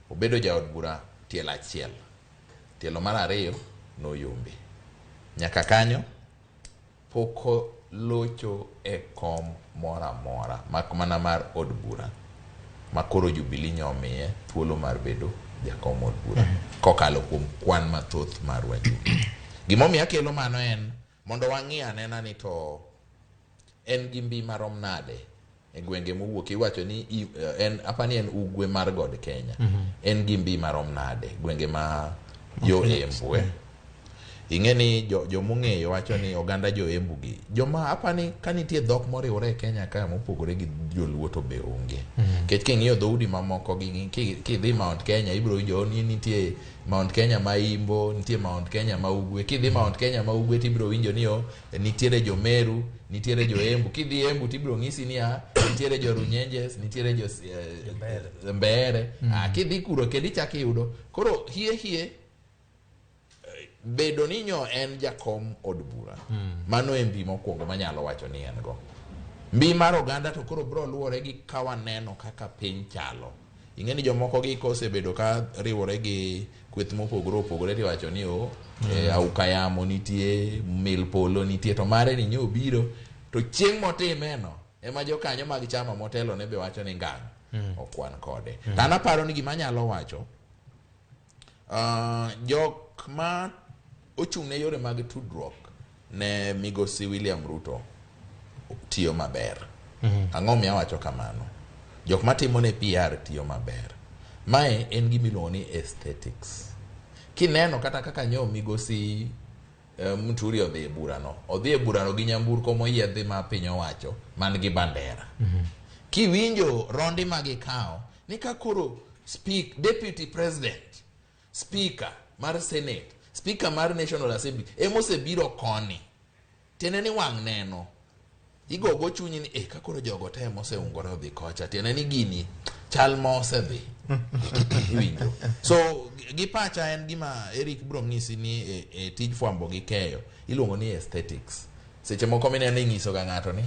Obedo jaod bura tielo achiel. Tielo mar ariyo noyombe. Nyaka kanyo pok locho e kom moro amora mak mana mar od bura ma koro Jubilee nyomiye thuolo mar bedo jakom od bura kokalo kuom kwan mathoth mar wajumbe. Gimomiyo akelo mano en mondo wang'i anena ni to en gi mbi marom nade e gwenge mowuok. Iwacho ni en apani en ugwe mar god Kenya. En gi mbi marom nade gwenge ma yo Embu. Ing'e ni jomong'eyo wacho ni oganda jo Embu gi joma apani ka nitie dhok moriwore e Kenya ka mopogore gi joluo to be onge. Nikech king'iyo dhoudi mamoko gi kidhi Mount Kenya ibiro winjo ni nitie Mount Kenya ma Imbo, nitie Mount Kenya ma Ugwe. Kidhi Mount Kenya ma Ugwe tibiro winjo ni nitiere jo Meru, nitiere jo Embu. Kidhi Embu tibiro ng'isi ni nitiere jo Runyenjes, nitiere jo Mbeere. Kidhi kuro kendo ichako iyudo. Koro hie bedo ni nyo en jakom od bura. Mano e mbi mokwongo manyalo wacho ni en go. Mbi mar oganda to koro biro luwore gi ka waneno kaka piny chalo. Ing'e ni jomoko gi kosebedo ka riwore gi kweth mopogore opogore tiwacho ni auka yamo nitie, mil polo nitie, to mare ni nyo obiro to chieng' motimeno ema jokanyo mag chama motelo ne be wacho ni ngang' ok wan kode. To an aparo ni gima anyalo wacho, jok ma ochung' ne yore mag tudruok ne migosi William Ruto tiyo maber. Ang'o miyo awacho kamano? Jok matimo ne PR tiyo maber. Mae en gima iluongo ni aesthetics. Kineno kata kaka nyo migosi Muturi odhi e burano, odhi e burano gi nyamburko moyiedhi ma piny owacho man gi bandera. Kiwinjo rondi ma gikawo ni ka koro deputy president, speaker mar senate, speaker mar National Assembly emosebiro koni, tiende ni wang' neno igogo chunyi ni ka koro jogo te moseungore odhi kocha, tiende ni gini chal ma osedhi. Iwinjo. So gi pacha en gima Eric bro ng'isi ni e tij fwambo gi keyo iluongo ni aesthetics. Seche moko mineno ing'iso ga ng'ato ni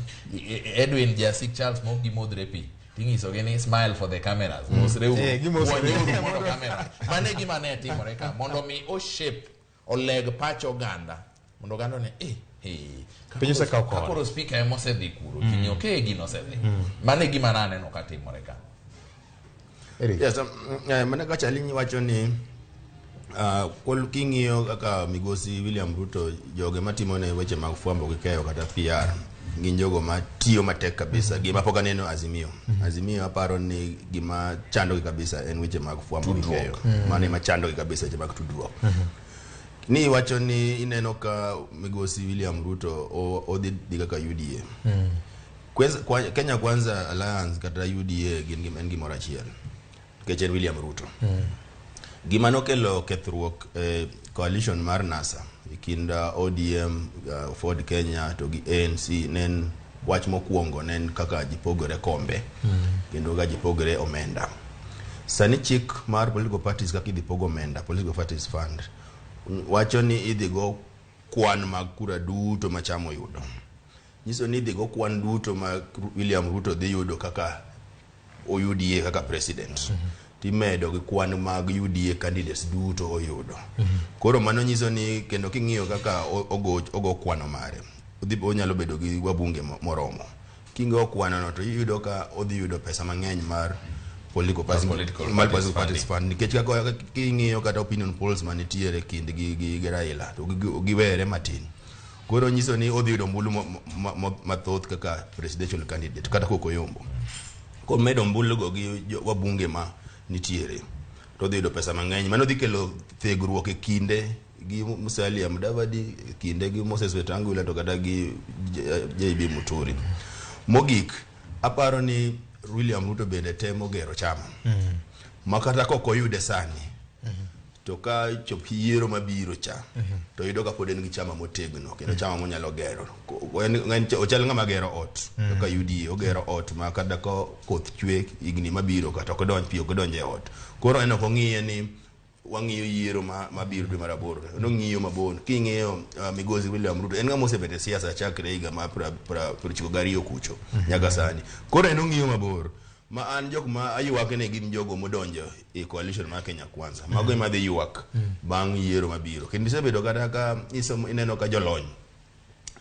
Edwin Jasik Charles mok gimodhre pi, ting'iso gi ni smile for the cameras. Mosre uru. Wuonyeuru mondo camera. Mano e gima ne timore ka mondo mi o shape oleg pach oganda mondo oganda one Piny osekawo kore. Ka koro speaker ema osedhi kuro, gini ok gino osedhi. Mano e gima naneno ka timore ka. Yes, mana kaka Charlie wacho ni king'iyo kaka migosi William Ruto joge matimo ne weche mag fwambo gi keyo kata PR gin jogo matiyo matek kabisa. Gima pok aneno Azimio. Azimio aparo ni gima chandogi kabisa en weche mag fwambo gi keyo. Mano ema chandogi kabisa, weche mag tudruok. Ni wacho ni ineno ka migosi William Ruto odhi dhi kaka UDA. Kenya Kwanza Alliance kata UDA gin en gimoro achiel. Nikech en William Ruto. Gima nokelo kethruok e coalition mar NASA e kind ODM, Ford Kenya to gi ANC ne en wach mokwongo ne en kaka ji pogore kombe kendo kaka ji pogore omenda. Sani chik mar political parties kaka idhi pog omenda, political parties fund, wacho ni idhi go kwan mag kura duto ma chama oyudo. Nyiso ni idhi go kwan duto ma William Ruto dhi yudo kaka UDA kaka president. Timedo gi kwan mag UDA candidates duto oyudo. Koro mano nyiso ni kendo king'iyo kaka ogo kwano mare, onyalo bedo gi wabunge moromo. King'iyo kwano no to iyudo ka odhi yudo pesa mang'eny mar political parties fund. Nikech kaka king'iyo kata opinion polls manitiere kind gi Raila to giwere matin. Koro nyiso ni odhi yudo ombulu mathoth kaka presidential candidate kata kok oyombo. Komedo ombulu go gi wabunge ma nitiere. To odhi yudo pesa mang'eny. Mano dhi kelo thegruok e kinde gi Musalia Mudavadi, e kinde gi Moses Wetangula to kata gi JB Muturi. Mogik, aparo ni William Ruto bende temo gero chama. Ma kata kok oyude sani, to ka chop yiero mabiro cha, to yudo ka pod en gi chama motegno kendo chama monyalo gero. Ochal ng'ama gero ot kaka UDA ogero ot ma kata ka koth chwe higni mabiro kata ok donj pi ok donj e ot. Koro en ok ong'iye ni wang'iyo yiero mabiro dwe mar aboro. Nong'iyo mabor. King'iyo Migosi William Ruto en ng'ama osebet e siasa chakre higa mar 92 kucho nyaka sani. Koro en ong'iyo mabor. Ma an jok ma aywak ne gin jogo modonjo e coalition mar Kenya Kwanza. Mago ema dhi ywak bang' yiero mabiro. Kendo isebedo kata ka ineno ka jolony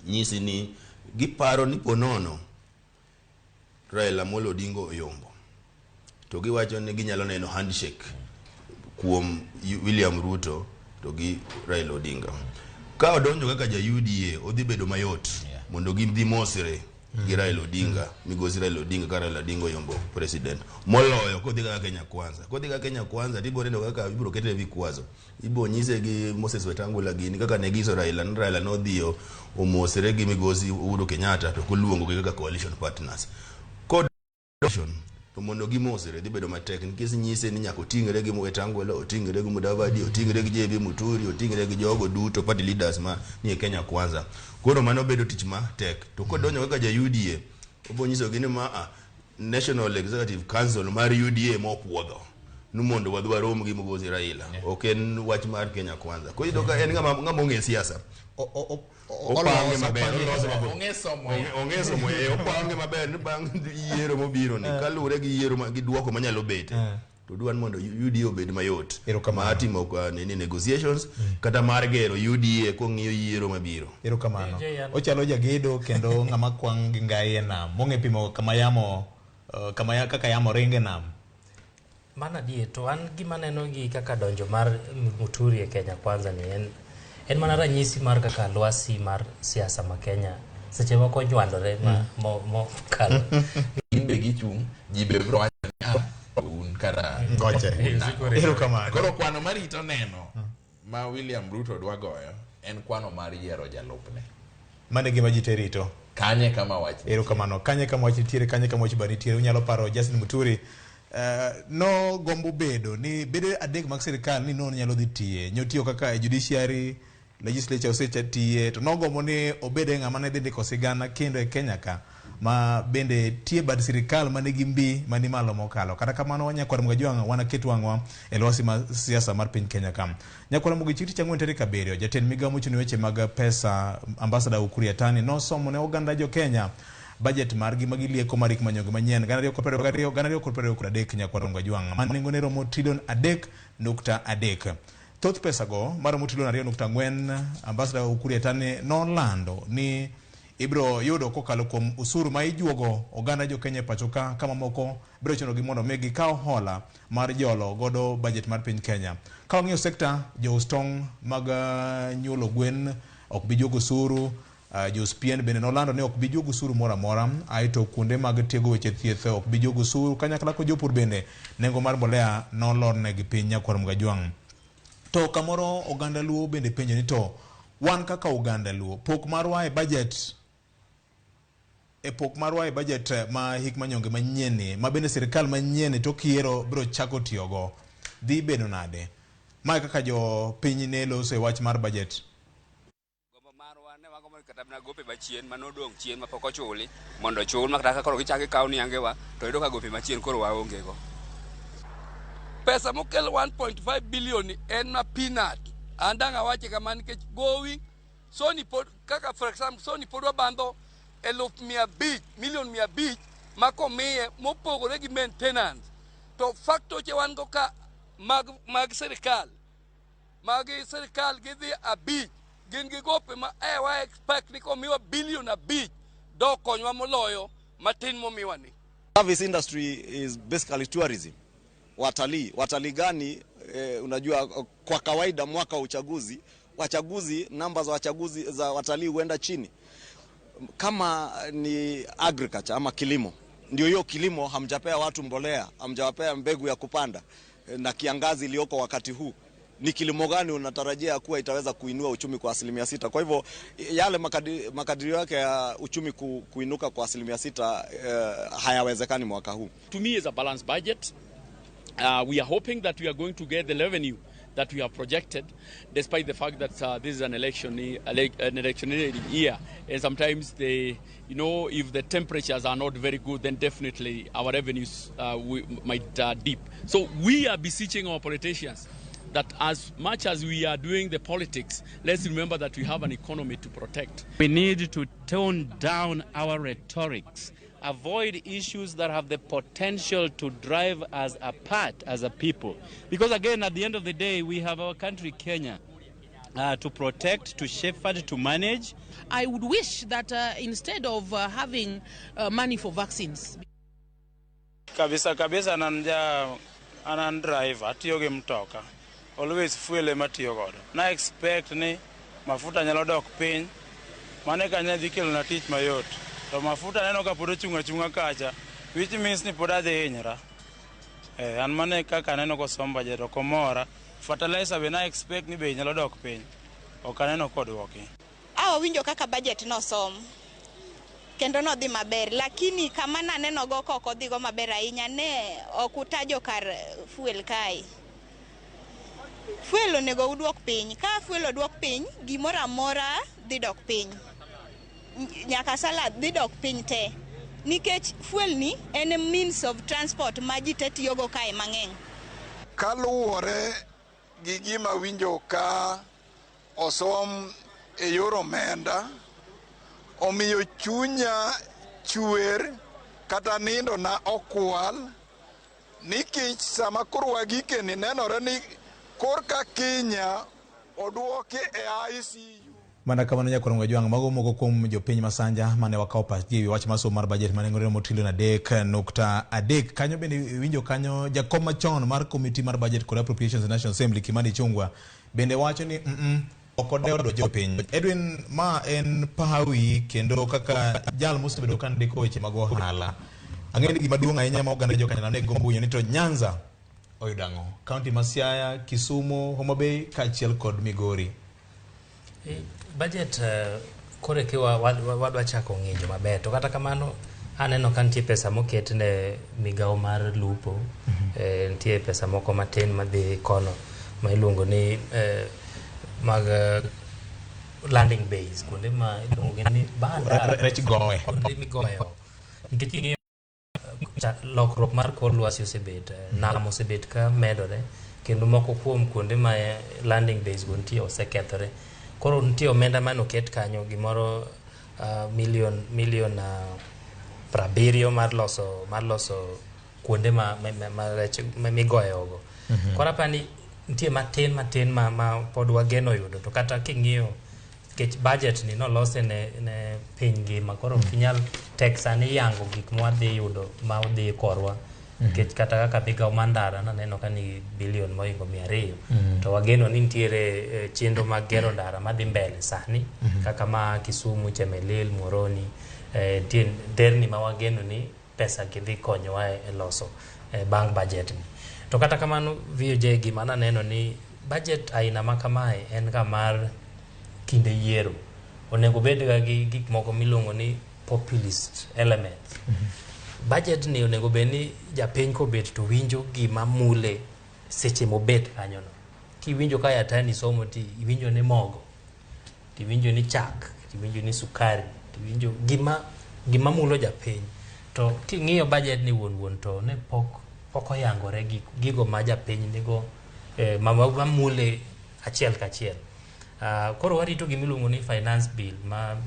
nyisi ni giparo ni ponono Raila Amolo Odinga oyombo. To giwacho ni ginyalo neno handshake kuom William Ruto to gi Raila Odinga. Ka odonjo kaka ja UDA odhi bedo mayot mondo gidhi mosre gi Raila Odinga, migosi Raila Odinga ka Raila Odinga oyombo president. Moloyo kodhi kaka Kenya Kwanza. Kodhi kaka Kenya Kwanza tibiro neno kaka ibiro ketne vikwazo. Ibiro nyise gi Moses Wetangula gini kaka ne giso Raila, ni Raila nodhi omosre gi migosi Uhuru Kenyatta to koluongo gi kaka coalition partners. To mondo gimosre dhi bedo matek nikech nyise ni nyaka oting're gi Wetangula, oting're gi Mudavadi, oting're gi JB Muturi, oting're gi jogo duto party leaders ma nie Kenya Kwanza. Koro mano bedo tich matek. To kodonjo kaka ja UDA, obo nyisogi ni ma National Executive Council mar UDA mopuodho ni mondo wadhi warom gi Migosi Raila. Ok en wach mar Kenya Kwanza. Koro iyudo ka en ng'ama ong'e siasa. Opange maber, olose maber. Ong'e somo. Ong'e somo, opange maber ni bang' yiero mobiro ni kaluwore gi yiero gi duoko manyalo bete. To dwan mondo UDA obed mayot. Mar timo nini negotiations kata mar gero UDA kong'iyo yiero mabiro. Erokamano. Ochalo jagedo kendo ng'ama kwang' gi ngai e nam. Mong'e pimo kama yamo kama kaka yamo ringe nam. Mano adier, to an gima neno gi kaka donjo mar Muturi e Kenya Kwanza ni en mana ranyisi mar kaka lwasi mar siasa ma Kenya seche moko onywandore mokalo. Gin be gichung', ji be biro wacho ni un kara Ngoche. Erokamano. Koro kwano marito neno ma William Ruto dwa goyo en kwano mar yiero jalupne. Mano e gima ji te rito. Kanye kama wach nitie. Erokamano. Kanye kama wach nitiere, kanye kama wach ba nitiere. Unyalo paro Justin Muturi no gombo bedo ni bedo adek mag sirikal ni no nyalo dhi tiye. Nyotiyo kaka e judiciary, legislature osechatiye, to nogombo ni obed e ng'ama ne dhi ndiko sigana kendo e Kenya ka ma bende tiye bad sirikal manigi mbi mani malo mokalo. Kata kamano Nyakwar Mgajwang' wanaket wang'wa e lwasi mar siasa mar piny Kenya ka. Nyakwar Ramogi chieng' tich ang'wen tarik 7, jatend migawo mochung' ne weche mag pesa Ambassador Ukur Yatani nosomo ne oganda jo Kenya budget margi ma gilieko mar hik manyonge manyien 2022 2023 Nyakwar Mgajwang' ma nengone romo trilion 3.3. Thoth pesago maromo trilion 2.4 Ambassador Ukur Yatani nolando ni ibiro yudo kokalo kuom usuru ma ijuogo oganda jo Kenya e pacho ka kama moko biro chunogi mondo mi gikaw hola mar jolo godo budget mar piny Kenya. Ka wang'iyo sekta jous tong' mag nyuolo gwen ok bi juogo usuru, jous pien bende nolando ni ok bi juogo usuru moro amora, aeto kuonde mag tiego weche thieth ok bi juogo usuru, kanyakla kod jopur bende nengo mar mbolea nolornegi piny Nyakwar Mgajwang'. To kamoro oganda Luo bende penjo ni to wan kaka oganda Luo pok marwa e budget e pok marwa e budget ma hik manyonge manyien ni ma bende sirikal manyien tok yiero biro chako tiyogo dhi bedo nade? Mae kaka jo piny ne loso e wach mar budget. Gombo marwa ne wagombo ni kata mana gope machien manodong' chien mapok ochuli mondo ochul ma kata ka koro gichako gikawo niangewa to yudo ka gope machien koro waonge go. Pesa mokel 1.5 billion en ma peanut. An dang' awache kamano nikech gowi Sony pod kaka for example Sony pod wabandho 500,000 milion 500 ma komiye mopogore gi maintenance to factoche wan go ka mag sirikal gidhi 5 gin gi gope ma wa expect ni komiwa billion 5 dokonywa moloyo matin momiwa ni. Service industry is basically tourism. Watalii, watalii gani? Unajua kwa kawaida mwaka wa uchaguzi, wachaguzi namba za wachaguzi za watalii huenda chini. Kama ni agriculture ama kilimo, ndio hiyo kilimo hamjapea watu mbolea, hamjawapea mbegu ya kupanda. na kiangazi iliyoko wakati huu, ni kilimo gani unatarajia kuwa itaweza kuinua uchumi kwa 6%? Kwa hivyo yale makadirio yake ya uchumi kuinuka kwa 6% hayawezekani mwaka huu. To me is a balanced budget. We are hoping that we are going to get the revenue that we have projected, despite the fact that this is an electioneering year, and sometimes if the temperatures are not very good, then definitely our revenues might dip. So we are beseeching our politicians that as much as we are doing the politics, let's remember that we have an economy to protect. We need to tone down our rhetorics, avoid issues that have the potential to drive us apart as a people. Because again, at the end of the day, we have our country, Kenya, to protect, to shepherd, to manage. I would wish that instead of having money for vaccines. Kabisa kabisa anan driver atiyo gi mtoka. Always fuel ema atiyo godo. Na expect ni mafuta nyalo dok piny, mane kanya dhi kelona tich mayot. To mafuta neno ka pod ochung' achung'a kacha, which means ni pod adhi hinyra. An mane kaka aneno kosom budget ok omora. Fertilizer be na expect ni bei nyalo dok piny, ok aneno koduoki. Awinjo kaka budget nosom kendo nodhi maber, lakini kama naneno go kok odhigo maber ahinya ne ok utajo kar fuel kae. Fuel onego uduok piny. Ka fuel oduok piny, gimoro amora dhi dok piny. Nyaka salad dhi dok piny te. Nikech fuel ni en means of transport ma ji te tiyogo kae mang'eny. Kaluwore gi gima winjo ka osom e yor omenda, omiyo chunya chwer kata nindo na okwal, nikech sama koro wagikeni nenore ni korka Kenya oduoke e ICU. Mana kamano nyakwar Ngajwang', mago moko kuom jopiny Masanja mane wakawo pachgi ewi wach mar somo mar budget ma nengone romo trilion 3.3. Kanyo bende iwinjo kanyo jakom machon mar komiti mar budget kod appropriations National Assembly Kimani Ichung'wa bende wacho ni ok odewo dwach jopiny. Edwin, ma en pawi kendo kaka jal mosebedo ka ndiko weche mag ohala, ang'eyo ni gima duong' ahinya ma oganda jokanyanam ne gombo winjo ni to Nyanza oyudo ang'o? Kaunti ma Siaya, Kisumu, Homa Bay kaachiel kod Migori. Budget kore ki wadwa chako ng'injo maber, to kata kamano aneno ka nitie pesa moket ne migawo mar lupo. Nitie pesa moko matin madhi kono ma iluongo ni mag landing base, kuonde ma iluongo ni banda rech gowe, kuonde migoyo. Nikech ing'eyo lokruok mar kor lwasi osebet, nam osebet ka medore, kendo moko kuom kuonde ma landing base go nitie osekethore. Koro nitie omenda mane oket kanyo gimoro milion 70 mar loso kuonde ma rech migoyogo. Koro apani nitie matin ma pod wageno yudo, to kata king'iyo nikech budget ni nolose ne piny ngima, koro ok inyal tek sani yango gik mwadhi yudo ma odhi korwa. Nikech kata kaka migawo mar ndara naneno ka nigi bilion mohingo 200, to wageno ni nitiere chenro mag gero ndara madhi mbele sani, kaka ma Kisumu, Chemelil, Muhoroni, nitie nderni ma wageno ni pesa gi dhi konyowa e loso bang' budget ni. To kata kamano VOJ, gima naneno ni budget aina ma kamae en ga mar kinde yiero, onego bed ga gi gik moko miluongo ni populist elements. Budget ni onego bed ni japiny kobet to winjo gima mule seche mobet kanyono. Kiwinjo ka yatani somo ti iwinjo ni mogo, tiwinjo ni chak, tiwinjo ni sukari, tiwinjo gima mulo japiny. To king'iyo budget ni wuon to ne pok oyangore gigo ma japiny nigo ma mule achiel kachiel. Koro warito gima iluongo ni finance bill ma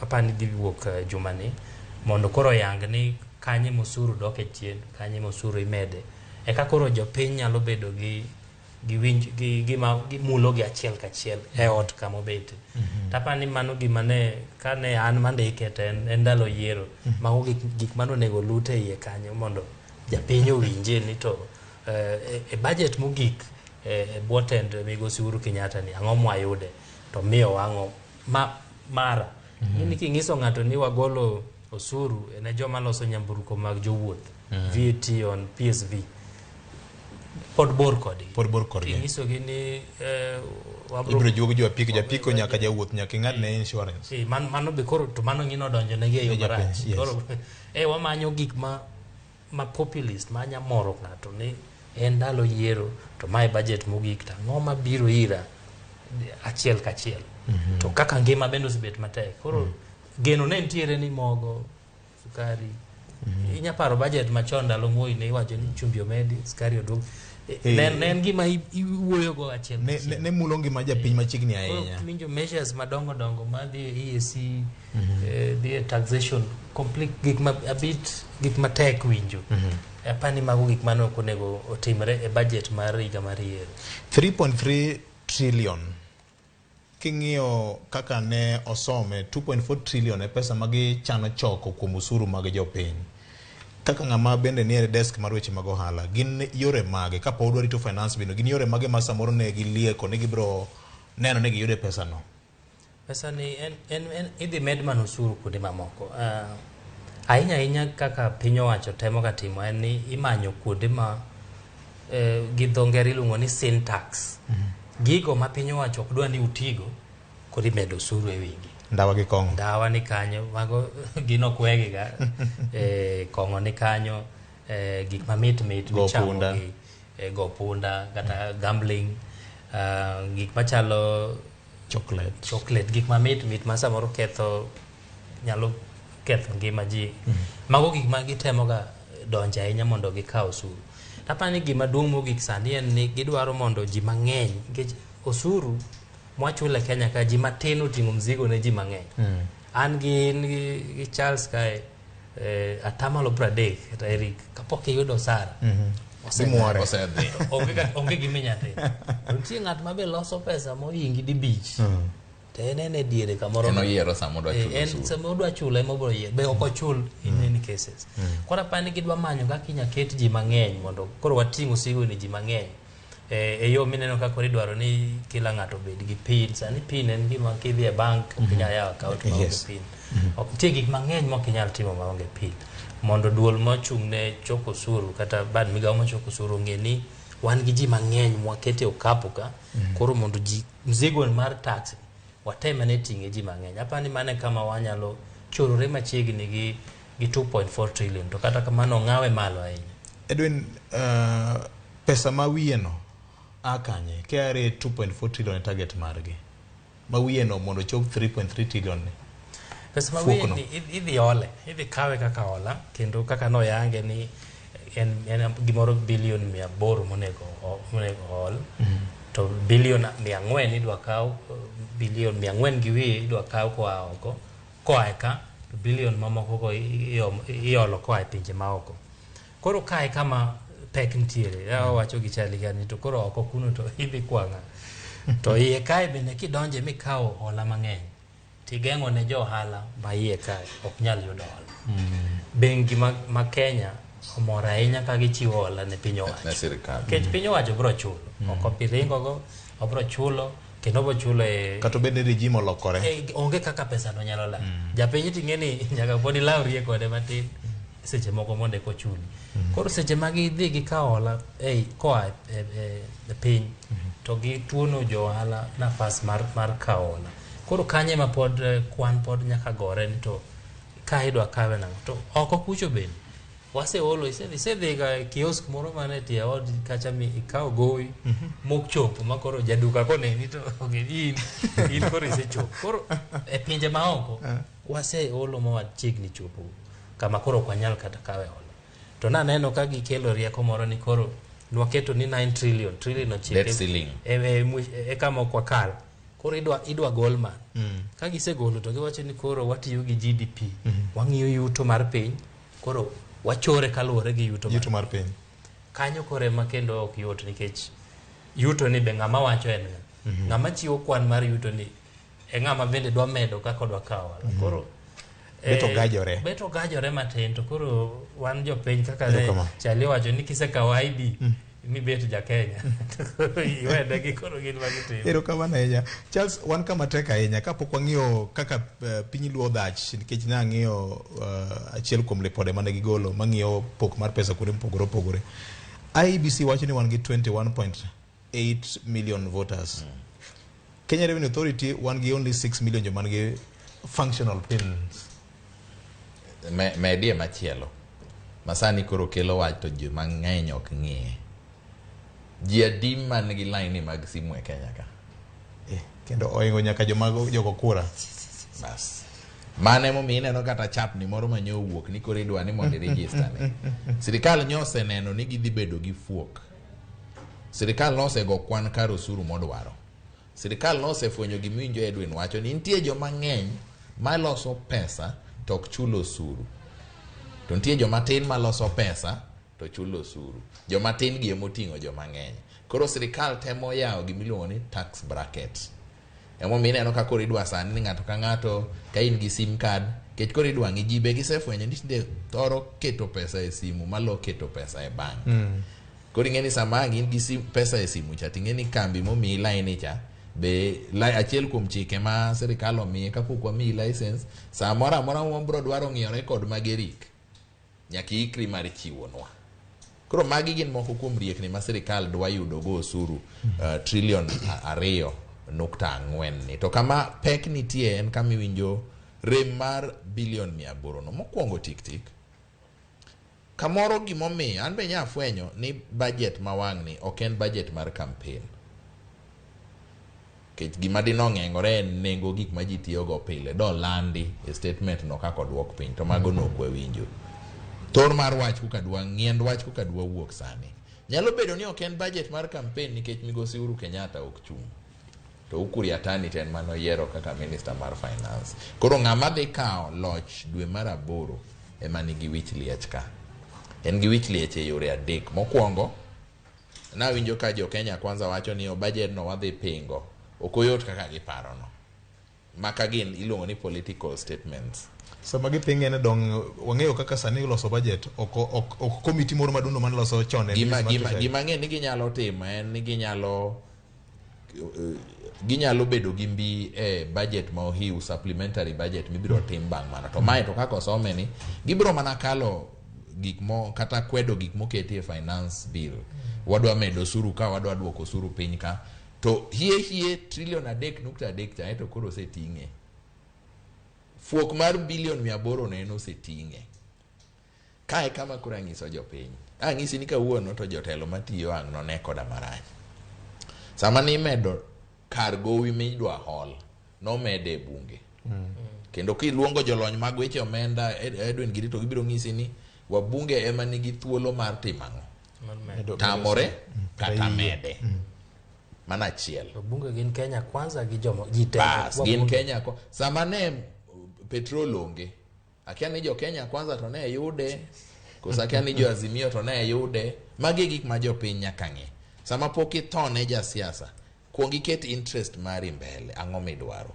apani dhi wuok jumani, mondo koro oyang ni kanye mosuru dok e chien, kanye mosuru imede, eka koro jopiny nyalo bedo gi gima mulo gi achiel kachiel e ot kama obete. Tapani mano gima ne kane an mandike to en ndalo yiero, mago gik mane onego lute iye kanyo mondo japiny owinje ni to e budget mogik e bwo tend migosi Uhuru Kenyatta ni ang'o mwayude to miyo wang'o mara. Ni king'iso ng'ato ni wagolo osuru ne joma loso nyamburko mag jowuoth, VAT on PSV, pod bor kodgi. Pod bor kodgi. Inyisogi ni wabro Ibiro juogo jo apiko, japiko nyaka jawuoth nyaka ing'ad ne insurance. Mano be koro to mano ng'ino donjo negi e yo Ne japiny, marach. yes. Koro wamanyo gik ma populist ma nya moro ng'ato ni en ndalo yiero to mae budget mogik to ang'o mabiro ira achiel kachiel. To kaka ngima bende osebet matek. Koro geno ne nitiere ni mogo, sukari. Inya paro budget machon ndalo Moi ne iwacho ni chumbi omedi, sukari oduog. Ne en gima iwuoyogo achiel kachiel. Ne mulo ngima japiny machiegni ahinya. Koro winjo measures madongo dongo madhi e EAC, dhi e taxation, complete gik ma a bit gik matek winjo. Apani mago gik mane ok onego otimre e budget mar higa mar yiero. 3.3 trillion. King'iyo kaka ne osome, 2.4 trillion e pesa ma gichano choko kuom osuru mag jopiny. Kaka ng'ama bende nie desk mar weche mag ohala, gin yore mage kapo udwa rito finance bill, gin yore mage ma samoro ne gilieko ni gibiro neno ni giyude pesa no? Pesa ni en idhi med mana osuru kuonde mamoko. Ahinya ahinya kaka piny owacho temo ga timo en ni imanyo kuonde ma gi dho ngere iluongo ni sin tax. Gigo ma piny owacho ok dwa ni utigo, koro imedo osuru e wigi. Ndawa gi kong'o. Ndawa ni kanyo, mago gin ok wegi ga. Kong'o ni kanyo, gik mamit mit Go michamo punda. gi, go punda kata gambling, gik machalo chocolate. Chocolate, gik mamit mit ma samoro nyalo ketho ngima ji. Mago gik ma gitemo ga donjo ahinya mondo gikaw osuru. Apani ni gima duong' mogik sani en ni gidwaro mondo ji mang'eny, nikech osuru mwachulo e Kenya ka ji matin oting'o mzigo ne ji mang'eny. An gi Charles kae, atamalo 30 kata Eric, kapok iyudo osara, Imuore. Osedhi. Onge gima inyalo timo. To nitie ng'at ma be loso pesa mohingi dibich. To en e diere kamoro. En oyiero sama odwa chulo En osuru. sama odwa chulo ema obiro yiero. Be ok ochul in any cases. Koro apani gidwa manyo kaka inya ket ji mang'eny mondo koro wating' osigo ni ji mang'eny. E yo mineno ka koro idwaro ni kila ng'ato obed gi PIN. Sani PIN en gima kidhi e bank ok inyal yawo account maonge PIN. Ok nitie gik mang'eny ma ok inyal timo maonge PIN. Mondo duol mochung' ne choko osuru kata bad migawo machoko osuru ong'e ni wan gi ji mang'eny mwakete okapu ka. Koro mondo ji mzigo mar tax watem ane ting'e ji mang'eny. Apani mano e kama wanyalo chorore machiegni gi 2.4 trillion. To kata kamano ong'awe malo ahinya. Edwin, pesa ma wiye no a kanye? KRA 2.4 trillion e target margi. Ma wiye no mondo ochop 3.3 trillion ni. Pesa ma wiye Fuokno. ni idhi ole, idhi kawe kaka hola, kendo kaka noyange ni en gimoro bilion 800 monego ol. To bilion 400 idwa kaw, bilion 400 gi wiye idwa kaw koa oko, koa e ka, to bilion mamoko go iolo koa e pinje maoko. Koro kae kama pek nitiere, awacho gi Charlie gani to koro oko kuno to idhi kwang'a. To iye kae bende kidonje mikawo hola mang'eny, tigeng'o ne jo ohala ma iye kae ok nyal yudo hola. Bengi ma Kenya omor ahinya ka gichiwo hola ne piny owacho. Ne sirikal. Nikech piny owacho biro chulo. Ok obi ringo go, obiro chulo, kendo obiro chulo e Kata obed ni regime olokore. Onge kaka pesa no nyalo lal. Japiny ting'e ni nyaka pod ilawrie kode matin seche moko mondo eka ochuli. Koro seche ma gidhi gikawo hola koa e piny, to gituono jo ohala nafas mar kawo hola. Koro kanyo ema pod kwan pod nyaka gore ni to ka idwa kawe nang'o. To oko kucho bende waseolo, isedhi ga e kiosk moro mane tie ot kacha mi ikawo gowi mok chopo ma koro jaduka koneni to ong'e ni in koro isechopo. Koro e pinje maoko waseolo ma wachiegni chopo kama koro ok wanyal kata kawe hola. To naneno ka gikelo rieko moro ni koro nwaketo ni 9 trillion, trillion ochiko Debt ceiling. E kama ok wakal. Koro idwa gol man. Ka gisegolo to giwacho ni koro watiyo gi GDP. Wang'iyo yuto mar piny, koro wachore kaluwore gi yuto Yuto mar piny. Kanyo koro ema kendo ok yot nikech yuto ni be ng'ama wacho en ng'a. Ng'ama chiwo kwan mar yuto ni e ng'ama bende dwa medo kaka odwa kawo hola. Koro, Bet ogajore. Bet ogajore matin to koro wan jopiny kaka ne Erokamano. Charlie owacho ni kisekawo ID mibet ja Kenya. To koro iwene gi koro gin ma gitimo. Erokamano ahinya. Charles, wan kama tek ahinya kapok wang'iyo kaka piny luo dhach, nikech ne ang'iyo achiel kuom lipode mane gigolo mang'iyo pok mar pesa kuonde mopogore opogore. IEBC wacho ni wan gi 21.8 million voters. Kenya Revenue Authority wan gi only 6 million joma nigi functional pins. Medie machielo masani koro kelo wach to ji mang'eny ok ng'iye. Ji adi man gi laini mag simu e Kenya ka? Kendo oingo nyaka joma jogo kura. Bas. Mano emomiyo ineno kata chapni moro ma nyo owuok ni koro idwa ni mondo iregister ne. Sirikal nyo oseneno ni gidhi bedo gi fuok. Sirikal nosego kwan kar osuru modwaro. Sirikal nosefwenyo gimiwinjo Edwin wacho ni nitie joma ng'eny maloso pesa to ok chul osuru. To nitie joma tin maloso pesa to chulo osuru. Joma tin gi emoting'o joma ng'eny. Koro sirikal temo yawo gimiluongo ni tax bracket. Emomiyo ineno ka koro idwa sani ni ng'ato ka ng'ato ka in gi sim card nikech koro idwa ng'i ji be gisefwenyo ni tinde thoro keto pesa e simu malo keto pesa e bank. Koro ing'e ni sama ang' in gi sim, pesa e simu cha ting'e ni kambi momiyi laini cha be achiel kuom chike ma sirikal omiye kapok wamiyi license samoro amora ma wabro dwaro ng'iyo record mag Eric nyaka iikri mar chiwonwa. Koro magi gin moko kuom riekni ma sirikal dwa yudo go osuru trilion 2.4 ni. To kama pek nitie en kama iwinjo rem mar bilion 800 no. Mokwongo tik tik. Kamoro gimomiyo an be nya fwenyo ni budget ma wang'ni ok en budget mar campaign. Nikech gima dinong'eng'ore en nengo gik ma ji tiyogo pile dolandi e statement no kaka oduok piny to mago nok wawinjo. Thor mar wach kuka dwa ng'iend wach kuka dwa wuok sani. Nyalo bedo ni ok en budget mar campaign nikech migosi Uhuru Kenyatta ok chung'. To Ukur Yatani to en manoyiero kaka minister mar finance. Koro ng'ama dhi kawo loch dwe mar 8 ema nigi wich liech ka. En gi wich liech e yore adek. Mokwongo, nawinjo ka jo Kenya Kwanza wacho ni budget no wadhi pingo. Ok oyot kaka giparo no. Maka gin iluongo ni political statements. Sama gipinge ne dong wang'eyo kaka sani iloso budget ok komiti moro madundo mane loso chon. Gima ng'e ni ginyalo timo en ni ginyalo bedo gi mbi e budget ma ohiw supplementary budget mibiro tim bang' mano. To mae to kaka osome ni gibiro mana kalo gik mo kata kwedo gik moketi e finance bill. Wadwa medo osuru ka, wadwa duoko osuru piny ka. To hie trilion 3.3 cha to koro oseting'e. Fuok mar bilion 800 no en oseting'e. Kae kama koro ang'iso jopiny. Ang'isi ni kawuono to jotelo matiyo ang' none koda marach. Sama nimedo kar gowi midwa hol, nomede e bunge. Kendo kiluongo jolony mag weche omenda Edwin Giri to gibiro ng'isi ni wabunge ema nigi thuolo mar timo ang'o? Tamore kata mede. Mana achiel. Wabunge gin Kenya Kwanza gi joma ji te. Bas, gin Kenya ko. Sama ne petrol onge, akia ni jo Kenya Kwanza to ne yude, koso akia ni jo Azimio to ne yude. Magi gik ma jopiny nyaka ng'e. Sama pok ithone jasiasa, kuong iket interest mari mbele, ang'o midwaro.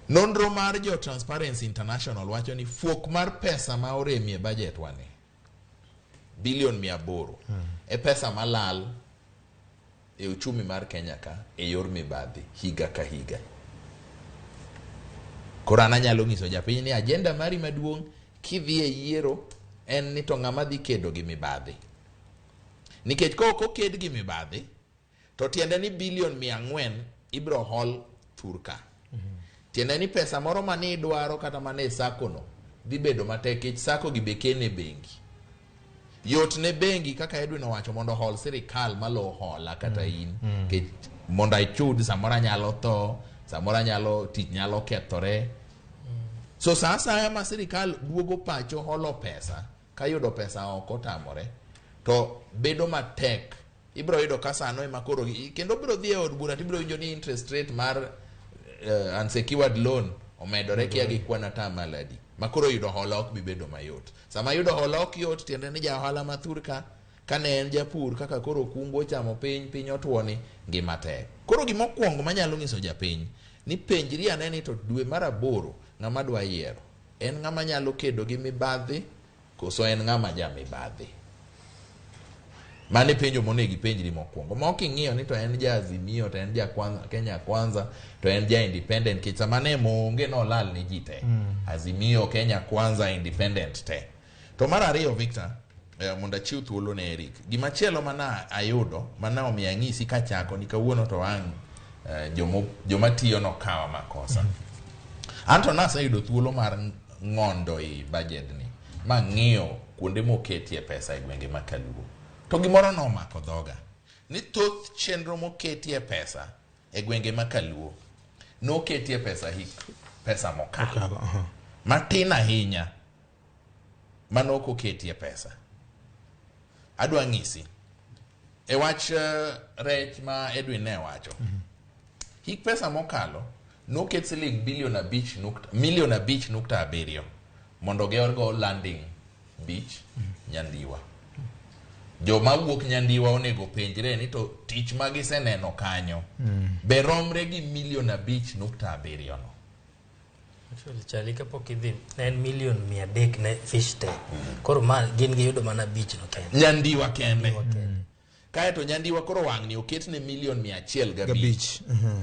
Nonro mar jo Transparency International wacho ni fuok mar pesa ma oremie budget wani, bilion 800, e pesa malal e uchumi mar Kenya ka e yor mibadhi higa ka higa. Koro an anyalo nyiso japiny ni agenda mari maduong' kidhi e yiero en ni to ng'ama dhi kedo gi mibadhi. Nikech ka ok oked gi mibadhi, to tiende ni bilion 400 ibiro hol thurka. Tiende ni pesa moro mane idwaro kata mane sako no dhi bedo matek nikech sako gi be kene bengi. Yot ne bengi kaka Edwin owacho mondo hol sirikal malo hola kata in. Nikech mondo achud samoro anyalo tho, samoro anyalo tich nyalo kethore. So sa asaya ma sirikal duogo pacho holo pesa, kayudo pesa oko tamore, to bedo matek. Ibiro yudo ka sano ema koro kendo biro dhi e od bura tibiro winjo ni interest rate mar unsecured loan omedore kia gi kwan atamalo adi. Ma koro yudo hola ok bi bedo mayot. Sama yudo hola ok yot, tiende ni ja ohala ma thurka, kane en japur kaka koro kungo ochamo piny, piny otuo ni ngima tek. Koro gimokwongo manyalo nyiso japiny ni penjri ane ni to dwe mar 8 ng'ama dwa yiero en ng'ama nyalo kedo gi mibadhi koso en ng'ama ja mibadhi. Mano e penjo monego ipenjri mokwongo. Ma ok ing'iyo ni to en ja Azimio, to en ja Kenya Kwanza, to en ja Independent, nikech sama ne onge nolal ne ji te. Azimio, Kenya Kwanza, Independent te. To mar ariyo, Victor, Mondo achiw thuolo ne Eric. Gimachielo mana ayudo, mana omiyo anyisi kachako ni kawuono to ang' joma tiyo nokawa makosa. Anto naseyudo thuolo mar ng'ondo i budget ni, ma ng'iyo kuonde moketie pesa e gwenge ma Kaluo. To gimoro nomako dhoga, ni thoth chenro moketie pesa e gwenge ma Kaluo noketie pesa hik pesa mokalo. Matin ahinya manok oketie pesa. Adwa ng'isi e wach rech ma Edwin ne wacho. Hik pesa mokalo noket siling bilion 5.7 mondo ogergo landing beach Nyandiwa. Joma wuok Nyandiwa onego penjre ni to tich ma giseneno kanyo be romre gi milion 5.7 no. Actually, Charlie, kapok idhi, ne en milion 300 ne fish tank. Koro ma gin giyudo mana 5 no kende. Nyandiwa kende. Kaeto Nyandiwa koro wang'ni oketne milion 105.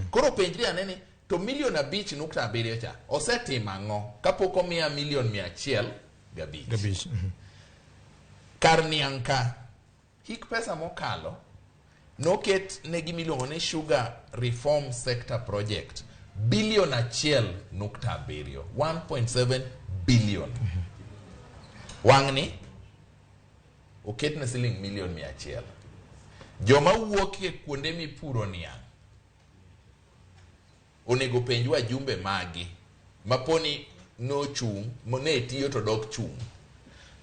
Koro penjri ane ni to milion 5.7 cha osetimo ang'o kapok omiya milion 105. Kar niang' ka hik pesa mokalo noket ne gimiluongo ni Sugar Reform Sector Project bilion 1.7, 1.7 billion. Wang'ni oketne siling milion 100. Joma wuok e kuonde mipuro niang' onego penj wajumbe magi maponi nochung' ne tiyo to dok chung'.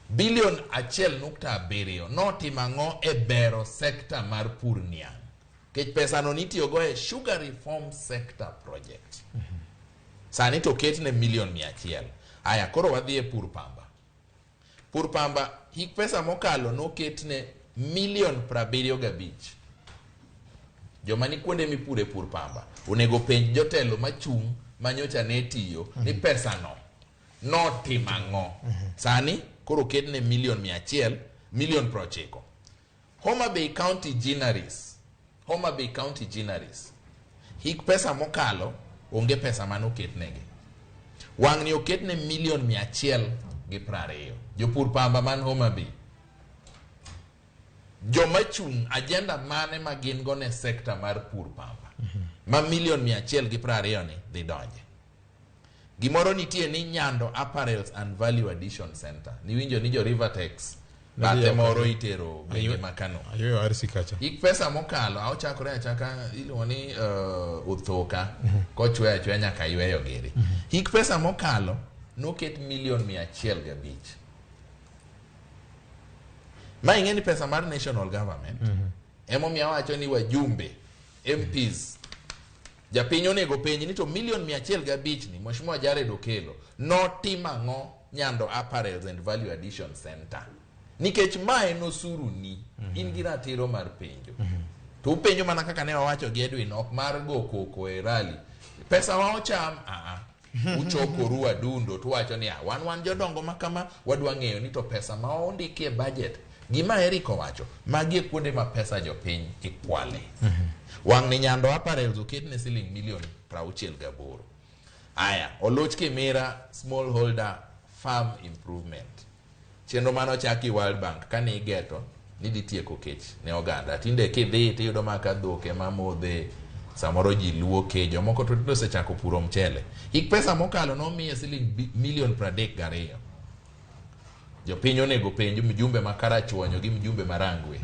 Bilion 1.7 notimo ang'o e bero sekta mar pur niang'? Nikech pesano nitiyogo e Sugar Reform Sector Project. Sani to oketne milion 100. Aya, koro wadhi e pur pamba. Pur pamba hik pesa mokalo noketne milion 75. Joma ni kuonde mipure pur pamba onego penj jotelo machung' manyocha ne tiyo ni pesano notimo ang'o. Sani koro oketne milion 100, milion 90. Homa Bay County Ginneries. Homa Bay County Ginneries. Hik pesa mokalo onge pesa manoketnegi. Wang'ni oketne milion 120. Jopur pamba man Homa Bay. Joma chung' agenda mane ma gin go ne sekta mar pur pamba ma milion 120 ni dhi donje. Gimoro nitie ni Nyando Apparels and Value Addition Center. Niwinjo ni jo Rivertex bathe moro itero gwenge ma Kano. Ayueyo RC kacha. Hik pesa mokalo ochakore achaka iluongo ni Uthoka kochweyo achweya nyaka yweyo giri. Hik pesa mokalo noket milion 105. Ma ing'e ni pesa mar national government emomiyo awacho ni wajumbe MPs japiny onego penj ni to milion 105 ni Mheshimiwa Jared Okello notimo ang'o Nyando Apparels and Value Addition Center. Nikech ma en osuru ni, in gi ratiro mar penjo. To upenjo mana kaka ne wawacho gi Edwin, ok mar go koko e rally. Pesa wa ocham, uchokoru adundo tuwacho ni wan jodongo ma kama wadwa ng'eyo ni to pesa ma ondiki e budget gima Eric owacho magi e kuonde ma pesa jopiny ikwale. Wang'ni Nyando Apparels oketne siling milion 68. Aya, Oluch Kimira Smallholder Farm Improvement. Chenro mane ochaki World Bank kane igeto ni dhi tieko kech ne oganda. Tinde kidhi tiyudo mana ka dhok ema modhe, samoro ji luoke, jomoko to tinde osechako puro mchele. Hik pesa mokalo nomiye siling milion 32. Jopiny onego penj mjumbe ma Karachuonyo gi mjumbe ma Rangwe.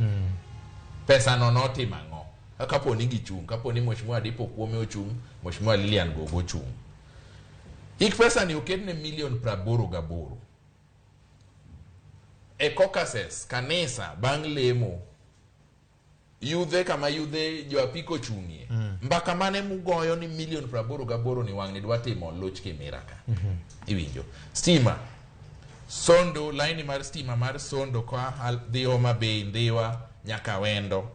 Pesa no notimo ang'o? Kapo ni gichung', kapo ni Mheshimiwa Dipo Kuome ochung', Mheshimiwa Lilian Gogo ochung'. Hik pesa ni oketne milion 88. E caucuses, kanisa, bang' lemo, yudhe kama yudhe jo apiko chung'ie. Mbaka mane mugoyo ni milion 88 ni wang'ni dwa timo Luch Kimira ka. Iwinjo. Stima. Sondo, laini mar stima mar Sondo koa dhi Homa Bay, Ndhiwa, nyaka Wendo.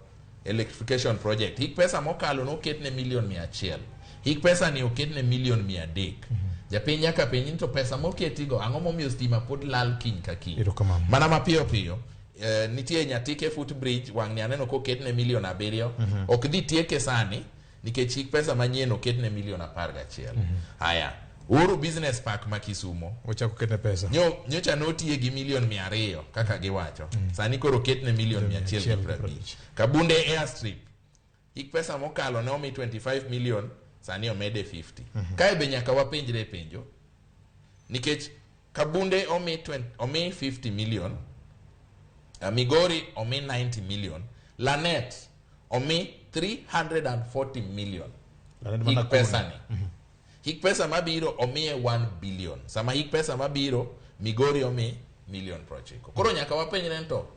Electrification project. Hik pesa mokalo noketne milion 100. Hik pesa ni oketne milion 300. Japiny nyaka penj ni to pesa moketigo ang'o momiyo stima pod lal kiny ka kiny. Mana mapiyo piyo nitie Nyatike footbridge wang'ni aneno koketne milion 7. Ok dhi tieke sani nikech hik pesa manyien oketne milion 11. Aya, Uhuru Business Park ma Kisumo ochako ketne pesa nyocha notiye gi milion 200 kaka giwacho. Sani koro oketne milion 150. Kabunde Airstrip hik pesa mokalo ne omi 25 million, sani omede 50. Kae be nyaka wapenjre penjo nikech Kabunde omi 50 million, Migori omi 90 million, Lanet omi 340 million. Hik pesa ni. Hik pesa mabiro omiye 1 billion. Sama hik pesa mabiro Migori omi milion 90. Koro nyaka wapenjre to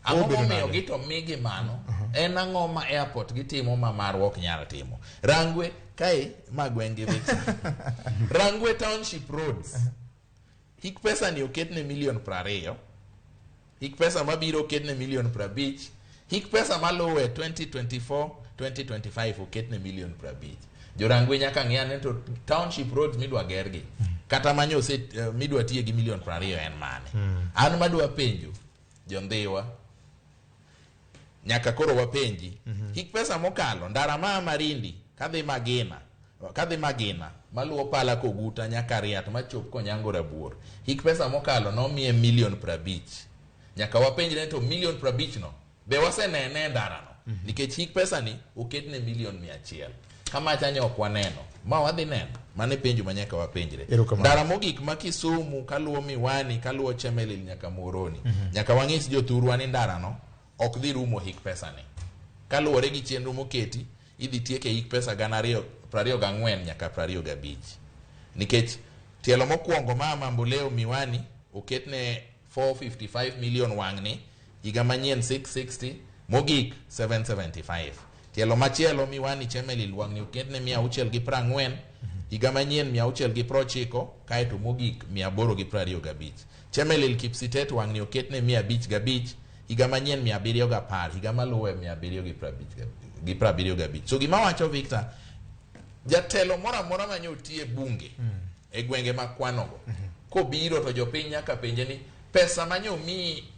ang'o momiyo gito migi mano? En ang'o ma airport gitimo ma marwa ok nyal timo? Rangwe kae ma gwenge Victor. Rangwe Township Roads. Hik pesa ni oketne milion 20. Hik pesa mabiro oketne milion 50. Hik pesa maluwe 2024 2025 oketne milion 50. Jorangwe nyaka ng'e ane to township roads midwa gergi kata manyo ose midwa tiye gi milion 20 en mane? An madwa penjo jondhiwa nyaka koro wapenji. Hik pesa mokalo ndara ma Marindi kadhi Magina maluwo Pala Koguta nyaka Riat machop Konyango Rabuor, hik pesa mokalo nomiye milion 50. Nyaka wapenjre to milion 50 no be wasenene ndara no? Nikech hik pesa ni oketne milion 100. Kama chanyo ok waneno ma wadhi neno, mane penjo ma nyaka wapenjre. Ndara mogik ma Kisumu kaluwo Miwani kaluwo Chemelil nyaka Moroni, nyaka wang'is jothurwa ni ndara no ok dhi rumo hik pesa ni. Kaluwore gi chenro moketi idhi tieke hik pesa 2024 nyaka 25. Nikech tielo mokwongo ma Mamboleo Miwani oketne 455 million wang'ni, higa manyien 660, mogik 775. Tielo machielo Miwani Chemelil wang'ni oketne 640, higa manyien 690, kaeto mogik 825. Chemelil Kipsitet wang'ni oketne 505, higa manyien 710, higa maluwe 775. So gima wacho Victor, jatelo moro amora manyo tie bunge e gwenge ma kwanogo kobiro to jopiny nyaka penje ni pesa manyo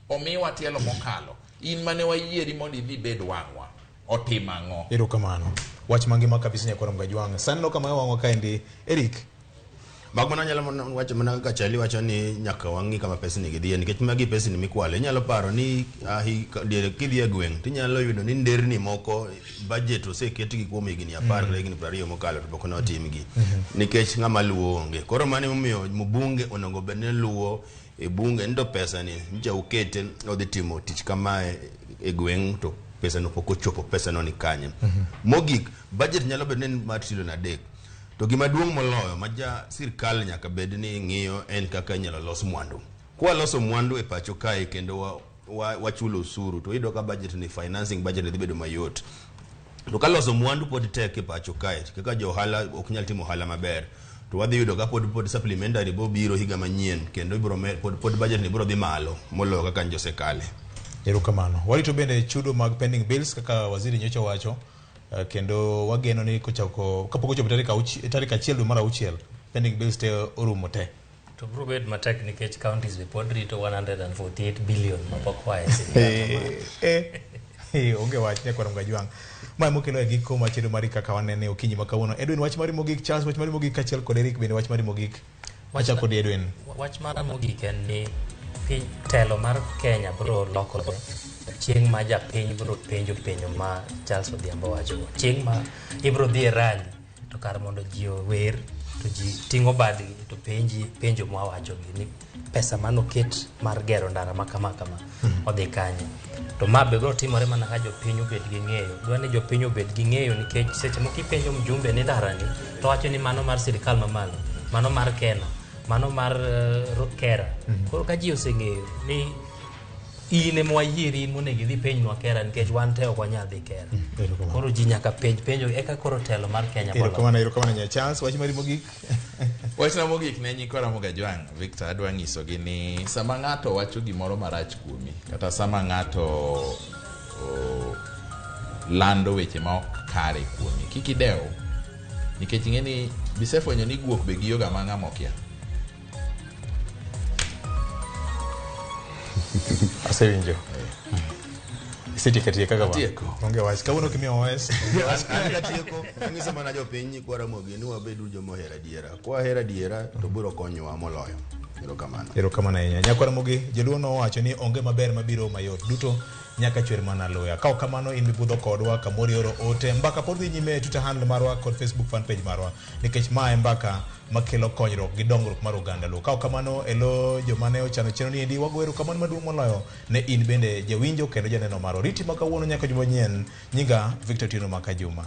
omiwa tielo mokalo, in mane wayieri mondo idhi bed wang'wa, otimo ang'o? Erokamano. Wach mangima kabisa nyakwar Mgajwang'. Sani no kama wang'wa kaendi Eric. Mago mana anyalo wacho mana kaka Chali wacho ni nyaka wang'i kama pesni gi dhiye, nikech magi pesni mikwalo. Inyalo paro ni kidhi e gweng' tinyalo yudo ni nderni moko budget oseketgi kuom higni 10 kata higni 20 mokalo to pok notimgi nikech ng'ama luwo onge. Koro mano emomiyo mbunge onego bed ni luwo e bunge ni to pesa ni ncha ukete odhi timo tich kamae e gweng' to pesa no pok ochopo, pesa no ni kanye. Mogik, budget nyalo bedo ni mar trilion 3. To gima duong' moloyo ma ja sirkal nyaka bed ni ng'iyo en kaka inyalo los mwandu. Kwa loso mwandu e pacho kae kendo wachulo osuru to iyudo ka budget ni financing budget dhi bedo mayot. To ka loso mwandu pod tek e pacho kae, kaka jo ohala ok nyal timo ohala maber, to wadhi yudo ka pod supplementary bo biro higa manyien kendo ibiro pod budget ni biro dhi malo moloyo kaka njosekale. Erokamano. Warito bende chudo mag pending bills kaka waziri nyocha wacho, kendo wageno ni kochako kapok ochopo tarik 1 dwe mar 6 pending bills te orumo te. To biro bet matek nikech counties be pod rito 148 billion mapok oa e sirkal. Onge wach nyakwar Mgajwang'. Mae mokelo e giko mar chenro mari kaka wanene okinyi ma kawuono. Edwin, wach mari mogik. Charles, wach mari mogik kaachiel kod Eric bende wach mari mogik. Wachako kod Edwin. Wach mara mogik en ni piny telo mar Kenya biro lokore chieng' ma japiny biro penjo penjo ma Charles Odhiambo wacho. Chieng' ma ibiro dhi e rally to kar mondo ji ower to ji ting'o badgi to penji penjo mwawachogi ni pesa manoket mar gero ndara ma kama kama odhi kanye. To ma be biro timore mana ka jopiny obed gi ng'eyo. Dwa ni jopiny obed gi ng'eyo nikech seche moko ipenjo mjumbe ni ndarani to wacho ni mano mar sirikal mamalo, mano mar Kena, mano mar Kera. Koro ka ji oseng'eyo ni in ema wayieri, in monego idhi penjnwa Kera nikech wan te ok wanyal dhi Kera. Koro ji nyaka penj penjo eka koro telo mar Kenya. Erokamano, erokamano nya Charles. Wach mari mogik. Wachna mogik ne nyikwa Ramogi Ajwang', Victor, adwa nyisogi ni sama ng'ato wacho gimoro marach kuomi kata sama ng'ato lando weche ma ok kare kuomi, kik idew, nikech ing'e ni bisefwenyo ni guok be giyoga ma ng'ama okia. Asewinjo. Isetieko atieka kama. Atieko. Onge wach. Kawuono kimiyo OS. Onge wach. An katieko anyiso mana jopiny kwa Ramogi ni wabedu joma ohero adiera. Kwahero adiera to biro konyowa moloyo. Erokamano. Erokamano ahinya. Nyakwar Ramogi, joluo nowacho ni onge maber mabiro mayot. Duto nyaka chwer mana luya. Ka ok kamano in mibudho kodwa kamoro ioro ote. Mbaka pod dhi nyime e Twitter handle marwa kod Facebook fan page marwa nikech ma e mbaka makelo konyruok gi dongruok mar oganda luo. Ka ok kamano e lo joma ne ochano chenro ni endi wago erokamano maduong' moloyo ne in bende jawinjo kendo janeno marwa. Riti ma kawuono nyaka juma manyien. Nyinga Victor Otieno Makajuma.